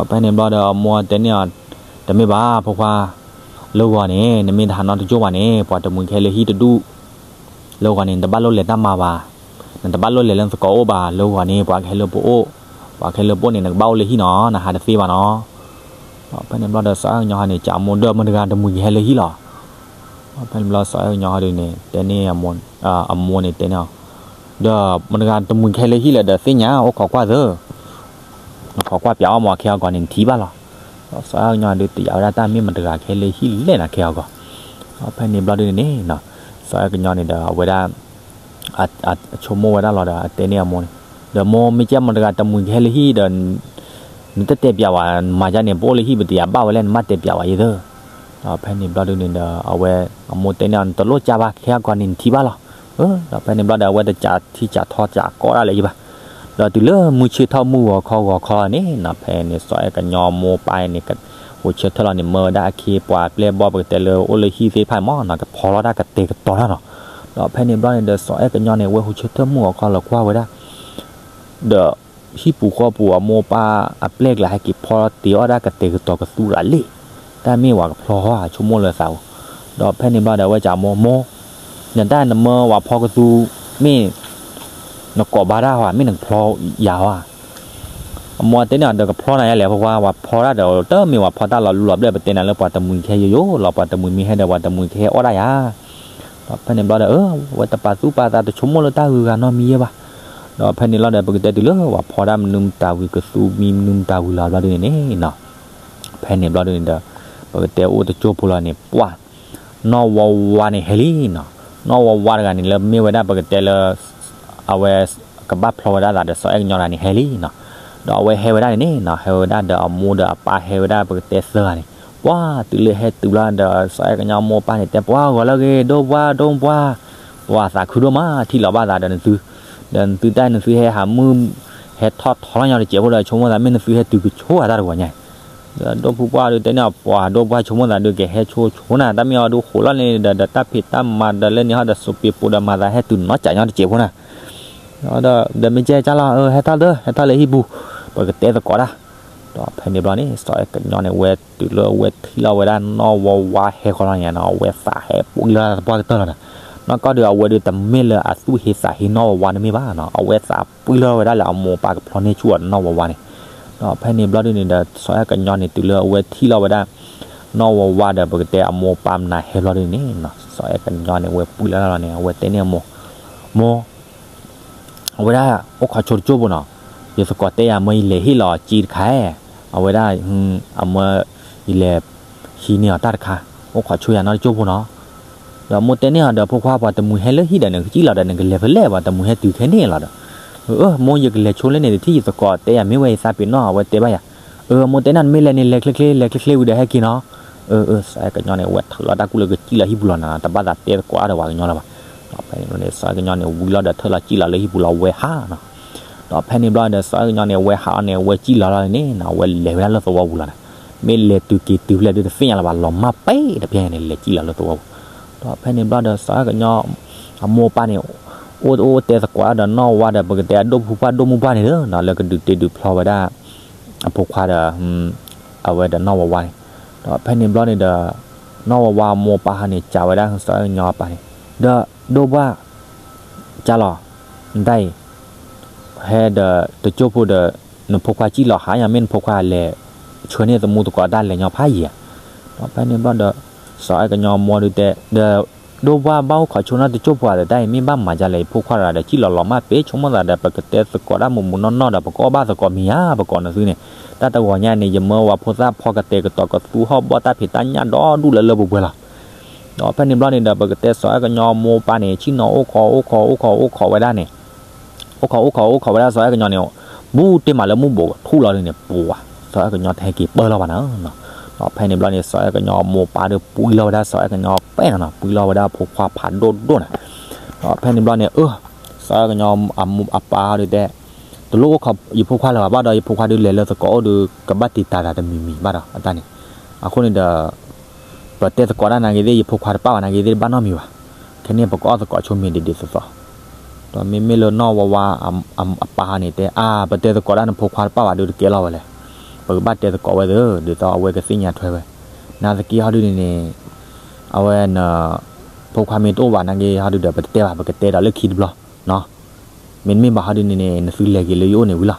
းဖဲန့ၣ်ဘျီဒီး အမိၢ်တဲန့ၢ်အီၤ တမ့ၢ်ဘၣ် ဖိခွါ, လၢဂီၤန့ၣ် နမ့ၢ်တဟးနီတကၠိၢ်ဘၣ်န့ၣ် ပှၤတမှံၤကဟဲလၢဟံၣ်တဒူၣ် လၢဂီၤန့ၣ် နတဘၣ်လိၣ်လဲၤတၢ်မၤဘၣ်, နတဘၣ်လိၣ်လဲၤလၢနသကိးအိၣ်ဘၣ်, လၢဂီၤန့ၣ် ပှၤကဟဲလၢပအိၣ်, ပှၤကဟဲလၢပအိၣ်န့ၣ် နကဘၣ်အိၣ်လၢဟံၣ်နီၤ, နဟးတသ့ဘၣ်နီၤ. ဒီးဖဲန့ၣ်ဘျီဒီး စီၤအဲၣ်ကညီဟီန့ၣ် ကးမိၢ်ဒီး မတၤတဂၤတမှံၤကဟဲလၢဟံၣ်လီၤ. ဒီးဖဲန့ၣ်ဘျီ စီၤအဲၣ်ကညီဟီဒုးန့ၣ် တဲန့ၢ်အမိၢ်, အမိၢ်န့ၣ်တဲန့ၢ်အီၤ, ဒီးမတၤတဂၤတမှံၤကဟဲလၢဟံၣ်လဲၣ်ဒီးသ့ၣ်ညါ အိၣ်ခိးကွၢ်သၢ နခိးကွၢ်ပၠးအီၣ်မး ခဲအံၤအဂီၢ်န့ၣ် နထံၣ်ဘၣ်လီၤ. ဒီးစီၤအဲၣ်ကညီဒုးတယာ်ဝဲဒၣ်တၢ် မ့ၢ်မတၤတဂၤကဟဲလၢဟံၣ်လဲၣ်နီၤ ခဲအံၤအဂီၢ်. ဒီးဖဲန့ၣ်ဘျီဒုးန့ၣ်နီၤ စီၤအဲၣ်ကညီန့ၣ်ဒီး အဝဲဒၣ် အဆိကမိၣ်ဝဲဒၣ်လီၤဒီး အတဲန့ၢ်အမိၢ်န့ၣ်, ဒီးမိၢ် မ့ၢ်ကဲမတၤတဂၤတမှံၤကဟဲလၢဟံၣ်ဒီး နတတဲပၠးဝဲ မၤဒ်န့ၣ် ပအိၣ်လၢဟံၣ် ပတယာ်ဘၣ်ဝဲလဲၣ်, နဘၣ်တဲပၠးဝဲယသၢ. ဒီးဖဲန့ၣ်ဘျီဒုးန့ၣ်ဒီး အဝဲ အမိၢ်တဲန့ၢ်အီၤ နတလိၣ်ကၢ်ဘၣ် ခဲအံၤအဂီၢ်န့ၣ် နထံၣ်ဘၣ်လီၤ. ဒီးဖဲန့ၣ်ဘျီဒီး အဝဲတကးထံကးထီကးကီဒၣ်လဲာ်ယဘၣ်. ဒီးတုၤလၢမုၢ်ဆ့ၣ်ထီၣ်မုၢ်ဂီၤခီဂီၤခီန့ၣ်နီၤ ဖဲန့ၣ် စီၤအဲၣ်ကညီမိၢ်ပၢ်န့ၣ် ဟိးဆၢထၢၣ်လီၤန့ၣ် မၢဝဲဒၣ်အခ့အပှၤအပျဲၢ်အဘီၣ် ပကတဲလၢအိၣ်လၢဟံၣ်သ့ၣ်တဖၣ်မးနီၤ ကဖီထီၣ်တၢ်ကတဲာ်ကတီၤတၢ်နီၤ. ဒီးဖဲန့ၣ်ဘျီန့ၣ်ဒီး စီၤအဲၣ်ကညီန့ၣ် အဝဲဟိးဆၢထၢၣ်မုၢ်ဂီၤခီလီၤကွၢ်ဝဲဒၣ် ဒီး ဟံၣ်ပူၤဃီပူၤအမိၢ်ပၢ်အပျဲၢ်ကျါ ဟဲက့ၤဖီတ့ၢ်အီၣ်ဒၣ်ကတဲာ်ကတီၤကသူရၤလံ. တၢ်မ့ၢ်ဝဲကဖျီဟီဧါ ဆိကမိၣ်လၢသးဧိၤ. ဒီးဖဲန့ၣ်ဘျီဒီး အဝဲကးမိၢ်, မိၢ်, နတၢ်နမၢဝဲဖီကသူ မ့ၢ် နကိးဘၣ်တၢ်ဟီဧါ မ့ၢ်နကဖျီယၤဟီဧါ. အမိၢ်တဲန့ၢ်အီၤ ဒီးကဖျီနၤယၤလဲၣ် ဖိခွါ, ဝဲဖီတၢ်ဒီး တမ့ၢ်ဝဲဖီတၢ်လီၤလူလီၤဘျၢၣ် ပတဲနၤလၢပှၤတမှံၤကဟဲယိယိလီၤ, ပှၤတမှံၤမ့ၢ်ဟဲဒီး ပှၤတမှံၤကဟဲအီၣ်ဒၣ်ယၤ. ဒီးဖဲန့ၣ်ဘျီဒီး အဝဲတပာ်သူၣ်ပာ်သး တဆိကမိၣ်လၢတၢ်ဂုၤဂၤနီတမံၤယဲဘၣ်. ဒီးဖဲန့ၣ်လီၤဒီး ပကတဲတုၤလၢပှၤဖီဒၣ်မနုၤမတၤဝံၤ ကသူမံမနုၤမတၤဝံၤလီၤဘျီဒုးန့ၣ်နီၤ. ဖဲန့ၣ်ဘျီဒုးန့ၣ်ဒီး ပကတဲအိၣ်တကၠိၢ်ဖိလီၤန့ၣ် ပှၢ် နီၢ်ဝါဝါန့ၣ်ဟဲလံနီၤ. နီၢ်ဝါဝါတဂၤန့ၣ် လၢမ့ၢ်ဝဲဒၣ်ပကတဲလၢ အဝဲ ကဘၣ်ဖျီဝဲဒၣ်သးဒီး စီၤအဲၣ်ကညီတဂၤန့ၣ်ဟဲလံနီၤ. ဒီးအဝဲဟဲဝဲဒၣ်န့ၣ်နီၤ ဟဲဝဲဒၣ်ဒီးအမိၢ်ဒီးအပၢ်ဟဲဝဲဒၣ်ပကတဲသၢဂၤန့ၣ် ပှၢ်တုၤလၢဟဲတုၤလီၤဒီး စီၤအဲၣ်ကညီမိၢ်ပၢ်န့ၣ် တဲပှၢ်ဂီၤလၢဂ့ၤ ဒိၣ်ပှၢ် ဒိၣ်ပှၢ်, ပှၢ်သးခုဒိၣ်မး ထံၣ်လီၤဘၣ်သးဒီးနသု, ဒီးနသုတၢ်နသုဟဲဟးမုၢ် ဟဲထီၣ်ထီလီၤညီတစဲးဖိဒီး ဆိကမိၣ်သး မ့ၢ်နသုဟဲတုၤကဆိအတၢ်တဂီၤညါ ဒီးဒိၣ်ဖုပှၢ်ဒုးတဲန့ၢ်အီၤ ပှၤဒိၣ်ပှၢ် ဆိကမိၣ်သးဒုး ကဟဲဆိဆိနၤ တၢ်မ့ၢ်အီၤဒုးဃိးလီၤန့ၣ်ဒီး ဒီးတၢ်ဖံးတၢ်မၤဒီးလၢန့ၣ်ဟီဒီး စပံးပူၤဒီးမၤသးဟဲတုၤနီၢ်ကၠးညီတစဲးဖိနၤ. ဒီး ဒီးမ့ၢ်ကဲကၢ်လီၤ ဟဲထီၣ်လၢ ဟဲထီၣ်လၢဟံၣ်ပူၤ ပကတဲသကိးတၢ်. ဒီးဖဲန့ၣ်ဘျီန့ၣ် စီၤအဲၣ်ကညီန့ၣ် ဝဲတုၤလၢအဝဲထံၣ်လီၤဝဲဒၣ်နီၢ်ဝါဝါဟဲဃီလီၤန့ၣ်နီၤ အဝဲသးဟဲပှံၤလီၤသပှၢ်ကတၢၢ်လီၤဒီး နီၢ်ကီၢ်ဒုး အဝဲဒုးတမ့ၢ်လၢအသူၣ်ဟ့သးဟ့နီၢ်ဝါဝါန့ၣ်မ့ၢ်ဘၣ်နီၤ အဝဲသးပှံၤလီၤဝဲဒၣ်လၢအမိၢ်ပၢ်ကဖျီန့ၢ်ဆူၣ်အီၤနီၢ်ဝါဝါန့ၣ်. ဒီးဖဲန့ၣ်ဘျီဒုးန့ၣ်ဒီး စီၤအဲၣ်ကညီန့ၣ် တုၤလၢအဝဲထံၣ်လီၤဝဲဒၣ် နီၢ်ဝါဝါဒီး ပကတဲအမိၢ်ပၢ်မနုၤဟဲဘျီဒုးန့ၣ်နီၤ စီၤအဲၣ်ကညီန့ၣ် အဝဲပှံၤလီၤလီၤန့ၣ် အဝဲတဲန့ၢ်အမိၢ်, မိၢ် အဝဲဒၣ် အိၣ်ခိးဆိတကၠိၢ်ဖိနီၤ, ယသကိးတဲယၤ မၢယလဲၤဟ့ၣ်လီၤအီၤစ့တခါ, အဝဲဒၣ် အမၢ ယလဲၤဟံးန့ၢ်အီၤတၢ်တခါ, အိၣ်ခိးဆိယၤနီတကၠိၢ်ဖိနီၤ. ဒီးမိၢ်တဲန့ၢ်အီၤဒီး ဖိခွါ ပှၤတမှံၤဟဲလၢဟံၣ်ဒီး နကစံၣ်လီၤဒီး နကလဲၤဖဲလဲၣ် ပှၤတမှံၤဟဲတုၤခဲန့ၣ်လီၤဒီး, မိၢ် ယကလဲၤဆိလၢန့ၣ်တထံၣ် ယသကိးတဲယၤ မ့ၢ်ဝဲယသးပ့ၤနီၣ် အဝဲတဲဘၣ်ယၤ, မိၢ်တဲန့ၢ် နမ့ၢ်လဲၤန့ၣ် လဲၤချ့ချ့ လဲၤချ့ချ့ဝံၤဒီးဟဲက့ၤနီၤ. စီၤအဲၣ်ကညီန့ၣ် အဝဲထုးလီၤတၢ်ကူၣ်လၢကစံၣ်လီၤဟံၣ်ပူၤလီၤနီၤ တဘၣ်သးတဲသကိးအါဒီးပှၤကညီလၢၤဘၣ်. ဒီးဖဲန့ၣ်ဘျီန့ၣ် စီၤအဲၣ်ကညီန့ၣ် ဝံၤလီၤဒီးထၢၣ်လီၤစံၣ်လီၤလၢဟံၣ်ပူၤလီၤ အဝဲဟးနီၤ. ဒီးဖဲန့ၣ်ဘျီဒီး စီၤအဲၣ်ကညီန့ၣ် အဝဲဟးအီၤန့ၣ် အဝဲစံၣ်လီၤလီၤန့ၣ်နီၤ အဝဲလဲၤဝဲဒၣ်လၢသဝီပူၤလီၤန့ၣ်, မ့ၢ်လဲၤတုၤက့ၤတုၤဖဲလဲၣ်ဒုးတသ့ၣ်ညါလၢၤဘၣ် လီၤမၢ်ပဲာ်တဖျဲညါန့ၣ် လဲၤစံၣ်လီၤလၢသဝီပူၤ. ဒီးဖဲန့ၣ်ဘျီဒီး စီၤအဲၣ်ကညီ အမိၢ်ပၢ်န့ၣ် အိၣ်အိၣ်တဲသကိးဒီးနီၢ်ဝါဒီး ပကတဲအဒိၣ်ဖုပှၢ်ဒိၣ်မုၢ်ပှၢ်န့ၣ်လီၤနီၤ လၢကဒုးတ့ဒုးဖျီဝဲဒၣ် အဖိခွါဒီး အဝဲဒီးနီၢ်ဝါဝါန့ၣ်. ဒီးဖဲန့ၣ်ဘျီန့ၣ်ဒီး နီၢ်ဝါဝါအမိၢ်အပၢ်ဟးန့ၣ် စံးဝဲဒၣ်စီၤအဲၣ်ကညီအပၢ်န့ၣ်, ဒီးဒိၣ်ပှၢ် ကၢ်လီၤ, နတၢ်အံၤ ဟဲဒီးတကၠိၢ်ဖိဒီး နဖိခွါစံၣ်လီၤဟးညါ မ့ၢ်နဖိခွါလဲၤဆှၢန့ၢ်သမူသကိးတၢ်လဲၤညီဖးယံာ်ဧါ. ဒီးဖဲန့ၣ်ဘျီဒီး စီၤအဲၣ်ကညီမိၢ်ဒုးတဲ ဒီး ဒိၣ်ပှၢ်ဘၣ်အိၣ်ခိးဆိနီတကၠိၢ်ဖိဧါ တၢ်အံၤမ့ၢ်ဘၣ်မၤဒ်လဲၣ် ယဖိခွါတဂၤဒီး စံၣ်လီၤလီၤမၢ်ပဲာ် ဆိကမိၣ်သးဒီး ပကတဲသကိးတၢ်မုာ်မုာ်နီၢ်နီၢ်ဒီး ပကအီၣ်ဘၣ်သကိးမ့ၢ်ဧါ ပကိးနသုန့ၣ်, တၢ်တဂီၤညါန့ၣ် ယမၢဝဲဖိသၣ်ဖီကတဲာ်ကတီၤကသူဟီၣ်ဘီၣ်တၢ်ဖံးတၢ်ညၣ်ဒီဒူၣ်လၢလၢပှဲၤပှဲၤလီၤ. ဒီးဖဲန့ၣ်ဘျီန့ၣ်ဒီး ပကတဲစီၤအဲၣ်ကညီမိၢ်ပၢ်န့ၣ် ဆ့ၣ်နီၤအိၣ်ခိးအိၣ်ခိးအိၣ်ခိးအိၣ်ခိးဝဲဒၣ်န့ၣ်, အိၣ်ခိးအိၣ်ခိးအိၣ်ခိးဝဲဒၣ်စီၤအဲၣ်ကညီန့ၣ်, ဘူးတ့ၢ်မးလၢမုၢ်ဘိးကထူၣ်လီၤဒုးန့ၣ် ပှၤ စီၤအဲၣ်ကညီတဟဲက့ၤပၢၢ်လီၤဘၣ်နီၤ. ဒီးဖဲန့ၣ်ဘျီန့ၣ် စီၤအဲၣ်ကညီအမိၢ်အပၢ်ဒီးပှံလီၤဝဲဒၣ်စီၤအဲၣ်ကညီပဲနီၤနီၤ, ပှံလီၤဝဲဒၣ်ဖိခွါဖးဒိၣ်ဒိၣ်နီၤ. ဒီးဖဲန့ၣ်ဘျီန့ၣ် အၢ စီၤအဲၣ်ကညီအမိၢ်အပၢ်ဟီဒုးတဲ, တလိၣ်အိၣ်ခိးယဖိခွါလၢၤဘၣ်ဒီး ယဖိခွါဒုးလဲၤလၢသကိးအိၣ်ဒီး ကဘၣ်တံာ်တာ်တၢ်တမံၤမံၤဘၣ်ဒီး အတၢ်န့ၣ်. အဃိန့ၣ်ဒီး ပတဲသကိးတၢ်နာ်က့သ့ၣ် ယဖိခွါတပၣ်ဘၣ်နာ်က့သ့ၣ် တဘၣ်နီတမံၤဘၣ်. ခဲန့ၣ် ပကအီၣ်သကိးဆိမ့ၤဒ်ဒ်သိးသိး. ဒီးမ့မ့ၢ်လၢနီၢ်ဝါဝါအပၢ်န့ၣ်တဲ အါ ပတဲသကိးတၢ်နဖိခွါတပၣ်ဘၣ်ဒီးတကဲလီၤဝဲလဲၣ်. ပကဘၣ်တဲသကိးဝဲသ့ၣ် ဒ်သိးအဝဲကသ့ၣ်ညါထွဲဝဲ. နာ်သက့ဟီဒုးန့ၣ်န့ၣ် အဝဲန ဖိခွါမ့ၢ်တအိၣ်ဘၣ်နာ်က့ဟီဒုးဒီး ပတတဲဘၣ် ပကတဲဒီးလၢခံတဘျီနီၤ. မ့တမ့ၢ်ဘၣ်ဟီဒုးန့ၣ်န့ၣ် နသုလဲၤက့ၤလၢယအိၣ်န့ၣ်ဝံၤလီၤ.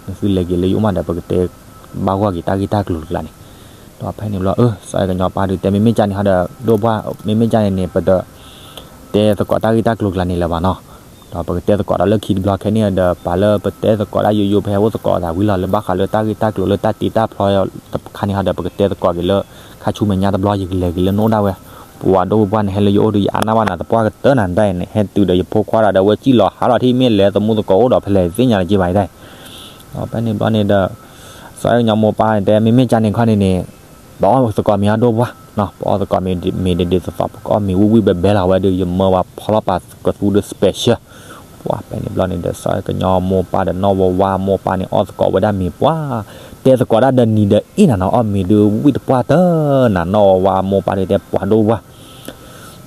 နသုလဲၤက့ၤလၢယအိၣ်မးဒီး ပကတဲဘၣ်ဂီၢ်က့ၤတၢ်ဂ့ၢ်တၢ်ကျိၤတကျါန့ၣ်. ဒီးဖဲန့ၣ်ဘျီ အၢ စီၤအဲၣ်ကညီပၢ်ဒုးတဲ မ့မ့ၢ်ကၢ်န့ၣ်ဟီဒီး ဒိၣ်ပှၢ် မ့မ့ၢ်ကၢ်န့ၣ်န့ၣ် ပတ တဲသကိးတၢ်ဂ့ၢ်တၢ်ကျိၤကျါန့ၣ်လၢၤဘၣ်နီၤ. ဒီးပကတဲသကိးဒီးလၢခံတဘျီခဲန့ၣ်ဒီး ပာ်လၢပတဲသကိးတၢ်ယိယိဖဲအိၣ်သကိးသးဝံၤလီၤ လၢဘၣ်ဃးလၢတၢ်ဂ့ၢ်တၢ်ကျိၤလၢတၢ်တ့တၢ်ဖျီတခါန့ၣ်ဟီဒီး ပကတဲသကိးက့ၤလၢ ခါဆူမဲာ်ညါတဘျီ ယကလဲၤက့ၤလၢနအိၣ်ဒၣ်ဝဲ. ပှၤဒိၣ်ပှၢ်နဟဲလၢယအိၣ်ဒီး ယအါနၢ်ဘၣ်နၤတပှၢ်ကတၢၢ်နၤဒၣ်အံၤန့ၣ် ဟဲတုၤဒီးယဖိခွါဒီး အဝဲစံၣ်လီၤဟးလီၤထံၣ် မ့ၢ်လဲၤသမူသကိးအိၣ်ဒီး ဖဲလဲၣ်သ့ၣ်ညါလၢက့ၤဘၣ်အံၤဒၣ်အံၤ. ဒီးဖဲန့ၣ်ဘျီန့ၣ်ဒီး စီၤအဲၣ်ကညီမိၢ်ပၢ်န့ၣ်တဲ မ့မ့ၢ်ကၢ်န့ၣ်ခီန့ၣ်န့ၣ် ပအီၣ်သကိးမ့ၤအီၣ်ဒိၣ်ပှၢ်နီၤ, ပအီၣ်သကိးမ့ၤဒ်ဒ်သိးသိး ပကအီၣ်မ့ၤဝံၣ်ဝံၣ်ဘဲဘဲလီၤဝဲဒီး ယမၢဝဲဖီလီၤပာ်ကသူဒီး special. ပှၤဖဲန့ၣ်ဘျီန့ၣ်ဒီး စီၤအဲၣ်ကညီမိၢ်ပၢ်ဒီးနီၢ်ဝါဝါမိၢ်ပၢ်န့ၣ် အီၣ်သကိးဝဲဒၣ်မ့ၤပှၤ တဲသကိးဒၣ်ဒီးနံၤဒီးအ့ၣ်နၤနီၤ အီၣ်မ့ၤဒုးဝံၣ်တပှၢ်တၢၢ်နၤ နီၢ်ဝါဝါမိၢ်ပၢ်ဒုးတဲ ပှၤဒိၣ်ပှၢ်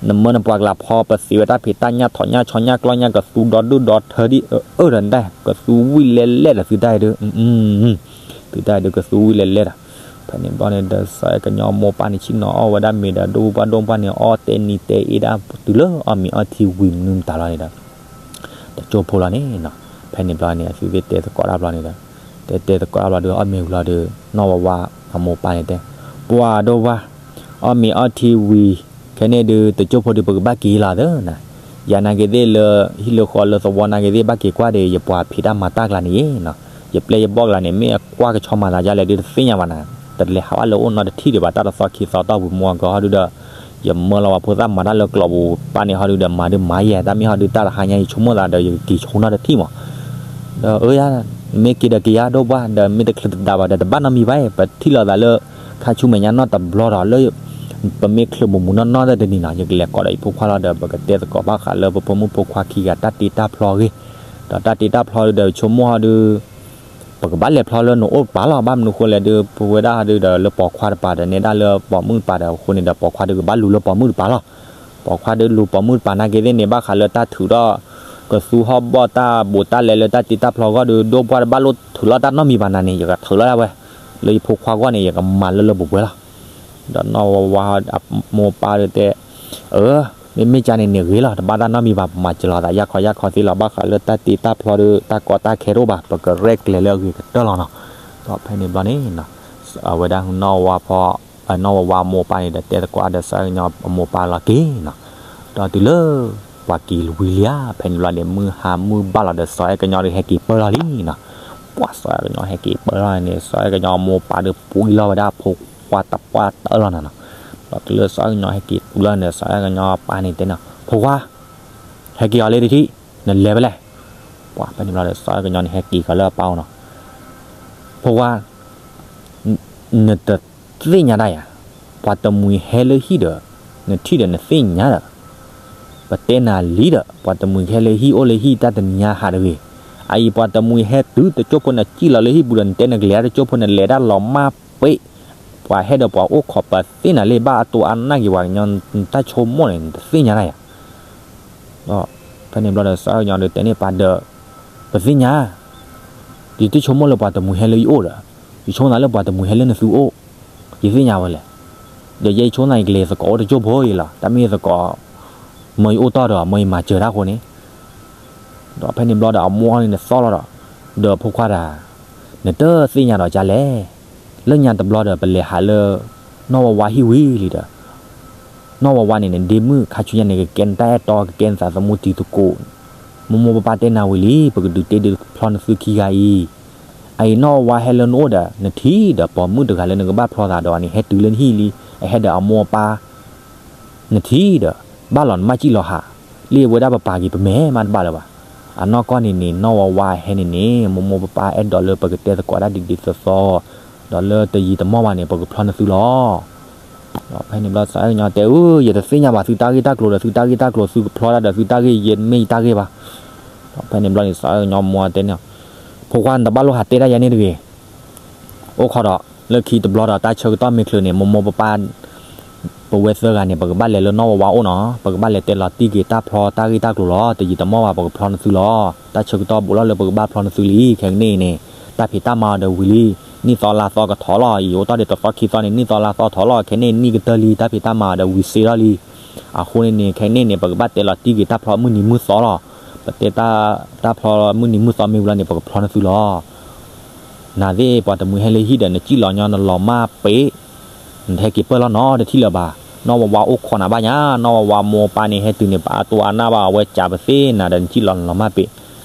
နမၢနပှၤကလးဖီ ပသ့ဝဲတၢ်ဖံးတၢ်ညၣ် ထိးညၣ်ဆီညၣ်ကျီညၣ် ကသူဒီဒုၣ်ဒီထၢဒ်အၢၣ်ဒီးဒၣ် ကသူဝံၣ်လဲၣ်လဲၣ်ဒီး သုတၢ်အံၤဒုး သုတၢ်အံၤဒုး ကသူဝံၣ်လဲၣ်လဲၣ်ဒီး. ဖဲန့ၣ်ဘျီန့ၣ်ဒီး စီၤအဲၣ်ကညီမိၢ်ပၢ်န့ၣ် ဆ့ၣ်နီၤအီၣ်ဝဲဒၣ်မ့ၤဒီး ဒိၣ်ပှၢ်ဒိၣ်ပှၢ်န့ၣ် အီၣ်တဲနံၤတဲအ့ၣ်ဒၣ်တုၤလၢအီၣ်မ့ၤအီထံဝံၤမနုၤမတၤလီၤန့ၣ်ဒီး တကၠိဖိလီၤန့ၣ်နီၤ. ဖဲန့ၣ်ဘျီန့ၣ် အသုသ့ၣ်တဲသကိးတၢ်ဘျီန့ၣ်ဒီး တဲတဲသကိးတၢ်ဘျီဒီး အီၣ်မ့ၤဝံၤလီၤဒီး နီၢ်ဝါဝါအမိၢ်ပၢ်န့ၣ်တဲ ပှၤဒိၣ်ပှၢ် အီၣ်မ့ၤအီထံဝံၤ ခဲန့ၣ်ဒုး တကၠိဖိဒုး ပကဘၣ်က့ၤလီၤသၢနၤ. ယၤနာ်က့သ့ၣ်လၢ ဟံၣ်လၢဃီလၢသဝီနာ်က့သ့ၣ် ဘၣ်က့ၤကွၢ်ဒီး ယပှၤဖံးတၢ်မၤတၢ်ကျါန့ၣ်နီၤ. ယပျဲၢ်ယဘီၣ်ကျါန့ၣ် မ့ၢ်အကွၢ်ကဆီမၤသးဒ်လဲၣ်ဒုး တသ့ၣ်ညါဘၣ်နၤ. တလဲၤဟးဘၣ်လၢအိၣ်နီတထံၣ်ဒံးဘၣ် တၢ်တသီခံသီတီၢ်ပူၤမီၢ်ကီၢ်ဟီဒုးဒီး ယမၢလီၤဝဲဖိသၣ်မၤတၢ်လၢကျိာ်ပူၤပၢ်န့ၣ်ဟီဒုးဒီး မၤဒုးမၤယဲ တၢ်မ့ၢ်ဟီဒုးတၢ်တဟါညါ ယဆိကမိၣ်သးဒီး ယကက့ၤဆိနီတထံၣ်မီၢ် ဒီးအၢယၤ မ့ၢ်က့ၤဒီးက့ၤယၤဒိၣ်ပှၢ် ဒီးမ့ၢ်တချုးတဒးဘၣ်ဒီး တဘၣ်နီတမံၤဘၣ် ပထံၣ်လိာ်သးလၢ ခါဆူမဲာ်ညါနီၢ်တဘျီဒီးလၢ ပမ့ၢ်ချုးမူးမူးနီၢ်နီၢ်တနံၤနီၤ ယကလဲၤကိးဒီးယဖိခွါလီၤဒီး ပကတဲသကိးဘၣ်ဃးလၢပဖိမုၣ်ဖိခွါခံဂၤတၢ်တ့တၢ်ဖျီအဂ့ၢ်, ဒီးတၢ်တ့တၢ်ဖျီဒီးဆိကမိၣ်ဟီဒုး ပကဘၣ်လဲၤဖျီလၢနအိၣ်တပၤလီၤ. ဘၣ်မနုၤဃိလဲၣ်ဒုး ပဝဲဒၣ်ဟီဒုးဒီးလၢပိာ်ခွါတပၤဒီး နဲဒၣ်လၢပိာ်မုၣ်တပၤဒီးအဃိန့ၣ်ဒီး ပိာ်ခွါဒုးကဘၣ်လူၤလၢပိာ်မုၣ်တပၤလီၤ. ပိာ်ခွါဒုးလူၤပိာ်မုၣ်တပၤနာ်က့သ့ၣ်န့ၣ် ဘၣ်ဃးလၢတၢ်ထုးထီၣ် ကသူဟီၣ်ဘီၣ်တၢ်ဘူးတၢ်လဲလၢတၢ်တ့တၢ်ဖျီအဂီၢ်ဒီး ဒိၣ်ပှၢ်တဘၣ်လိၣ်ထုးလီၤတၢ်နီတမံၤဘၣ်နၤန့ၣ် ယကထုးလီၤဒၣ်ဝဲ လၢယဖိခွါအဂီၢ်န့ၣ် ယကမၤလၢလၢပှဲၤပှဲၤလီၤ. ဒီးနီၢ်ဝါဝါအမိၢ်ပၢ်ဒုးတဲ အၢ မ့မ့ၢ်ကန့ၣ်န့ၣ်ဂ့ၤလီၤ တဘၣ်တၢ်နီတမံၤဘၣ် ပမၤစၢၤလိာ်သးယၢ်ခီယၢ်ခီသ့လီၤ. ဘၣ်ဃးလၢတၢ်တ့တၢ်ဖျီဒီး တၢ်ကီတၢ်ခဲတအိၣ်ဘၣ် ပကရဲၣ်ကျဲၤလၢအဂ့ၤကတၢၢ်လီၤနီၤ. ဒီးဖဲန့ၣ်ဘျီန့ၣ် အဝဲဒၣ်နီၢ်ဝါဝါအမိၢ်ပၢ်န့ၣ်ဒီး တဲသကိးဒီးစီၤအဲၣ်ကညီအမိၢ်ပၢ်လီၤက့ၤနီၤ. ဒီးတုၤလၢ ပှၤက့ၤဝံၤလံဧါ ဖဲန့ၣ်ဘျီန့ၣ် မုၢ်ဟါမုၢ်ဘၣ်လီၤဒီး စီၤအဲၣ်ကညီဒီးဟဲက့ၤပၢၢ်လီၤလံနီၤ. ပှၤစီၤအဲၣ်ကညီဟဲက့ၤပၢၢ်လီၤန့ၣ် စီၤအဲၣ်ကညီအမိၢ်ပၢ်ဒီးပှံလီၤဝဲဒၣ်ဖိခွါတပှၢ်တၢၢ်လီၤနီၤ. ဒီးတုၤလၢစီၤအဲၣ်ကညီဟဲက့ၤတုၤလီၤန့ၣ် စီၤအဲၣ်ကညီအပၢ်န့ၣ်တဲနီၤ ဖိခွါ ဟဲက့ၤအီၤလံတထံၣ် နလဲၤဖဲလဲၣ်. ပှၤဖဲန့ၣ်ဘျီဒီး စီၤအဲၣ်ကညီန့ၣ်ဟဲက့ၤဃီၤလၢအပၢ်အိၣ်နီၤ. ဖိခွါ နတသ့ၣ်ညါဒၣ်ယၤ, ပှၤတမှံၤဟဲလၢဟံၣ်ဒီး နထံၣ်ဒီးနသ့ၣ်ညါဒီး ပတဲနၤလံဒီး ပှၤတမှံၤကဟဲလၢဟံၣ်အိၣ်လၢဟံၣ်တၢ်တနံၤညါဟးတဂ့ၤ. အအံၤပှၤတမှံၤဟဲတုၤတကၠိၢ်ဖိနစံၣ်လီၤလၢဟံၣ်ပူၤဒီး နတဲနကလဲၤတကၠိၢ်ဖိနလဲၤဒၣ်လီၤမၢ်ပ့ၣ်, ပှၤဟဲဒီးပှၤအိၣ်ခိးပသ့ၣ်နၤလံ ဘၣ်အတိၢ်အါနာ်က့ၤပှၤကညီ နတၢ်ဆိကမိၣ်န့ၣ် နတသ့ၣ်ညါဒၣ်ယၤ ဒီးဖဲန့ၣ်ဘျီဒီး စီၤအဲၣ်ကညီဒီးတဲန့ၢ်ပၢ်ဒီး ပသ့ၣ်ညါ, ယတဆိကမိၣ်လၢပှၤတမှံၤဟဲလၢယအိၣ်ဒီး ယဆိကမိၣ်သးလၢပှၤတမှံၤဟဲလၢနသုအိၣ်, ယသ့ၣ်ညါဝဲလဲၣ်. ဒီးယဲယဆိကမိၣ်သးယကလဲၤသကိးအိၣ်တကၠိၢ်ဖိအံၤလီၤ, တၢ်မ့ၢ်သကိး မၢယအိၣ်တီၢ်ဒီး မၢယမၤစၢၤတၢ်အဃိန့ၣ် ဒီးဖဲန့ၣ်ဘျီဒီးအမိၢ်န့ၣ်သီၣ်လီၤဒီး, ဒီးဖိခွါတၢ်, နတသ့ၣ်ညါဒီးကလဲၣ်, လၢညါတဘျီဒီးပလဲၤဟးလၢ နီၢ်ဝါဝါဟံၣ်ဝံၤလံဒီး, နီၢ်ဝါဝါန့ၣ်နဒ့မုၣ် ခါဆူညါန့ၣ် ကကဲနတၢ်အဲၣ်တီ ကကဲနသးသမူတံၤသကိး, မိၢ်မိၢ်ပၢ်ပၢ်တဲနၤဝံၤလံ ပကဒုးတ့ဒုးဖျီနသုခံဂၤအံၤ, အအံၤနီၢ်ဝါဝါဟဲလၢနအိၣ်ဒီး နထံၣ်ဒီးပိာ်မုၣ်တဂၤလၢနကဘၣ်ဖျီသးဒီးန့ၣ် ဟဲတုၤလၢနဟံၣ်လံ, အဟဲဒီးအမိၢ်အပၢ် နထံၣ်ဒီး ဘၣ်လီၤနမၢ်စံၣ်လီၤဟး, လၢအဝဲဒၣ်ပပာ်က့ၤပမဲာ်မးတဘၣ်လၢၤဘၣ်. အနီၢ်ကီၢ်န့ၣ်န့ၣ် နီၢ်ဝါဝါဟဲန့ၣ်န့ၣ် မိၢ်မိၢ်ပၢ်ပၢ်အဲၣ်ဒိးလၢပကတဲသကိးတၢ်ဒ်ဒ်သိးသိး, ဒီးလၢတယံာ်တမီၢ်ဘၣ်န့ၣ် ပကဖျီနသုလီၤ. ဒီးဖဲန့ၣ်ဘျီစီၤအဲၣ်ကညီတဲ အၢ ယတသ့ၣ်ညါဘၣ်သုတၢ်ဂ့ၢ်တၢ်ကျိၤဒီး သုတၢ်ဂ့ၢ်တၢ်ကျိၤ သုကဖျီတၢ်ဒီးသုတၢ်ဂ့ၢ် ယမ့ၢ်ယတၢ်ဂ့ၢ်ဘၣ်. ဒီးဖဲန့ၣ်ဘျီန့ၣ် စီၤအဲၣ်ကညီမိၢ်တဲန့ၣ်, ဖိခွါ နတဘၣ်လိၣ်ဟးတဲတၢ်ယၤန့ၣ်တဂ့ၤ. အိၣ်ခိးဒီး လၢခံတဘျီဒီး တၢ်ဆၢကတီၢ်မ့ၢ်ချုးန့ၣ် မိၢ်မိၢ်ပၢ်ပၢ် ပဝဲသၢဂၤန့ၣ် ပကဘၣ်လဲၤလၢနီၢ်ဝါဝါအိၣ်နီၤ, ပကဘၣ်လဲၤတဲလီၤတံၢ်က့ၤတၢ်ဖျီတၢ်ဂ့ၢ်တၢ်ကျိၤလီၤ. တယံာ်တမီၢ်ဘၣ် ပကဖျီနသုလီၤ. တၢ်ဆၢကတီၢ်ဘူးလီၤလၢပကဘၣ်ဖျီနသုလံ. ခဲကနံၣ်အံၤန့ၣ် တၢ်ဖံးတၢ်မၤအီၤဒီးဝံၤလံ. နံၣ်သီလါသီကထီၣ်လီၤ. အံၤအိၣ်တ့ၢ်ဒံးတသီခံသီန့ၣ် နံၣ်သီလါသီထီၣ်လီၤ. ခဲကနံၣ်အံၤနံၣ်ကတၢၢ်လံ, တၢ်ဖံးတၢ်မၤအီၤဒီးဝံၤစ့ထီၣ်လံ. အဃိန့ၣ်န့ၣ် ခဲကနံၣ်အံၤန့ၣ် ပကဘၣ်တဲလီၤတံၢ်က့ၤတၢ်ဖျီမုၢ်နံၤမုၢ်သီလီၤ. ပတဲတၢ်, တၢ်ဖျီမုၢ်နံၤမုၢ်သီမ့ၢ်ဝံၤလီၤန့ၣ် ပကဖျီနသုလီၤ. နသ့ၣ်ပှၤတမှံၤဟဲလၢဟံၣ်ဒီး နစံၣ်လီၤညီနလီၤမၢ်ပ့ၤ, နဟဲက့ၤပၢၢ်လီၤနီတထံၣ်လၢၤဘၣ်. နီၢ်ဝါဝါအိၣ်ခိးနၤဘၣ်ညါ, နီၢ်ဝါဝါမိၢ်ပၢ်န့ၣ် ဟဲတုၤန့ၣ် ပအါတိအါနၢ်ဘၣ်, အဝဲကးပသ့ၣ်နၤဒီး နစံၣ်လီၤနလီၤမၢ်ပ့ၤ.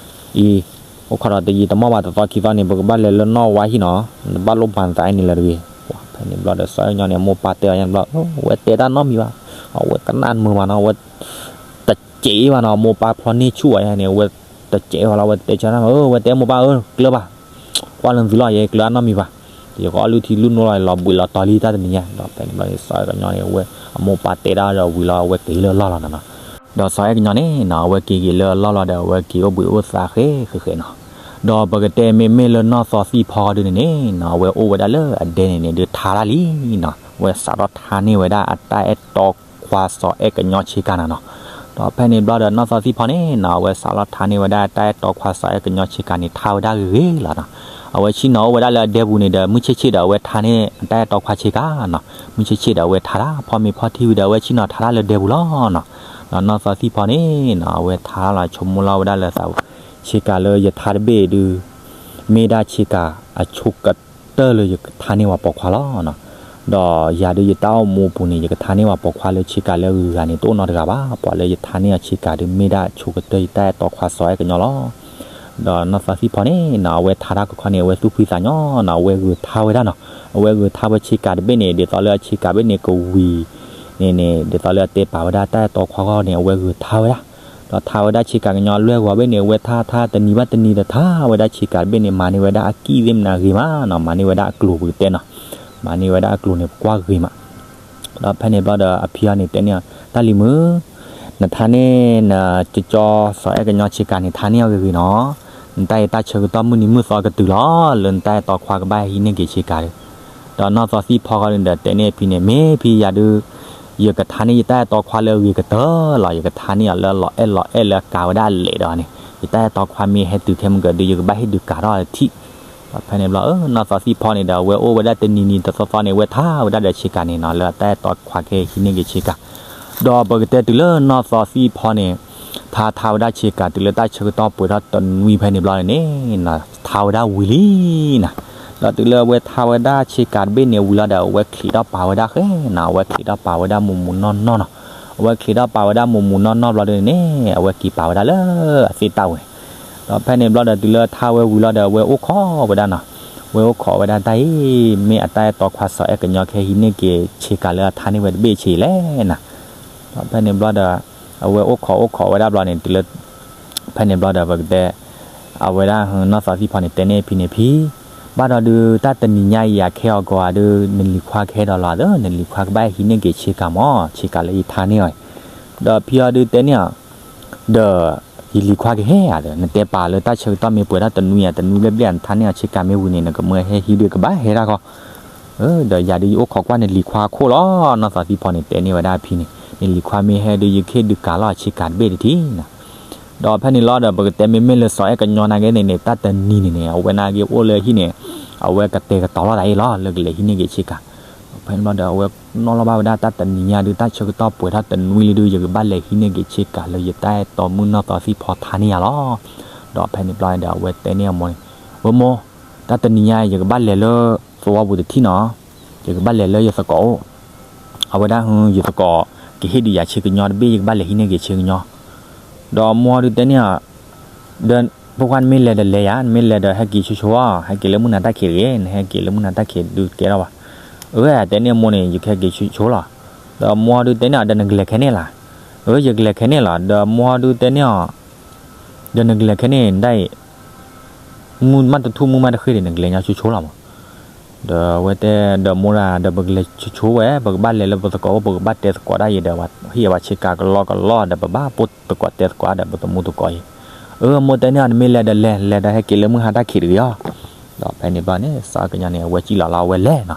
အံၤ အိၣ်ခိးဒီးတယံာ်တမီၢ်ဘၣ်တသီခံသီန့ၣ် ပကဘၣ်လဲၤလၢနီၢ်ဝါဟံၣ်နီၤ, နတဘၣ်လိၣ်ပာ်နသးအဲၣ်န့ၣ်လၢၤတဂ့ၤ. ဖဲန့ၣ်ဘျီဒီး စီၤအဲၣ်ကညီန့ၣ် အမိၢ်ပၢ်တဲအီၤညါဘျီ, အဝဲတဲတၢ်နီတမံၤဘၣ်, အဝဲကနၣ်မုာ်ဘၣ်နီၤ, အဝဲ တစဲးအံၤဘၣ်နီၤ, မိၢ်ပၢ်ဖျီန့ၢ်ဆူၣ်အီၤယါန့ၣ် အဝဲတစဲးအံၤဘၣ်လီၤ, အဝဲတဲဆၢ, အဝဲတဲမိၢ်ပၢ်ဧၢ, ကျၢၤဘၣ်, ကွၢ်လၢနသုလီၤ, ယကျၢၤအါနီတမံၤဘၣ်, ယကအီၣ်လုၢ်ထံလုၢ်နိလီၤ, လီၤဘှံးလီၤတီၤလံတၢ်တနံၤညါ. ဒီးဖဲန့ၣ်ဘျီန့ၣ် စီၤအဲၣ်ကညီန့ၣ် အဝဲအမိၢ်ပၢ်တဲဒၣ်ဒီးဝံၤလီၤ အဝဲက့ၤလၢအလီၢ်လီၤနီၤ. ဒီးစီၤအဲၣ်ကညီန့ၣ်နီၤ အဝဲက့ၤက့ၤလၢအလီၢ်လီၤဒီး အဝဲက့ၤအိၣ်ဘှံးအိၣ်သါဃဲဃဲဃဲနီၤ. ဒီးပကတဲမ့မ့ၢ်လၢနီၢ်သီသံၣ်ဖီဒုန့ၣ်န့ၣ်နီၤ အဝဲအိၣ်ဝဲဒၣ်လၢအဒဲန့ၣ်န့ၣ် ဒုးထါတၢ်လံနီၤ, အဝဲစးထီၣ်ထါန့ၢ်ဝဲဒၣ်အတၢ်အဲၣ်တီခွါစီၤအဲၣ်ကညီဆ့ကၤနၤနီၤ. ဒီးဖဲန့ၣ်ဘျီဒီးနီၢ်သီသံၣ်ဖီန့ၣ်နီၤ အဝဲစးထီၣ်ထါန့ၢ်ဝဲဒၣ်တၢ်အဲၣ်တီခွါစီၤအဲၣ်ကညီဆ့ကၤန့ၣ် ထါဝဲဒၣ်ဂ့ၤဂ့ၤလီၤနီၤ. အဝဲဆ့ၣ်နီၤအိၣ်ဝဲဒၣ်လၢအဒဲပူၤန့ၣ်ဒီး မုၢ်ဆ့ၣ်ဆ့ၣ်ဒီးအဝဲထါန့ၢ်အတၢ်အဲၣ်တီခွါဆ့ကၤနီၤ, မုၢ်ဆ့ၣ်ဆ့ၣ်ဒီးအဝဲထါတၢ်, ဖီမ့ၤဖီထံဝံၤဒီး အဝဲဆ့ၣ်နီၤထါတၢ်လၢဒဲပူၤလီၤနီၤ. ဒီးနီၢ်သီသံၣ်ဖီန့ၣ်နီၤ အဝဲထါလီၤဆိကမိၣ်လီၤဝဲဒၣ်လၢသး ဆ့ကၤလၢယထါတဘ့ၣ်ဒုး မ့ၢ်ဒၣ်ဆ့ကၤအဆိကတၢၢ်လၢယကထါန့ၢ်ဝဲပိာ်ခွါလီၤ. ဒီးယၤဒုးယတၢ်အိၣ်မူအပူၤန့ၣ် ယကထါန့ၢ်ဝဲပိာ်ခွါလၢဆ့ကၤလၢအဂုၤအဂၤန့ၣ် တအိၣ်နီတဂၤဘၣ်. ပှၤလၢယထါန့ၢ်အဆ့ကၤဒုးမ့ၢ်ဒၣ်ဆိကတၢၢ်ယတၢ်အဲၣ်တီခွါစီၤအဲၣ်ကညီလီၤ. ဒီးနီၢ်သီသံၣ်ဖီန့ၣ်နီၤ အဝဲထါတၢ်ခီခီန့ၣ် အဝဲသူၣ်ဖှံသးညီနီၤ, အဝဲဂုာ်ထါဝဲဒၣ်နီၤ, အဝဲဂုာ်ထါဝဲဆ့ကၤတဘ့ၣ်န့ၣ် ဒ်သိးလၢအဆ့ကၤဘ့ၣ်န့ၣ်ကဝံၤန့ၣ်န့ၣ် ဒ်သိးလၢအတဲပာ်ဝဲဒၣ်တၢ်အဲၣ်တီခွါဂီၢ်န့ၣ် အဝဲဂုာ်ထါဝဲဒၣ်. ဒီးထါဝဲဒၣ်ဆ့ကၤကညီလွဲၢ်ဂီၤဘ့ၣ်န့ၣ် အဝဲထါထါတနံၤဘၣ်တနံၤဒီးထါဝဲဒၣ်ဆ့ကၤတဘ့ၣ်န့ၣ် မၤန့ၢ်ဝဲဒၣ်အကံၣ်သ့ၣ်မနၤဂ့ၤမးနီၤ, မၤန့ၢ်ဝဲဒၣ်အကျိၤပကတဲနီၤ, မၤန့ၢ်ဝဲဒၣ်အကျိၤန့ၣ် ပကွၢ်ဂ့ၤမး. ဒီးဖဲန့ၣ်ဘျီဒီးအဖံအီၤန့ၣ်တဲန့ၢ်အီၤ, တၢ်လံၤမုၣ်, နထါန့ၢ်နကၠီကၠီစီၤအဲၣ်ကညီဆ့ကၤန့ၣ် ထါန့ၢ်အီၤဂ့ၤဂ့ၤနီၤ, နတၢ်အံၤတၢ်ဆၢကတီၢ်မုၢ်နံၤမုၢ်သီကတုၤလီၤ လၢနတၢ်အဲၣ်တီခွါကဘၣ်ဟံးန့ၢ်က့ၤဆ့ကၤဒီး. ဒီးနီၢ်သီသံၣ်ဖီဃီန့ၣ်ဒီးတဲန့ၢ်အဖံန့ၣ် မ့ၢ်ဖံယၤဒုး ယကထါန့ၢ်ယတၢ်အဲၣ်တီခွါလၢအဂ့ၤကတၢၢ်လီၤ, ယကထါန့ၢ်အီၤလၢလီၤအဲၣ်လီၤအဲၣ်လၢအကၤဝဲဒၣ်အလဲာ်ဒီးန့ၣ်, ယတၢ်အဲၣ်တီခွါမ့ၢ်ဟဲတုၤခဲမုၢ်ကဒုး ယကဘၣ်ဟ့ၣ်ဒုးကၤထီၣ်ထံၣ်. ဒီးဖဲန့ၣ်ဘျီ နီၢ်သီသံၣ်ဖီန့ၣ်ဒီး အဝဲအိၣ်ဝဲဒၣ်တနံၤနံၤတသီသီန့ၣ် အဝဲထါဝဲဒၣ်ဒီးဆ့ကၤန့ၣ်နီၤ လၢအတၢ်အဲၣ်တီခွါကဟဲဟံးန့ၢ်က့ၤဆ့ကၤ. ဒီးပကတဲတုၤလၢနီၢ်သီသံၣ်ဖီန့ၣ် ထါထါဝဲဒၣ်ဆ့ကၤတုၤလၢတၢ်ဆၢကတီၢ်ပှဲၤထီၣ်တနွံဖဲန့ၣ်ဘျီန့ၣ် ထါဝဲဒၣ်ဝံၤလံနီၤ. ဒီးတုၤလၢအဝဲထါဝဲဒၣ်ဆ့ကၤတဘ့ၣ်န့ၣ်ဝံၤလီၤဒီး အဝဲချံးထီၣ်ပာ်ဝဲဒၣ်ဃဲနီၤ, အဝဲချံးထီၣ်ပာ်ဝဲဒၣ်မိၢ်မူးနီၢ်နီၢ်နီၤ. အဝဲချံးထီၣ်ပာ်ဝဲဒၣ်မိၢ်မူးနီၢ်နီၢ်ဘျီဒုန့ၣ် အဝဲက့ၤပာ်ဝဲဒၣ်လၢအသ့ၣ်တၢ်ဝဲ. ဒီးဖဲန့ၣ်ဘျီဒီးတုၤလၢထါဝဲဝံၤလီၤဒီး အဝဲအိၣ်ခိးဝဲဒၣ်နီၤ, အဝဲအိၣ်ခိးဝဲဒၣ်တၢ်အံၤ မ့ၢ်အတၢ်အဲၣ်တီခွါစီၤအဲၣ်ကညီကဟဲဟံးန့ၢ်က့ၤဆ့ကၤလၢအထါန့ၢ်ဝဲတဘ့ၣ်ဆ့လဲၣ်နီၤ. ဒီးဖဲန့ၣ်ဘျီဒီး အဝဲအိၣ်ခိးအိၣ်ခိးဝဲဒၣ်ဘျီန့ၣ် တုၤလၢ ဖဲန့ၣ်ဘျီဒီးပကတဲ အဝဲဒၣ်နီၢ်သီသံၣ်ဖီန့ၣ် တဲန့ၢ်ဖံန့ၣ်ဖံ, ဘၣ်ဒီးဒုးတၢ်တနံၤညါအံၤ ယခဲအီၤကီးဧါဒုး နလံၤခွါကဟဲဒီးလီၤသၢ နလံၤခွါကဘၣ်ဟံးန့ၢ်က့ၤဆ့ကၤမၢ် ဆ့ကၤလၢယထါန့ၢ်အီၤ. ဒီးဖံအီၤဒုးတဲန့ၢ်အီၤ ဒီး ယလံၤခွါကဟဲဧါဒီး နတဲပာ်လၢတၢ်ဆၢကတီၢ်မ့ၢ်ပှဲၤထီၣ်တနွံဧါ တနွံဘျဲၣ်ဘျဲၣ်ဧါ နထါန့ၢ်အီၤဆ့ကၤမ့ၢ်ဝံၤန့ၣ် နကမၢဟဲဟံးဒုးကဘၣ်ဟဲဒၣ်ခီ ဒီးယၤဒုးယအိၣ်ခိးကွၢ်နလံၤခွါအခိၣ်လီၤ. နီၢ်သီသံၣ်ဖီန့ၣ် တဲန့ၢ်ဝဲဒၣ်အဖံန့ၣ် နလံၤခွါမ့ၢ်ဟဲဒုး ယကဟ့ၣ်ဒုးကၤလီၤဆ့ကၤတဘ့ၣ်တထံၣ်နီၤ. ဒီးဖဲန့ၣ်လီၤဒီး ပကတဲမ့မ့ၢ်လၢစီၤအဲၣ်ကညီနာ်က့န့ၣ်န့ၣ် တၢ်တနံၤန့ၣ်န့ၣ် အဝဲနာ်က့အိၣ်လၢဟံၣ်န့ၣ် အဝဲကတဲာ်ကတီၤလီၤသးအံၤလီၤ လၢကလဲၤဟံးန့ၢ်က့ၤဆ့ကၤ. ဖဲန့ၣ်ဘျီဒီး အဝဲနီၣ်လီၤဘၣ်ဝဲဒၣ်တၢ်တနံၤညါဒုး တၢ်ဆၢကတီၢ်ပှဲၤထီၣ်တနွံလံဒုး ယကဘၣ်လဲၤဟံးန့ၢ်က့ၤဆ့ကၤလၢယတၢ်အဲၣ်တီမုၣ်နီၢ်သီသံၣ်ဖီထါန့ၢ်ယၤလီၤ. ဒီးဖဲန့ၣ်ဘျီဒီး အဝဲတဲန့ၢ်အမိၢ်န့ၣ် ဝဲမိၢ်, တၢ်တနံၤညါအံၤ ယကဘၣ်လဲၤလၢသဝီပူၤတထံၣ်နီၤ, ယကဘၣ်လဲၤလၢယသကိးအိၣ်, အဝဲဒၣ် ယသကိး ကဟ့ၣ်ဒုးယၤဆ့ကညီတဘ့ၣ် ယကဘၣ်လဲၤဟံးန့ၢ်က့ၤဆ့ကညီ. ဒီးမိၢ်ဒုးတဲန့ၢ်အီၤ ဒီး ဖိခွါနမ့ၢ်လဲၤဒီးလဲၤယၤ နမ့ၢ်လဲၤဒီးဟဲက့ၤဆိဆိဧါ ဟဲက့ၤလၢမုၢ်နၤတၢ်ခံးတဂ့ၤ နဟဲက့ၤလၢမုၢ်နၤတၢ်ခံးဒုးကဲထီၣ်ဘၣ်. အၢ တဲန့ၢ်မိၢ်န့ၣ် ယကဟဲက့ၤဆိဆိလီၤ. ဒီးမိၢ်ဒုးတဲန့ၢ်အီၤ ဒီးနကလဲၤခဲန့ၣ်လၢ်. အၢ ယကလဲၤခဲန့ၣ်လီၤ. ဒီးမိၢ်ဒုးတဲန့ၢ်အီၤ ဒီးနကလဲၤခဲန့ၣ်ဒၣ်အံၤ မုၢ်မးတထူၣ်မုၢ်မးတဃ့ဒီး နကလဲၤညီဆိဆိလီၤမး. ဒီးအဝဲတဲဒီးမိၢ်ဒၣ်ဒီး ပကလဲၤဆိဆိဝဲ ပကဘၣ်လဲၤလၢပသကိးအိၣ် ပကဘၣ်တဲသကိးဒၣ်အံၤဒီး ဟ့ၣ်အဝဲဆ့ကၤကလီကလီဒီး ပဘၣ်ပိာ်သကိးတဲသကိးဒီး ပသမူသကိးအံၤ. အၢ မိၢ်တဲန့ၢ်အီၤ နမ့ၢ်လဲၤဒီးလဲၤ လဲၤဒီးဟဲက့ၤလၢမုၢ်ဟါတၢ်ခံးတဂ့ၤအီၤ. ဒီးဖဲန့ၣ်ဘျီန့ၣ် စီၤအဲၣ်ကညီန့ၣ် အဝဲစံၣ်လီၤလီၤ အဝဲလဲၤနီၤ.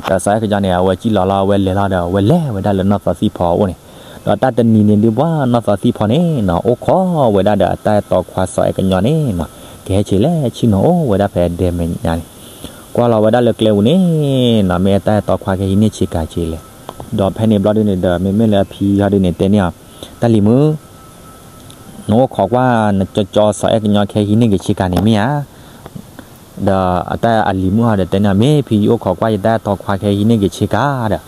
ဒီးစီၤအဲၣ်ကညီန့ၣ် အဝဲစံၣ်လီၤလီၤ အဝဲလဲၤလီၤဒီး အဝဲလဲၤဝဲဒၣ်လၢနီၢ်သီသံၣ်ဖီအအိၣ်န့ၣ်. ဒီးတၢ်တနံၤန့ၣ်ဒုး ပှၤနီၢ်သီသံၣ်ဖီန့ၣ်နီၤ အိၣ်ခိးဝဲဒၣ်ဒီးအတၢ်အဲၣ်တီခွါစီၤအဲၣ်ကညီန့ၣ်နီၤ ကဟဲဆ့လဲၣ်ဆ့ၣ်နီၤအိၣ်ဝဲဒၣ်ဖဲဒဲမဲာ်ညါန့ၣ်. ကွၢ်လီၤဝဲဒၣ်လၢကျဲပူၤန့ၣ်နီၤ မ့ၢ်အတၢ်အဲၣ်တီခွါကဟဲဟံးန့ၢ်ဆ့ကၤဆ့လဲၣ်. ဒီးဖဲန့ၣ်ဘျီဒုန့ၣ်ဒီး မ့မ့ၢ်လၢအဖံဟီဒုန့ၣ် တဲန့ၢ်အီၤ, တၢ်လံၤမုၣ် နအိၣ်ခိးကွၢ် နကၠီကၠီစီၤအဲၣ်ကညီကဟဲဟံးန့ၢ်က့ၤဆ့ကၤန့ၣ်မ့ၢ်ဧါ. ဒီးအတၢ်အလံၤမုၣ်ဟီဒီးတဲန့ၢ်အီၤ မ့ၢ်ဖံ ယအိၣ်ခိးကွၢ်ယတၢ်အဲၣ်တီခွါကဟဲဟံးန့ၢ်က့ၤဆ့ကၤဒီး.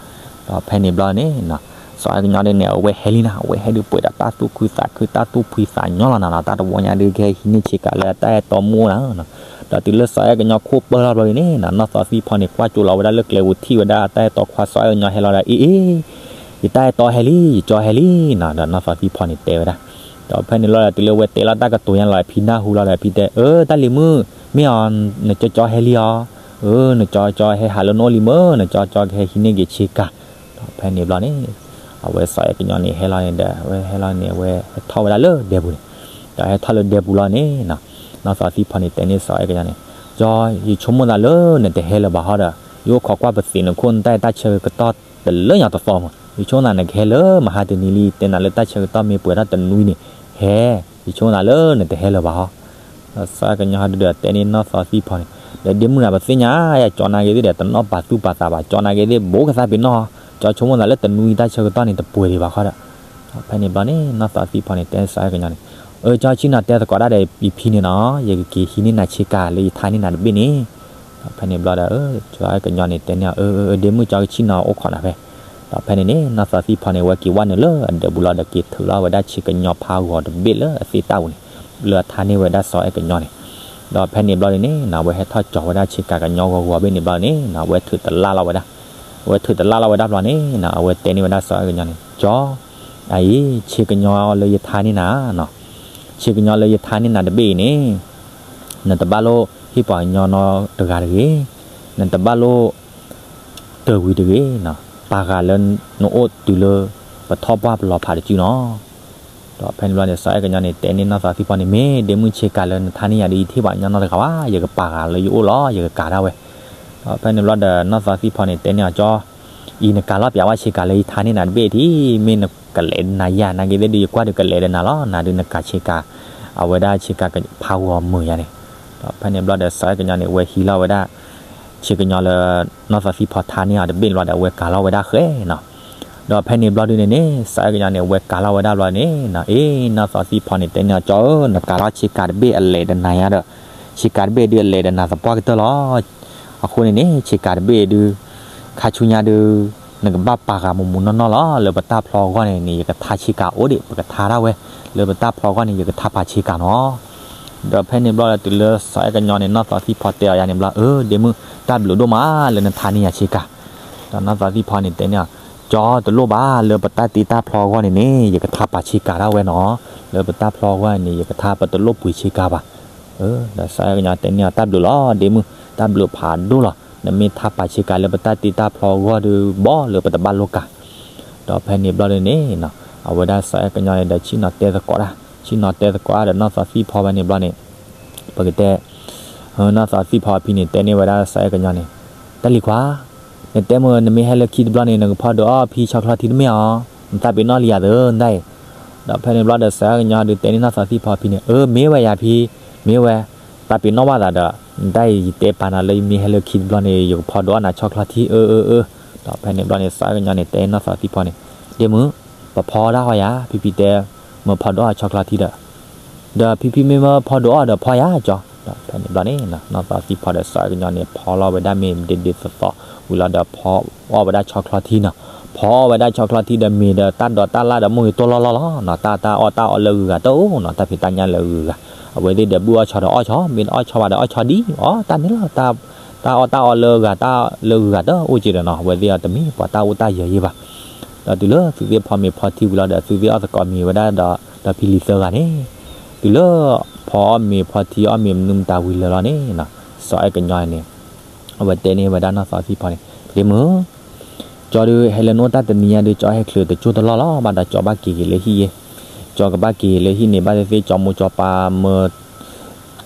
ဒီးဖဲန့ၣ်ဘျီန့ၣ်နီၤ စီၤအဲၣ်ကညီဒုန့ၣ် အဝဲဟဲလံနၤ အဝဲဟဲဒုးပှဲၤဒီးတၢ်သူၣ်ခုသးခု တၢ်သူၣ်ဖှံသးညီလီၤနၤနီၤ တၢ်တဝီညါဒုးကဟဲဟံးန့ၢ်ဆ့ကၤလၢအတၢ်အဲၣ်တီမုၣ်အိၣ်နၤနီၤ. ဒီးတုၤလၢစီၤအဲၣ်ကညီခိၣ်ပၢၢ်ထီၣ်ဘျီန့ၣ်နီၤ နီၢ်သီသံၣ်ဖီန့ၣ် ကွၢ်ကၠိလီၤဝဲဒၣ်လၢကျဲပူၤ ထံၣ်ဝဲဒၣ်အတၢ်အဲၣ်တီခွါစီၤအဲၣ်ကညီဟဲလီၤဒီး အ့ အ့ ယတၢ်အဲၣ်တီဟဲလံ ယကၠီဟဲလံနီၤ. ဒီးနီၢ်သီသံၣ်ဖီန့ၣ်တဲဝဲဒၣ်. ဒီးဖဲန့ၣ်ဘျီဒီး တုၤလၢဝဲတဲလီၤတၢ်ကတိၤညါလီၤ အဖံနၢ်ဟူလီၤဒီး အဖံတဲ အၢ တၢ်လံၤမုၣ် မ့ၢ်အီၤ နကၠီကၠီဟဲလံအီၤ. အၢ နကၠီကၠီဟဲဟးလၢနအိၣ်လံမ့ၢ် နကၠီကၠီကဟဲဟံးန့ၢ်က့ၤဆ့ကၤ. ဒီးဖဲန့ၣ်ဘျီန့ၣ် အဝဲစီၤအဲၣ်ကညီန့ၣ် ဟဲလီၤန့ၣ်ဒီး အဝဲဟဲလီၤန့ၣ် အဝဲဟဲထီၣ်ဝဲဒၣ်လၢဒဲပူၤန့ၣ်. ဒီးဟဲထီၣ်လၢဒဲပူၤလီၤန့ၣ်နီၤ နီၢ်သီသံၣ်ဖီန့ၣ်တဲန့ၢ်စီၤအဲၣ်ကညီန့ၣ်, ကၠီ ယဆိကမိၣ်သးလၢနတဟဲလၢၤဘၣ်ဟီဒီး ယအိၣ်ခိးကွၢ်ပသံးနခိၣ် နတၢ်အဲၣ်တၢ်ဆၢကတီၢ်တလၢညါတသီမး, ယဆိကမိၣ်သးနကဟဲလၢမဟါတနံၤလံ တဲနၤလၢတၢ်ဆၢကတီၢ်မ့ၢ်ပှဲၤထီၣ်တနွံန့ၣ် ဟဲ, ယဆိကမိၣ်သးလၢနတဟဲလၢၤဘၣ်ဟီ. ဒီးစီၤအဲၣ်ကညီဟီဒုဒီးတဲန့ၢ်နီၢ်သီသံၣ်ဖီန့ၣ်, ဒီးဒ့မုၣ်နၤ ပသ့ၣ်ညါယၤ ကၠီနာ်က့ၤသ့ၣ်ဒီး တနီၣ်ပာ်သူၣ်ပာ်သးဘၣ်, ကၠီနာ်က့ၤသ့ၣ် ဘူးကသးပ့ၤနီၣ်, ကၠီဆိကမိၣ်သးလၢတနွံတၢ်ဆၢကတီၢ်န့ၣ် တပှဲၤဒံးဘၣ်ဃီဒီး. ဒီးဖဲန့ၣ်ဘျီန့ၣ် နီၢ်သီသံၣ်ဖီန့ၣ် တဲစီၤအဲၣ်ကညီန့ၣ်, အၢ ကၠီဆ့ၣ်နီၤတဲသကိးတၢ်ဒီးယဖံန့ၣ်နီၤ, ယကက့ၤဟံးန့ၢ်နၤဆ့ကၤလၢယထါန့ၢ်နၤတဘ့ၣ်န့ၣ်. ဒီးဖဲန့ၣ်ဘျီဒီး စီၤအဲၣ်ကညီန့ၣ်တဲန့ၢ်အီၤ, အၢ အၢ အၢ ဒ့မုၣ် ကၠီကဆ့ၣ်နီၤအိၣ်ခိးနၤဖဲ. ဒီးဖဲန့ၣ်န့ၣ် နီၢ်သီသံၣ်ဖီန့ၣ် အဝဲက့ၤဝဲနုာ်လၢအဒဲပူၤလီၤဒီး က့ၤထုးလီၤဝဲဒၣ်ဆ့ကညီဖးဂီၤတဘ့ၣ်လၢအသ့ၣ်တၢ်ပူၤန့ၣ် လၢအထါန့ၢ်ဝဲဒၣ်စီၤအဲၣ်ကညီန့ၣ်. ဒီးဖဲန့ၣ်ဘျီန့ၣ်န့ၣ် အဝဲဟဲထီၣ်ကၠီၤဝဲဒၣ်ဆ့ကၤကညီဂီၤဂီၤဘ့ၣ်န့ၣ်ဘျီန့ၣ် အဝဲထုးတလၣ်လီၤဝဲဒၣ်, အဝဲထုးတလၣ်လီၤဝဲဒၣ်ဘျီန့ၣ် အဝဲတဲန့ၢ်ဝဲဒၣ်စီၤအဲၣ်ကညီန့ၣ်, ကၠီ အအံၤ ဆ့ကညီလၢယထါန့ၢ်နၤနီၤ, ဆ့ကညီလၢယထါန့ၢ်နၤတဘ့ၣ်အံၤန့ၣ် နတဘၣ်လိၣ်ဟ့ၣ်ပှၤကညီနီတဂၤတဂ့ၤ, နတဘၣ်လိၣ်တၢၤဝံၤတဂ့ၤ, ပာ်ဂၤလၢနအိၣ်တုၤလၢ ပထီၣ်ပှၢ်ပလီၤဖးတစုနီၤ. ဒီးဖဲန့ၣ်ဘျီန့ၣ် စီၤအဲၣ်ကညီန့ၣ် တဲန့ၢ်နီၢ်သီသံၣ်ဖီန့ၣ်, မ့ၢ်ဒ့မုၣ် ဆ့ကၤလၢနထါန့ၢ်ယၤဒီး ယတဟ့ၣ်ပှၤကညီနီတဂၤဘၣ်, ယကပာ်ဂၤလၢယအိၣ်လီၤ, ယကကၤဒၣ်ဝဲ. ဒီးဖဲန့ၣ်ဘျီဒီး နီၢ်သီသံၣ်ဖီန့ၣ် တဲန့ၢ်အီၤ, ကၠီ အံၤနကၤလီၤပၠးဝဲဆ့ကၤလၢ ယထါန့ၢ်နၤတဘ့ၣ်ထံး, မ့ၢ်နကလဲၤဒီးနၤယၤ နာ်က့ၤသ့ၣ်ဒုး ယကွၢ်ဒုးကလဲၤဒီးနၤလီၤ, နၤဒုးနကၤဆ့ကၤ အဝဲဒၣ်ဆ့ကၤဖးဂီၤမုာ်ယၤန့ၣ်. ဒီးဖဲန့ၣ်ဘျီဒီး စီၤအဲၣ်ကညီန့ၣ် အဝဲဟံးလီၤဝဲဒၣ် ဆ့ကညီလၢ နီၢ်သီသံၣ်ဖီထါန့ၢ်အီၤတဘ့ၣ်န့ၣ်ဘျီဒီး အဝဲကၤလီၤဝဲဒၣ်ဃဲနီၤ. ဒီးဖဲန့ၣ်ဘျီဒုန့ၣ်န့ၣ် စီၤအဲၣ်ကညီန့ၣ် အဝဲကၤလီၤဝဲဒၣ်ဘျီန့ၣ်နီၤ, အ့ နီၢ်သီသံၣ်ဖီန့ၣ် တဲန့ၢ်အီၤ, ကၠီဧၢ, နကၤလီၤဆ့ကၤတဘ့ၣ်အလဲၤဒီးနၤယၤဒီး ဆ့ကၤတဘ့ၣ်ဒုးအလဲၤဒီးနၤသပှၢ်ကတၢၢ်လီၤ. အဃိန့ၣ်န့ၣ် ဆ့ကၤတဘ့ၣ်ဒုး ခါဆူညါဒုး နကဘၣ်ပာ်ဂၤမုာ်မုာ်နီၢ်နီၢ်လီၤ. လၢပတၢ်ဖျီအဂီၢ်န့ၣ်န့ၣ် ယကထါဆ့ကၤအိၣ်ဒံး, ပကထါဒၣ်ဝဲ, လၢပတၢ်ဖျီအဂီၢ်န့ၣ် ယကထါပာ်ဆ့ကၤနီၤ. ဒီးဖဲန့ၣ်ဘျီဒီး တုၤလၢစီၤအဲၣ်ကညီန့ၣ် နီၢ်သီသံၣ်ဖီတဲအီၤယၤန့ၣ်ဘျီ, အၢ ဒ့မုၣ် တၢ်ဘျုးဒိၣ်မးလၢနထါန့ၢ်ယၤဆ့ကၤ. ဒီးနီၢ်သီသံၣ်ဖီန့ၣ် တဲန့ၢ်အီၤ, ကၠီတလိၣ်ဘၣ်, လၢပတၢ်တ့တၢ်ဖျီအဂီၢ်န့ၣ်န့ၣ် ယကထါပာ်ဆ့ကၤဒၣ်ဝဲနီၤ. လၢပတၢ်ဖျီအဂီၢ်န့ၣ် ယကထါ ပတလိၣ်ပှ့ၤဆ့ကၤဘၣ်. ဒီးစီၤအဲၣ်ကညီတဲန့ၢ်အီၤ, တၢ်ဘျုးလီၤ ဒ့မုၣ်, တၢ်ဘျုးဖးဒိၣ်လီၤ. နမ့ၢ်ထါပာ်ဆ့ကၤလၢပတၢ်တ့တၢ်ဖျီအဂီၢ်ဒုး ဘီလၢပတဘၣ်လိၣ်ကၤ. ဒီးဖဲန့ၣ်ဘျီဒုန့ၣ်နီၤ, အဝဲဒၣ်စီၤအဲၣ်ကညီန့ၣ်ဒီး ဆ့ၣ်နီၤတဲသကိးတၢ်, ဆ့ၣ်နီၤတဲသကိးတၢ်ဒီးနီၢ်သီသံၣ်ဖီဖဲန့ၣ်ဘျီန့ၣ်, ပကတဲ နီၢ်သီသံၣ်ဖီအဖံန့ၣ် တဲန့ၢ်ဝဲဒၣ်စီၤအဲၣ်ကညီန့ၣ်, တၢ်လံၤခွါ, နတဲမ့ၢ်နမ့ၢ်ဟဲလၢခံတဘျီန့ၣ် နကဖီဒုးအီၣ်ဖံဆီချီထံတမ့ၢ်ဧါ, နသးပ့ၤနီၣ်လံယၤသၢနတၢ်အံၤ. ဒီးဖဲန့ၣ်ဘျီဒီး စီၤအဲၣ်ကညီဒုးတဲန့ၢ်နီၢ်သီသံၣ်ဖီအဖံန့ၣ်, အၢ မ့ၢ်ဝဲယၤဖံ, မ့ၢ်ဝဲ, သးပ့ၤနီၣ်ဘၣ်သးဒီး နတၢ်အံၤ ယတဲပာ်နၤလၢယမ့ၢ်ဟဲလၢခံတဘျီန့ၣ် ယကဖီဒုးအီၣ်နၤဆီချီထံ, အၢ အၢ အၢ. ဒီးဖဲန့ၣ်ဘျီန့ၣ် စီၤအဲၣ်ကညီန့ၣ် တဲနီၢ်သီသံၣ်ဖီန့ၣ်, ဒ့မုၣ်, ပဖီဒၣ်ဃီယၤ, ဖံဖံတဲ မ့ၢ်ဖီဒုးအီၣ်ဆီချီထံဒီး ဒီးဖံဖံမ့ၢ်မၢဖီဒုးအီၣ်ဒီးဖီယၤကၠီ. ဒီးဖဲန့ၣ်ဘျီန့ၣ် နီၢ်သီသံၣ်ဖီဒီးစီၤအဲၣ်ကညီန့ၣ် ဖီလီၤဝဲဒၣ်မ့ၤဒ့ဒ့သိးသိးဝံၤလီၤဒီး ဖီအီၣ်ဝဲဒၣ်ဆီချီထံနီၤ. ဖီအီၣ်ဝဲဒၣ်ဆီချီထံဒီး မ့ၤဒီးတၢ်ဒိးတၢ်လၣ်ဒီး မိၢ်ဂ့ၤတိၢ်လီၢ်လီၢ်လီၤနီၤ. တၢ်တၢ်အီၣ်တၢ်အီလၢဂုၤဂၤတအိၣ်နီၤ, တၢ်ဖံးတၢ်ညၣ်လၢဂုၤဂၤ. အဝဲသ့ၣ်ဒီး ဘုၣ်အီၣ်ဆီဒီးအီၣ်ဆီ, မ့ၢ်အီၣ်ဆီဘၣ်ဒီးအီၣ်ဆီဒံး, အီၣ်တၢ်န့ၣ်လီၤ. တၢ်အီၣ်တၢ်အီလၢဂၤတၢ်လၢဂုၤဂၤတအိၣ်က့ဒီးနီၤ, အဝဲသ့ၣ်အတမ့ၢ်ပှၤတၢ်အိၣ်တၢ်ယၢၤယ့ၢ်ဘၣ်. ဒီးတုၤလၢသုသ့ၣ်ဖီမ့ၤဖီထံဝံၤလီၤဒီး သုသ့ၣ်အီၣ်သကိးမ့ၤဝဲဒၣ်ဒီး ဒီးဖံလံၤသၢဂၤန့ၣ်, တုၤလၢဖီအီၣ်မ့ၤဖီထံအီၣ်မ့ၤမနုၤမတၤဝံၤလၢာ်လီၤန့ၣ်နီၤ, စီၤအဲၣ်ကညီန့ၣ် အဝဲတဲန့ၢ်ဝဲဒၣ်နီၢ်သီသံၣ်ဖီန့ၣ်, ဒ့မုၣ်, ကၠီဒုးဟဲလၢနအိၣ်တၢ်တနံၤညါဒုး ကၠီဟဲချုးတကၠိၢ်တလီၢ်လီၤ, ဘၣ်ဒီးကၠီဘၣ်က့ၤက့ၤလၢဟံၣ်ယဲ, ကၠီကဘၣ်က့ၤလၢဟံၣ်န့ၣ် ဘၣ်သ့ၣ်သ့ၣ် ကၠီမိၢ်ကၠီပၢ်မၢ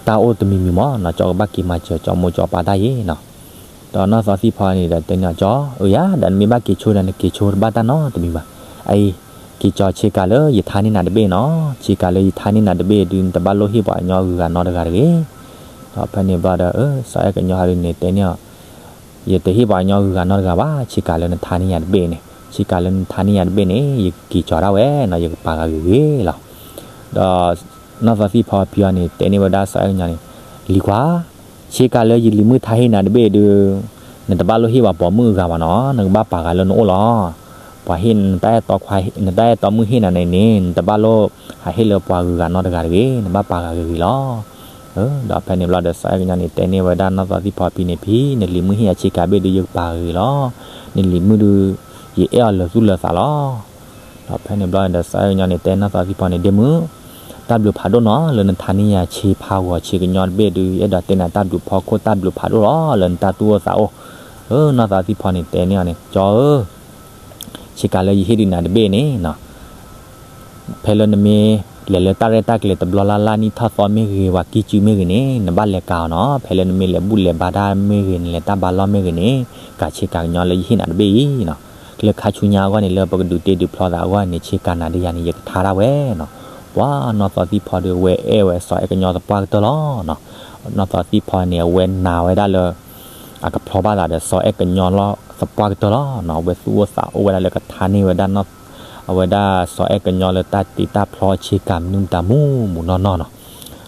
တၢ်အိၣ်တမံၤမံၤမးနီၤ, ကၠီကဘၣ်က့ၤမၤစၢၤကၠီမိၢ်ကၠီပၢ်တၢ်ယဲနီၤ. ဒီးနီၢ်သီသံၣ်ဖီန့ၣ်ဒီးတဲန့ၢ်အီၤ, ကၠီဧၢ, ယၤဒီးနမ့ၢ်ဘၣ်က့ၤဆိဒီး နက့ၤဆိတဘၣ်တၢ်နီတမံၤဘၣ်. အအံၤ, က့ၤကၠီဆ့ကၤလၢယထါန့ၢ်နၤတဘ့ၣ်နီၤ, ဆ့ကၤလၢယထါန့ၢ်နၤတဘ့ၣ်ဒုး နတဘၣ်လိၣ်ဟ့ၣ်ပှၤကညီဂုၤဂၤနီတဂၤတဂ့ၤ. ဒီးဖဲန့ၣ်ဘျီဒီး စီၤအဲၣ်ကညီဟီဒုးန့ၣ် တဲန့ၢ်အီၤ, ယတဟ့ၣ်ပှၤကညီဂုၤဂၤနီတဂၤဘၣ်, ဆ့ကၤလၢနထါန့ၢ်ယၤတဘ့ၣ်န့ၣ်, ဆ့ကၤလၢနထါန့ၢ်ယၤတဘ့ၣ်န့ၣ် ယကက့ၤကၠီဒၣ်ဝဲနီၤ, ယကပာ်ဂၤဂ့ၤဂ့ၤလီၤ. ဒီးနီၢ်သီသံၣ်ဖီဖံအီၤန့ၣ် တဲန့ၢ်ဝဲဒၣ်စီၤအဲၣ်ကညီန့ၣ်, လံၤကွၢ်, ဆ့ကၤလၢယလံၤမုၣ်ထါဟ့ၣ်နၤတဘ့ၣ်ဒုး, နတဘၣ်လိၣ်ဟ့ၣ်ပှၤပိာ်မုၣ်အဂၤဘၣ်နီၤ, နကဘၣ်ပာ်ဂၤလၢနအိၣ်လီၤ. ပှၤဟ့ၣ်နတၢ်အဲၣ်တီခွါ, နတၢ်အဲၣ်တီမုၣ်ဟ့ၣ်နၤန့ၣ်န့ၣ် နတဘၣ်လိၣ်ဟးဟ့ၣ်လၢပှၤဂုၤဂၤနီတဂၤတဂ့ၤ, နဘၣ်ပာ်ဂၤဂ့ၤဂ့ၤလီၤ. ဒီးဖဲန့ၣ်ဘျီဒီး စီၤအဲၣ်ကညီန့ၣ် တဲန့ၢ်ဝဲဒၣ်နီၢ်သီသံၣ်ဖီဖံန့ၣ်, ဖံ, နလံၤမုၣ်ဟ့ၣ်ယၤဆ့ကၤဘ့ၣ်ဒုး ယကပာ်ဂ့ၤဂ့ၤလီၤ. နလံၤမုၣ်ဒုး ယအဲၣ်အီၤလၢာ်သူၣ်လၢာ်သးလီၤ. ဒီးဖဲန့ၣ်ဘျီဒီး စီၤအဲၣ်ကညီန့ၣ် တဲနီၢ်သီသံၣ်ဖီန့ၣ်, ဒ့မုၣ်, တၢ်ဘျုးဖးဒိၣ်နီၤ လၢနထါန့ၢ်ယၤဆ့ဖးဂီၤဆ့ကညီတဘ့ၣ်ဒုး, ယအဲၣ်ဒိးတဲနၤတၢ်ဘျုးဖီခိၣ် တၢ်ဘျုးဖးဒိၣ်လီၤ လၢနတၢ်သူၣ်အိၣ်သးအိၣ်. နီၢ်သီသံၣ်ဖီန့ၣ် တဲန့ၢ်အီၤန့ၣ်, ကၠီဧၢ, ဆ့ကၤလၢယဟ့ၣ်ဒုးနၤတဘ့ၣ်န့ၣ်နီၤ, ဖဲလၢနမ့ၢ်လဲၤလၢတၢ်ရဲၣ်တၢ်ကျဲၤတဘျီလၢ်လၢ် နံၣ်ထီၣ်သီမ့ၢ်ဂ့ၤ ပှၤကံၢ်စုမ့ၢ်ဂ့ၤန့ၣ် နဘၣ်လဲၤကၤအီၤနီၤ. ဖဲလၢနမ့ၢ်လဲၤဘူၣ်လဲၤဘါတၢ်မ့ၢ်ဂ့ၤ နလဲၤတၢ်ဘါလီၢ်မ့ၢ်ဂ့ၤန့ၣ် ကၤဆ့ကၤကညီလၢယဟ့ၣ်နၤတဘ့ၣ်အံၤနီၤ. လၢခါဆူညါအဂီၢ်န့ၣ် လၢပကဒုးတ့ဒုးဖျီသးအဂီၢ်န့ၣ် ဆ့ကၤနၤဒီးယၤန့ၣ် ယကထါဒၣ်ဝဲနီၤ. ပှၤနီၢ်သီသံၣ်ဖီဒီး ဝဲအဲၣ်ဝဲစီၤအဲၣ်ကညီသပှၢ်ကတၢၢ်လီၤနီၤ. နီၢ်သီသံၣ်ဖီန့ၣ် အဝဲနာ်ဝဲဒၣ်လၢ အကဖျီဘၣ်သးဒီးစီၤအဲၣ်ကညီလီၤသပှၢ်ကတၢၢ်လီၤနီၤ. အဝဲသူၣ်အိၣ်သးအိၣ်ဝဲဒၣ်လၢကထါန့ၢ်ဝဲဒၣ် အဝဲဒၣ်စီၤအဲၣ်ကညီလၢတၢ်တ့တၢ်ဖျီဆ့ကၤမနုၤမတၤမူးမူးနီၢ်နီၢ်နီၤ.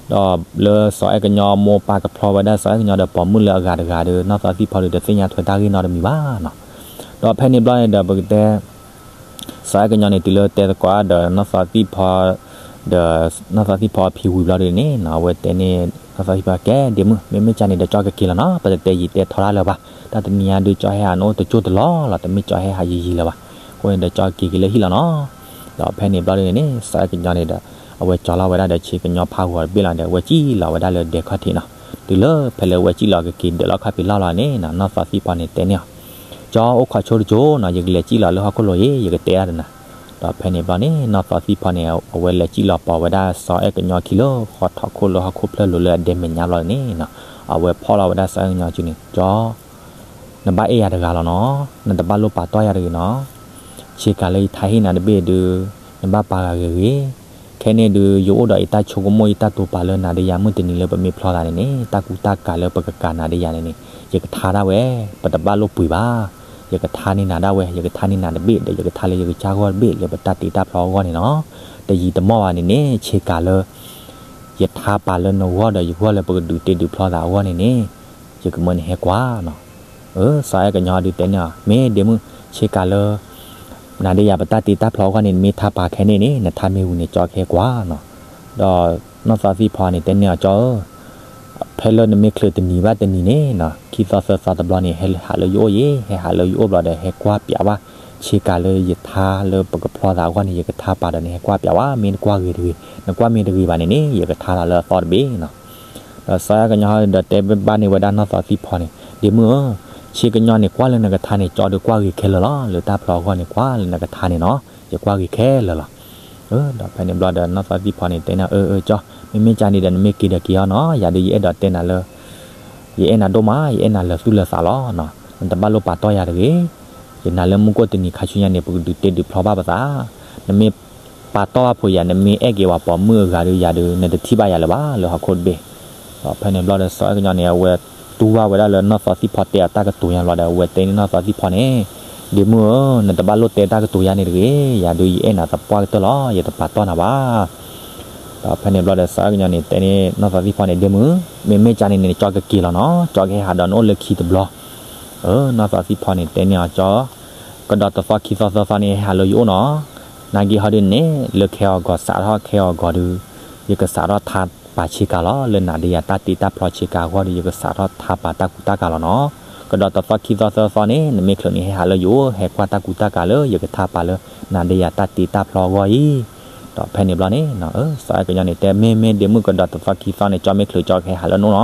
ဒီးလၢစီၤအဲၣ်ကညီမိၢ်ပၢ်ကဖျီဝဲဒၣ်စီၤအဲၣ်ကညီဒီးပိာ်မုၣ်လၢအဂၤတဂၤဒီး နီၢ်သီသံၣ်ဖီဒီး တသ့ၣ်ညါထွဲတၢ်ဂ့ၢ်နီတမံၤဘၣ်နီၤ. ဒီးဖဲန့ၣ်ဘျီန့ၣ်ဒီး ပကတဲ စီၤအဲၣ်ကညီန့ၣ် တုၤလၢတဲသကိးဒီးနီၢ်သီသံၣ်ဖီ ဒီးနီၢ်သီသံၣ်ဖီအဖံဝံၤဘျီဒုးန့ၣ်နီၤ, အဝဲတဲန့ၢ်နီၢ်သီသံၣ်ဖီကဲ ဒ့မုၣ်, မ့မ့ၢ်ကန့ၣ်ဒီး ကၠီကက့ၤလီၤနီၤ. ပတတဲယံာ်တဲထီတၢ်လၢၤဘၣ်. တၢ်တနံၤညါဒုး ကၠီဟဲဟးနအိၣ်တကၠိၢ်တလီၢ်လီၤ, တမ့ၢ်ကၠီဟဲဟးယံာ်ယံာ်လၢၤဘၣ်. အဃိန့ၣ်ဒီး ကၠီကက့ၤက့ၤလၢဟံၣ်လီၤနီၤ. ဒီးဖဲန့ၣ်ဘျီဒုးန့ၣ်န့ၣ် စီၤအဲၣ်ကညီန့ၣ်ဒီး အဝဲကၠီလီၤဝဲဒၣ်ဒီးဆ့ကညီဖးဂီၤတဘ့ၣ်လီၤဒီး အဝဲစံၣ်လီၤဝဲဒၣ်လၢဒဲခီၣ်ထံးနီၤ. တုၤလၢဖဲလၢအဝဲစံၣ်လီၤကက့ၤဒၢးလီၤခီၣ်ဖံးလီၢ်လီၤန့ၣ်နီၤ, နီၢ်သီသံၣ်ဖီန့ၣ်တဲန့ၢ်အီၤ, ကၠီအိၣ်ခိးဆိတကၠိၢ်နီၤ, ယကလဲၤစံၣ်လီၤလၢဟီၣ်ခိၣ်လိၤအံၤ ယကတဲဒၣ်တနၤ. ဒီးဖဲန့ၣ်ဘျီန့ၣ် နီၢ်သီသံၣ်ဖီန့ၣ် အဝဲလဲၤစံၣ်လီၤပိာ်ဝဲဒၣ်စီၤအဲၣ်ကညီခံလၢဃီထီၣ်ခိၣ်လၢဟီၣ်ခိၣ်ဖျၢၣ်လိၤလၢအဒဲမဲာ်ညါဘျီန့ၣ်နီၤ, အဝဲဖီၣ်လီၤဝဲဒၣ်စီၤအဲၣ်ကညီစုန့ၣ်, ကၠီ နဘၣ်အဲၣ်ယၤတဂၤလီၤနီၤ, နတဘၣ်လိၣ်ပာ်တီၢ်ယၤတဂ့ၤနီၤ. ဆ့ကၤလၢယထါဟ့ၣ်နၤတဘ့ၣ်ဒုး နဘၣ်ပာ်ဂၤဂ့ၤဂ့ၤ. ခဲန့ၣ်ဒုး ယအိၣ်ဒီးယတၢ်ဆိကမိၣ် ယတၢ်တိာ်ပာ်လၢနၤဒီးယၤ မုၢ်တနံၤလၢပမ့ၢ်ဖျီသးန့ၣ်န့ၣ် တၢ်ကူတၢ်ကၤလၢပကကၤနၤဒီးယၤန့ၣ်န့ၣ် ယကထါဒၣ်ဝဲ, ပတဘၣ်လိၣ်ပှ့ၤဘၣ်. ယကထါန့ၢ်နၤဒၣ်ဝဲ, ယကထါန့ၢ်နၤတဘ့ၣ်ဒီး ယကထါလၢယကစၢ်ဂီၢ်တဘ့ၣ်လၢပတၢ်တ့တၢ်ဖျီအဂီၢ်န့ၣ်နီၤ. တယံာ်တမီၢ်ဘၣ်န့ၣ်န့ၣ် ဆ့ကၤလၢ ယထါပာ်လၢနဂီၢ်ဒီးယဂီၢ်လၢပကဒုးတ့ဒုးဖျီသးအဂီၢ်န့ၣ်န့ၣ် ယကမၢနဟဲကွၢ်နီၤ. စီၤအဲၣ်ကညီဒုးတဲန့ၢ်အီၤ, မ့ၢ်ဒ့မုၣ်, ဆ့ကၤလၢ နၤဒီးယၤပတၢ်တ့တၢ်ဖျီအဂီၢ်န့ၣ် နမ့ၢ်ထါပာ်ခဲန့ၣ်န့ၣ် နထါမ့ၢ်ဝံၤန့ၣ် ကၠီကဟဲကွၢ်နီၤ. ဒီးနီၢ်သီသံၣ်ဖီန့ၣ်တဲန့ၢ်အီၤ, ကၠီဧၢ, ဖဲလၢနမ့ၢ်ချုးတနံၤဘၣ်တနံၤန့ၣ်နီၤ, ခံသီသၢသီတဘျီန့ၣ် ဟဲဟးလၢယအိၣ်ယဲ, ဟဲဟးလၢယအိၣ်ဘျီဒီး ဟဲကွၢ်ပျးဘၣ် ဆ့ကၤလၢယထါလၢပကဖျီသးအဂီၢ်န့ၣ် ယကထါပာ်ဒီးနဟဲကွၢ်ပျးဝဲ, မ့ၢ်နကွၢ်ဂ့ၤတဂ့ၤ, နကွၢ်မ့ၢ်တဂ့ၤဘၣ်န့ၣ်န့ၣ် ယကထါလီၤလၢအသီတဘ့ၣ်နီၤ. ဒီးစီၤအဲၣ်ကညီဒီးတဲဘၣ်န့ၢ်ဝဲဒၣ်နီၢ်သီသံၣ်ဖီန့ၣ်, ဒ့မုၣ်ဧၢ, ဆ့ကညီန့ၣ် ကွၢ်လၢနကထါန့ၣ် ကၠီဒုးကွၢ်ဂ့ၤခဲလၢာ်လီၤ. လၢတၢ်ဖျီအဂီၢ်န့ၣ် ကွၢ်လၢနကထါန့ၣ်နီၤ, ယကွၢ်ဂ့ၤခဲလၢာ်လီၤ. ဒီးဖဲန့ၣ်ဘျီဒီး နီၢ်သီသံၣ်ဖီန့ၣ်တဲန့ၢ်, အၢ အၢ ကၠီ, မ့မ့ၢ်ကန့ၣ်ဒီး နမ့ၢ်က့ၤဒီးက့ၤအီၤနီၤ, ယၤဒုးယအဲၣ်ဒိးတဲနၤလၢ ယအဲၣ်နၤဒိၣ်မး, ယအဲၣ်နၤလၢာ်သူၣ်လၢာ်သးလီၤ. နတဘၣ်လိၣ်ပာ်တီၢ်ယၤတဂ့ၤ. ယနာ်လၢမုၢ်ကိၣ်တနံၤခါဆူညါန့ၣ် ပကဒုးတ့ဒုးဖျီဘၣ်ပသး. နမ့ၢ်ပာ်တီၢ်ဘၣ်ဖိယၤ, နမ့ၢ်အဲၣ်က့ၤပှၤပိာ်မုၣ်အဂၤဒီး ယၤဒုး နတထံၣ်ဘၣ်ယၤလၢၤဘၣ် လၢဟီၣ်ခိၣ်တဘ့ၣ်. ဒီးဖဲန့ၣ်ဘျီဒီး စီၤအဲၣ်ကညီန့ၣ် အဝဲတူၢ်ဘၣ်ဝဲဒၣ်လၢနီၢ်သီသံၣ်ဖီတဲအီၤတၢ်ကတိၤညါဘျီဒီး အဝဲတဲန့ၢ်နီၢ်သီသံၣ်ဖီန့ၣ်, ဒ့မုၣ်ဧၢ, နတဘၣ်လိၣ်တဲတၢ်ကတိၤယါန့ၣ်တဂ့ၤ. ယၤဒုးယအဲၣ်နၤသပှၢ်ကတၢၢ်လီၤ, ယတပာ်တီၢ်နၤဘၣ်. ဒီးဖဲန့ၣ်ဘျီဒီး စီၤအဲၣ်ကညီန့ၣ် တဲန့ၢ်နီၢ်သီသံၣ်ဖီန့ၣ်, ဒ့မုၣ်, မ့မ့ၢ်ကန့ၣ်န့ၣ် ကၠီကက့ၤလီၤနီၤ, ကၠီကဟဲဟးဒီးနအိၣ်လၢခံတဘျီ. အၢ နီၢ်သီသံၣ်ဖီန့ၣ် တဲန့ၢ်အီၤ, ကၠီ, ကဒီးတသီခံသီသၢသီန့ၣ် ဟဲဟးလၢယအိၣ်နီၤ. နာ်က့ဟီဒုးန့ၣ် လၢခဲအီၤဂီၤ စးထီၣ်ခဲအီၤဂီၤဒုး ယကစးထီၣ်ထါပာ်ဆ့ကၤလီၤ. လၢနၤဒီးယၤတၢ်တ့တၢ်ဖျီဆ့ကၤအဂီၢ်ဒီး ယကစးထီၣ်ထါပာ်တၢ်ကူတၢ်ကၤလီၤနီၤ. ကဒီးတသီခံသီသၢသီန့ၣ် နမ့ၢ်ချုးန့ၣ် ဟဲဟးလၢယအိၣ်, ဟဲကွၢ်တၢ်ကူတၢ်ကၤလၢယကထါပာ်လၢနၤဒီးယၤတၢ်တ့တၢ်ဖျီအဂီၢ်အံၤ. ဒီးဖဲန့ၣ်ဘျီန့ၣ် စီၤအဲၣ်ကညီန့ၣ် တဲမ့ၢ်မ့ၢ်ဒ့မုၣ်, ကဒီးတသီခံသီန့ၣ် ကၠီမ့ၢ်ချုး ကၠီကဟဲဟးလၢနအိၣ်န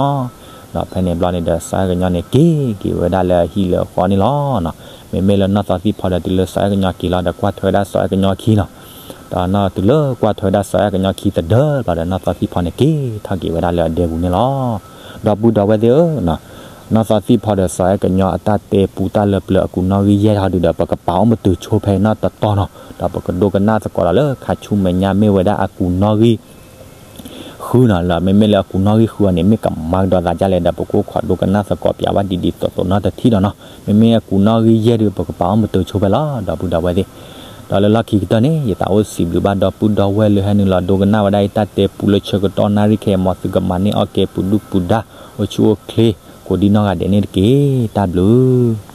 ီၤ. ဒီးဖဲန့ၣ်ဘျီန့ၣ်ဒီး စီၤအဲၣ်ကညီန့ၣ်က့ၤက့ၤဝဲဒၣ်လၢအဟံၣ်လၢအဃီန့ၣ်လီၤ. မ့မ့ၢ်လၢနီၢ်သီသံၣ်ဖီဒီးတုၤလၢစီၤအဲၣ်ကညီက့ၤလီၤဒီး ကွၢ်ထွဲဝဲဒၣ်စီၤအဲၣ်ကညီခံနီၤ. ဒီးနီၢ်တုၤလၢကွၢ်ထွဲဝဲဒၣ်စီၤအဲၣ်ကညီခံသဒၢဘျီဒီး နီၢ်သီသံၣ်ဖီန့ၣ်က့ၤထီၣ်က့ၤဝဲဒၣ်လၢအဒဲပူၤန့ၣ်လီၤ. ဒီပုၢ်ဒီဝဲၢ်သ့ၣ်ဧၢ, နီၢ်သီသံၣ်ဖီဒီးစီၤအဲၣ်ကညီအတၢ်တဲပူတၢ်လၢပျၢၤအကူးနီၣ်ဂံၢ်ယဲၢ်ဟီဒုဒီး ပကပာ်အိၣ်မတုၤဆိဖဲအံၤနီတတီၤနီၤ. ဒီးပကဒိကနၣ်သကိးဒီးလၢခါဆူမဲာ်ညါမ့ၢ်ဝဲဒၣ်အကူးနီၣ်ဂံၢ် ဃုနီၤ, လၢမ့မ့ၢ်လၢအကူးနီၣ်ဂံၢ်ဃုအီၤန့ၣ် မ့ၢ်ကမၤကဒီးသးဒ်လဲၣ်ဒီး ပကအိၣ်ခိးဒိကနၣ်သကိးပၠးဝဲဒ်ဒ်သိးသိးနီတထံၣ်ဒီးနီၤ. မ့မ့ၢ်အကူးနီၣ်ဂံၢ်ယဲၢ်ဒု ပကပာ်အိၣ်မတုၤဆိဖဲလီၤ ဒီပုၢ်ဒီဝဲၢ်သ့ၣ်. ဒီးလၢလီၢ်ခံကတၢၢ်န့ၣ် ယသးအိၣ်စံးဘျုးဘၣ်ဒီပုၢ်ဒီဝဲၢ်လၢဟဲနုာ်လီၤဒိကနၣ်ဝဲဒၣ်အံၤတၢ်တဲပူလၢဆၢကတီၢ်နၣ်ရံၣ်ခဲအံၤ မ်သုကမၤန့ၢ်အီၣ်ကဲပူၤဒုၣ်ပူၤဒါ အိၣ်ဆူၣ်အိၣ်ချ့ ကိးဒံနီၢ်ဂၤဒဲးန့ၣ်တက့ၢ်. တၢ်ဘျုး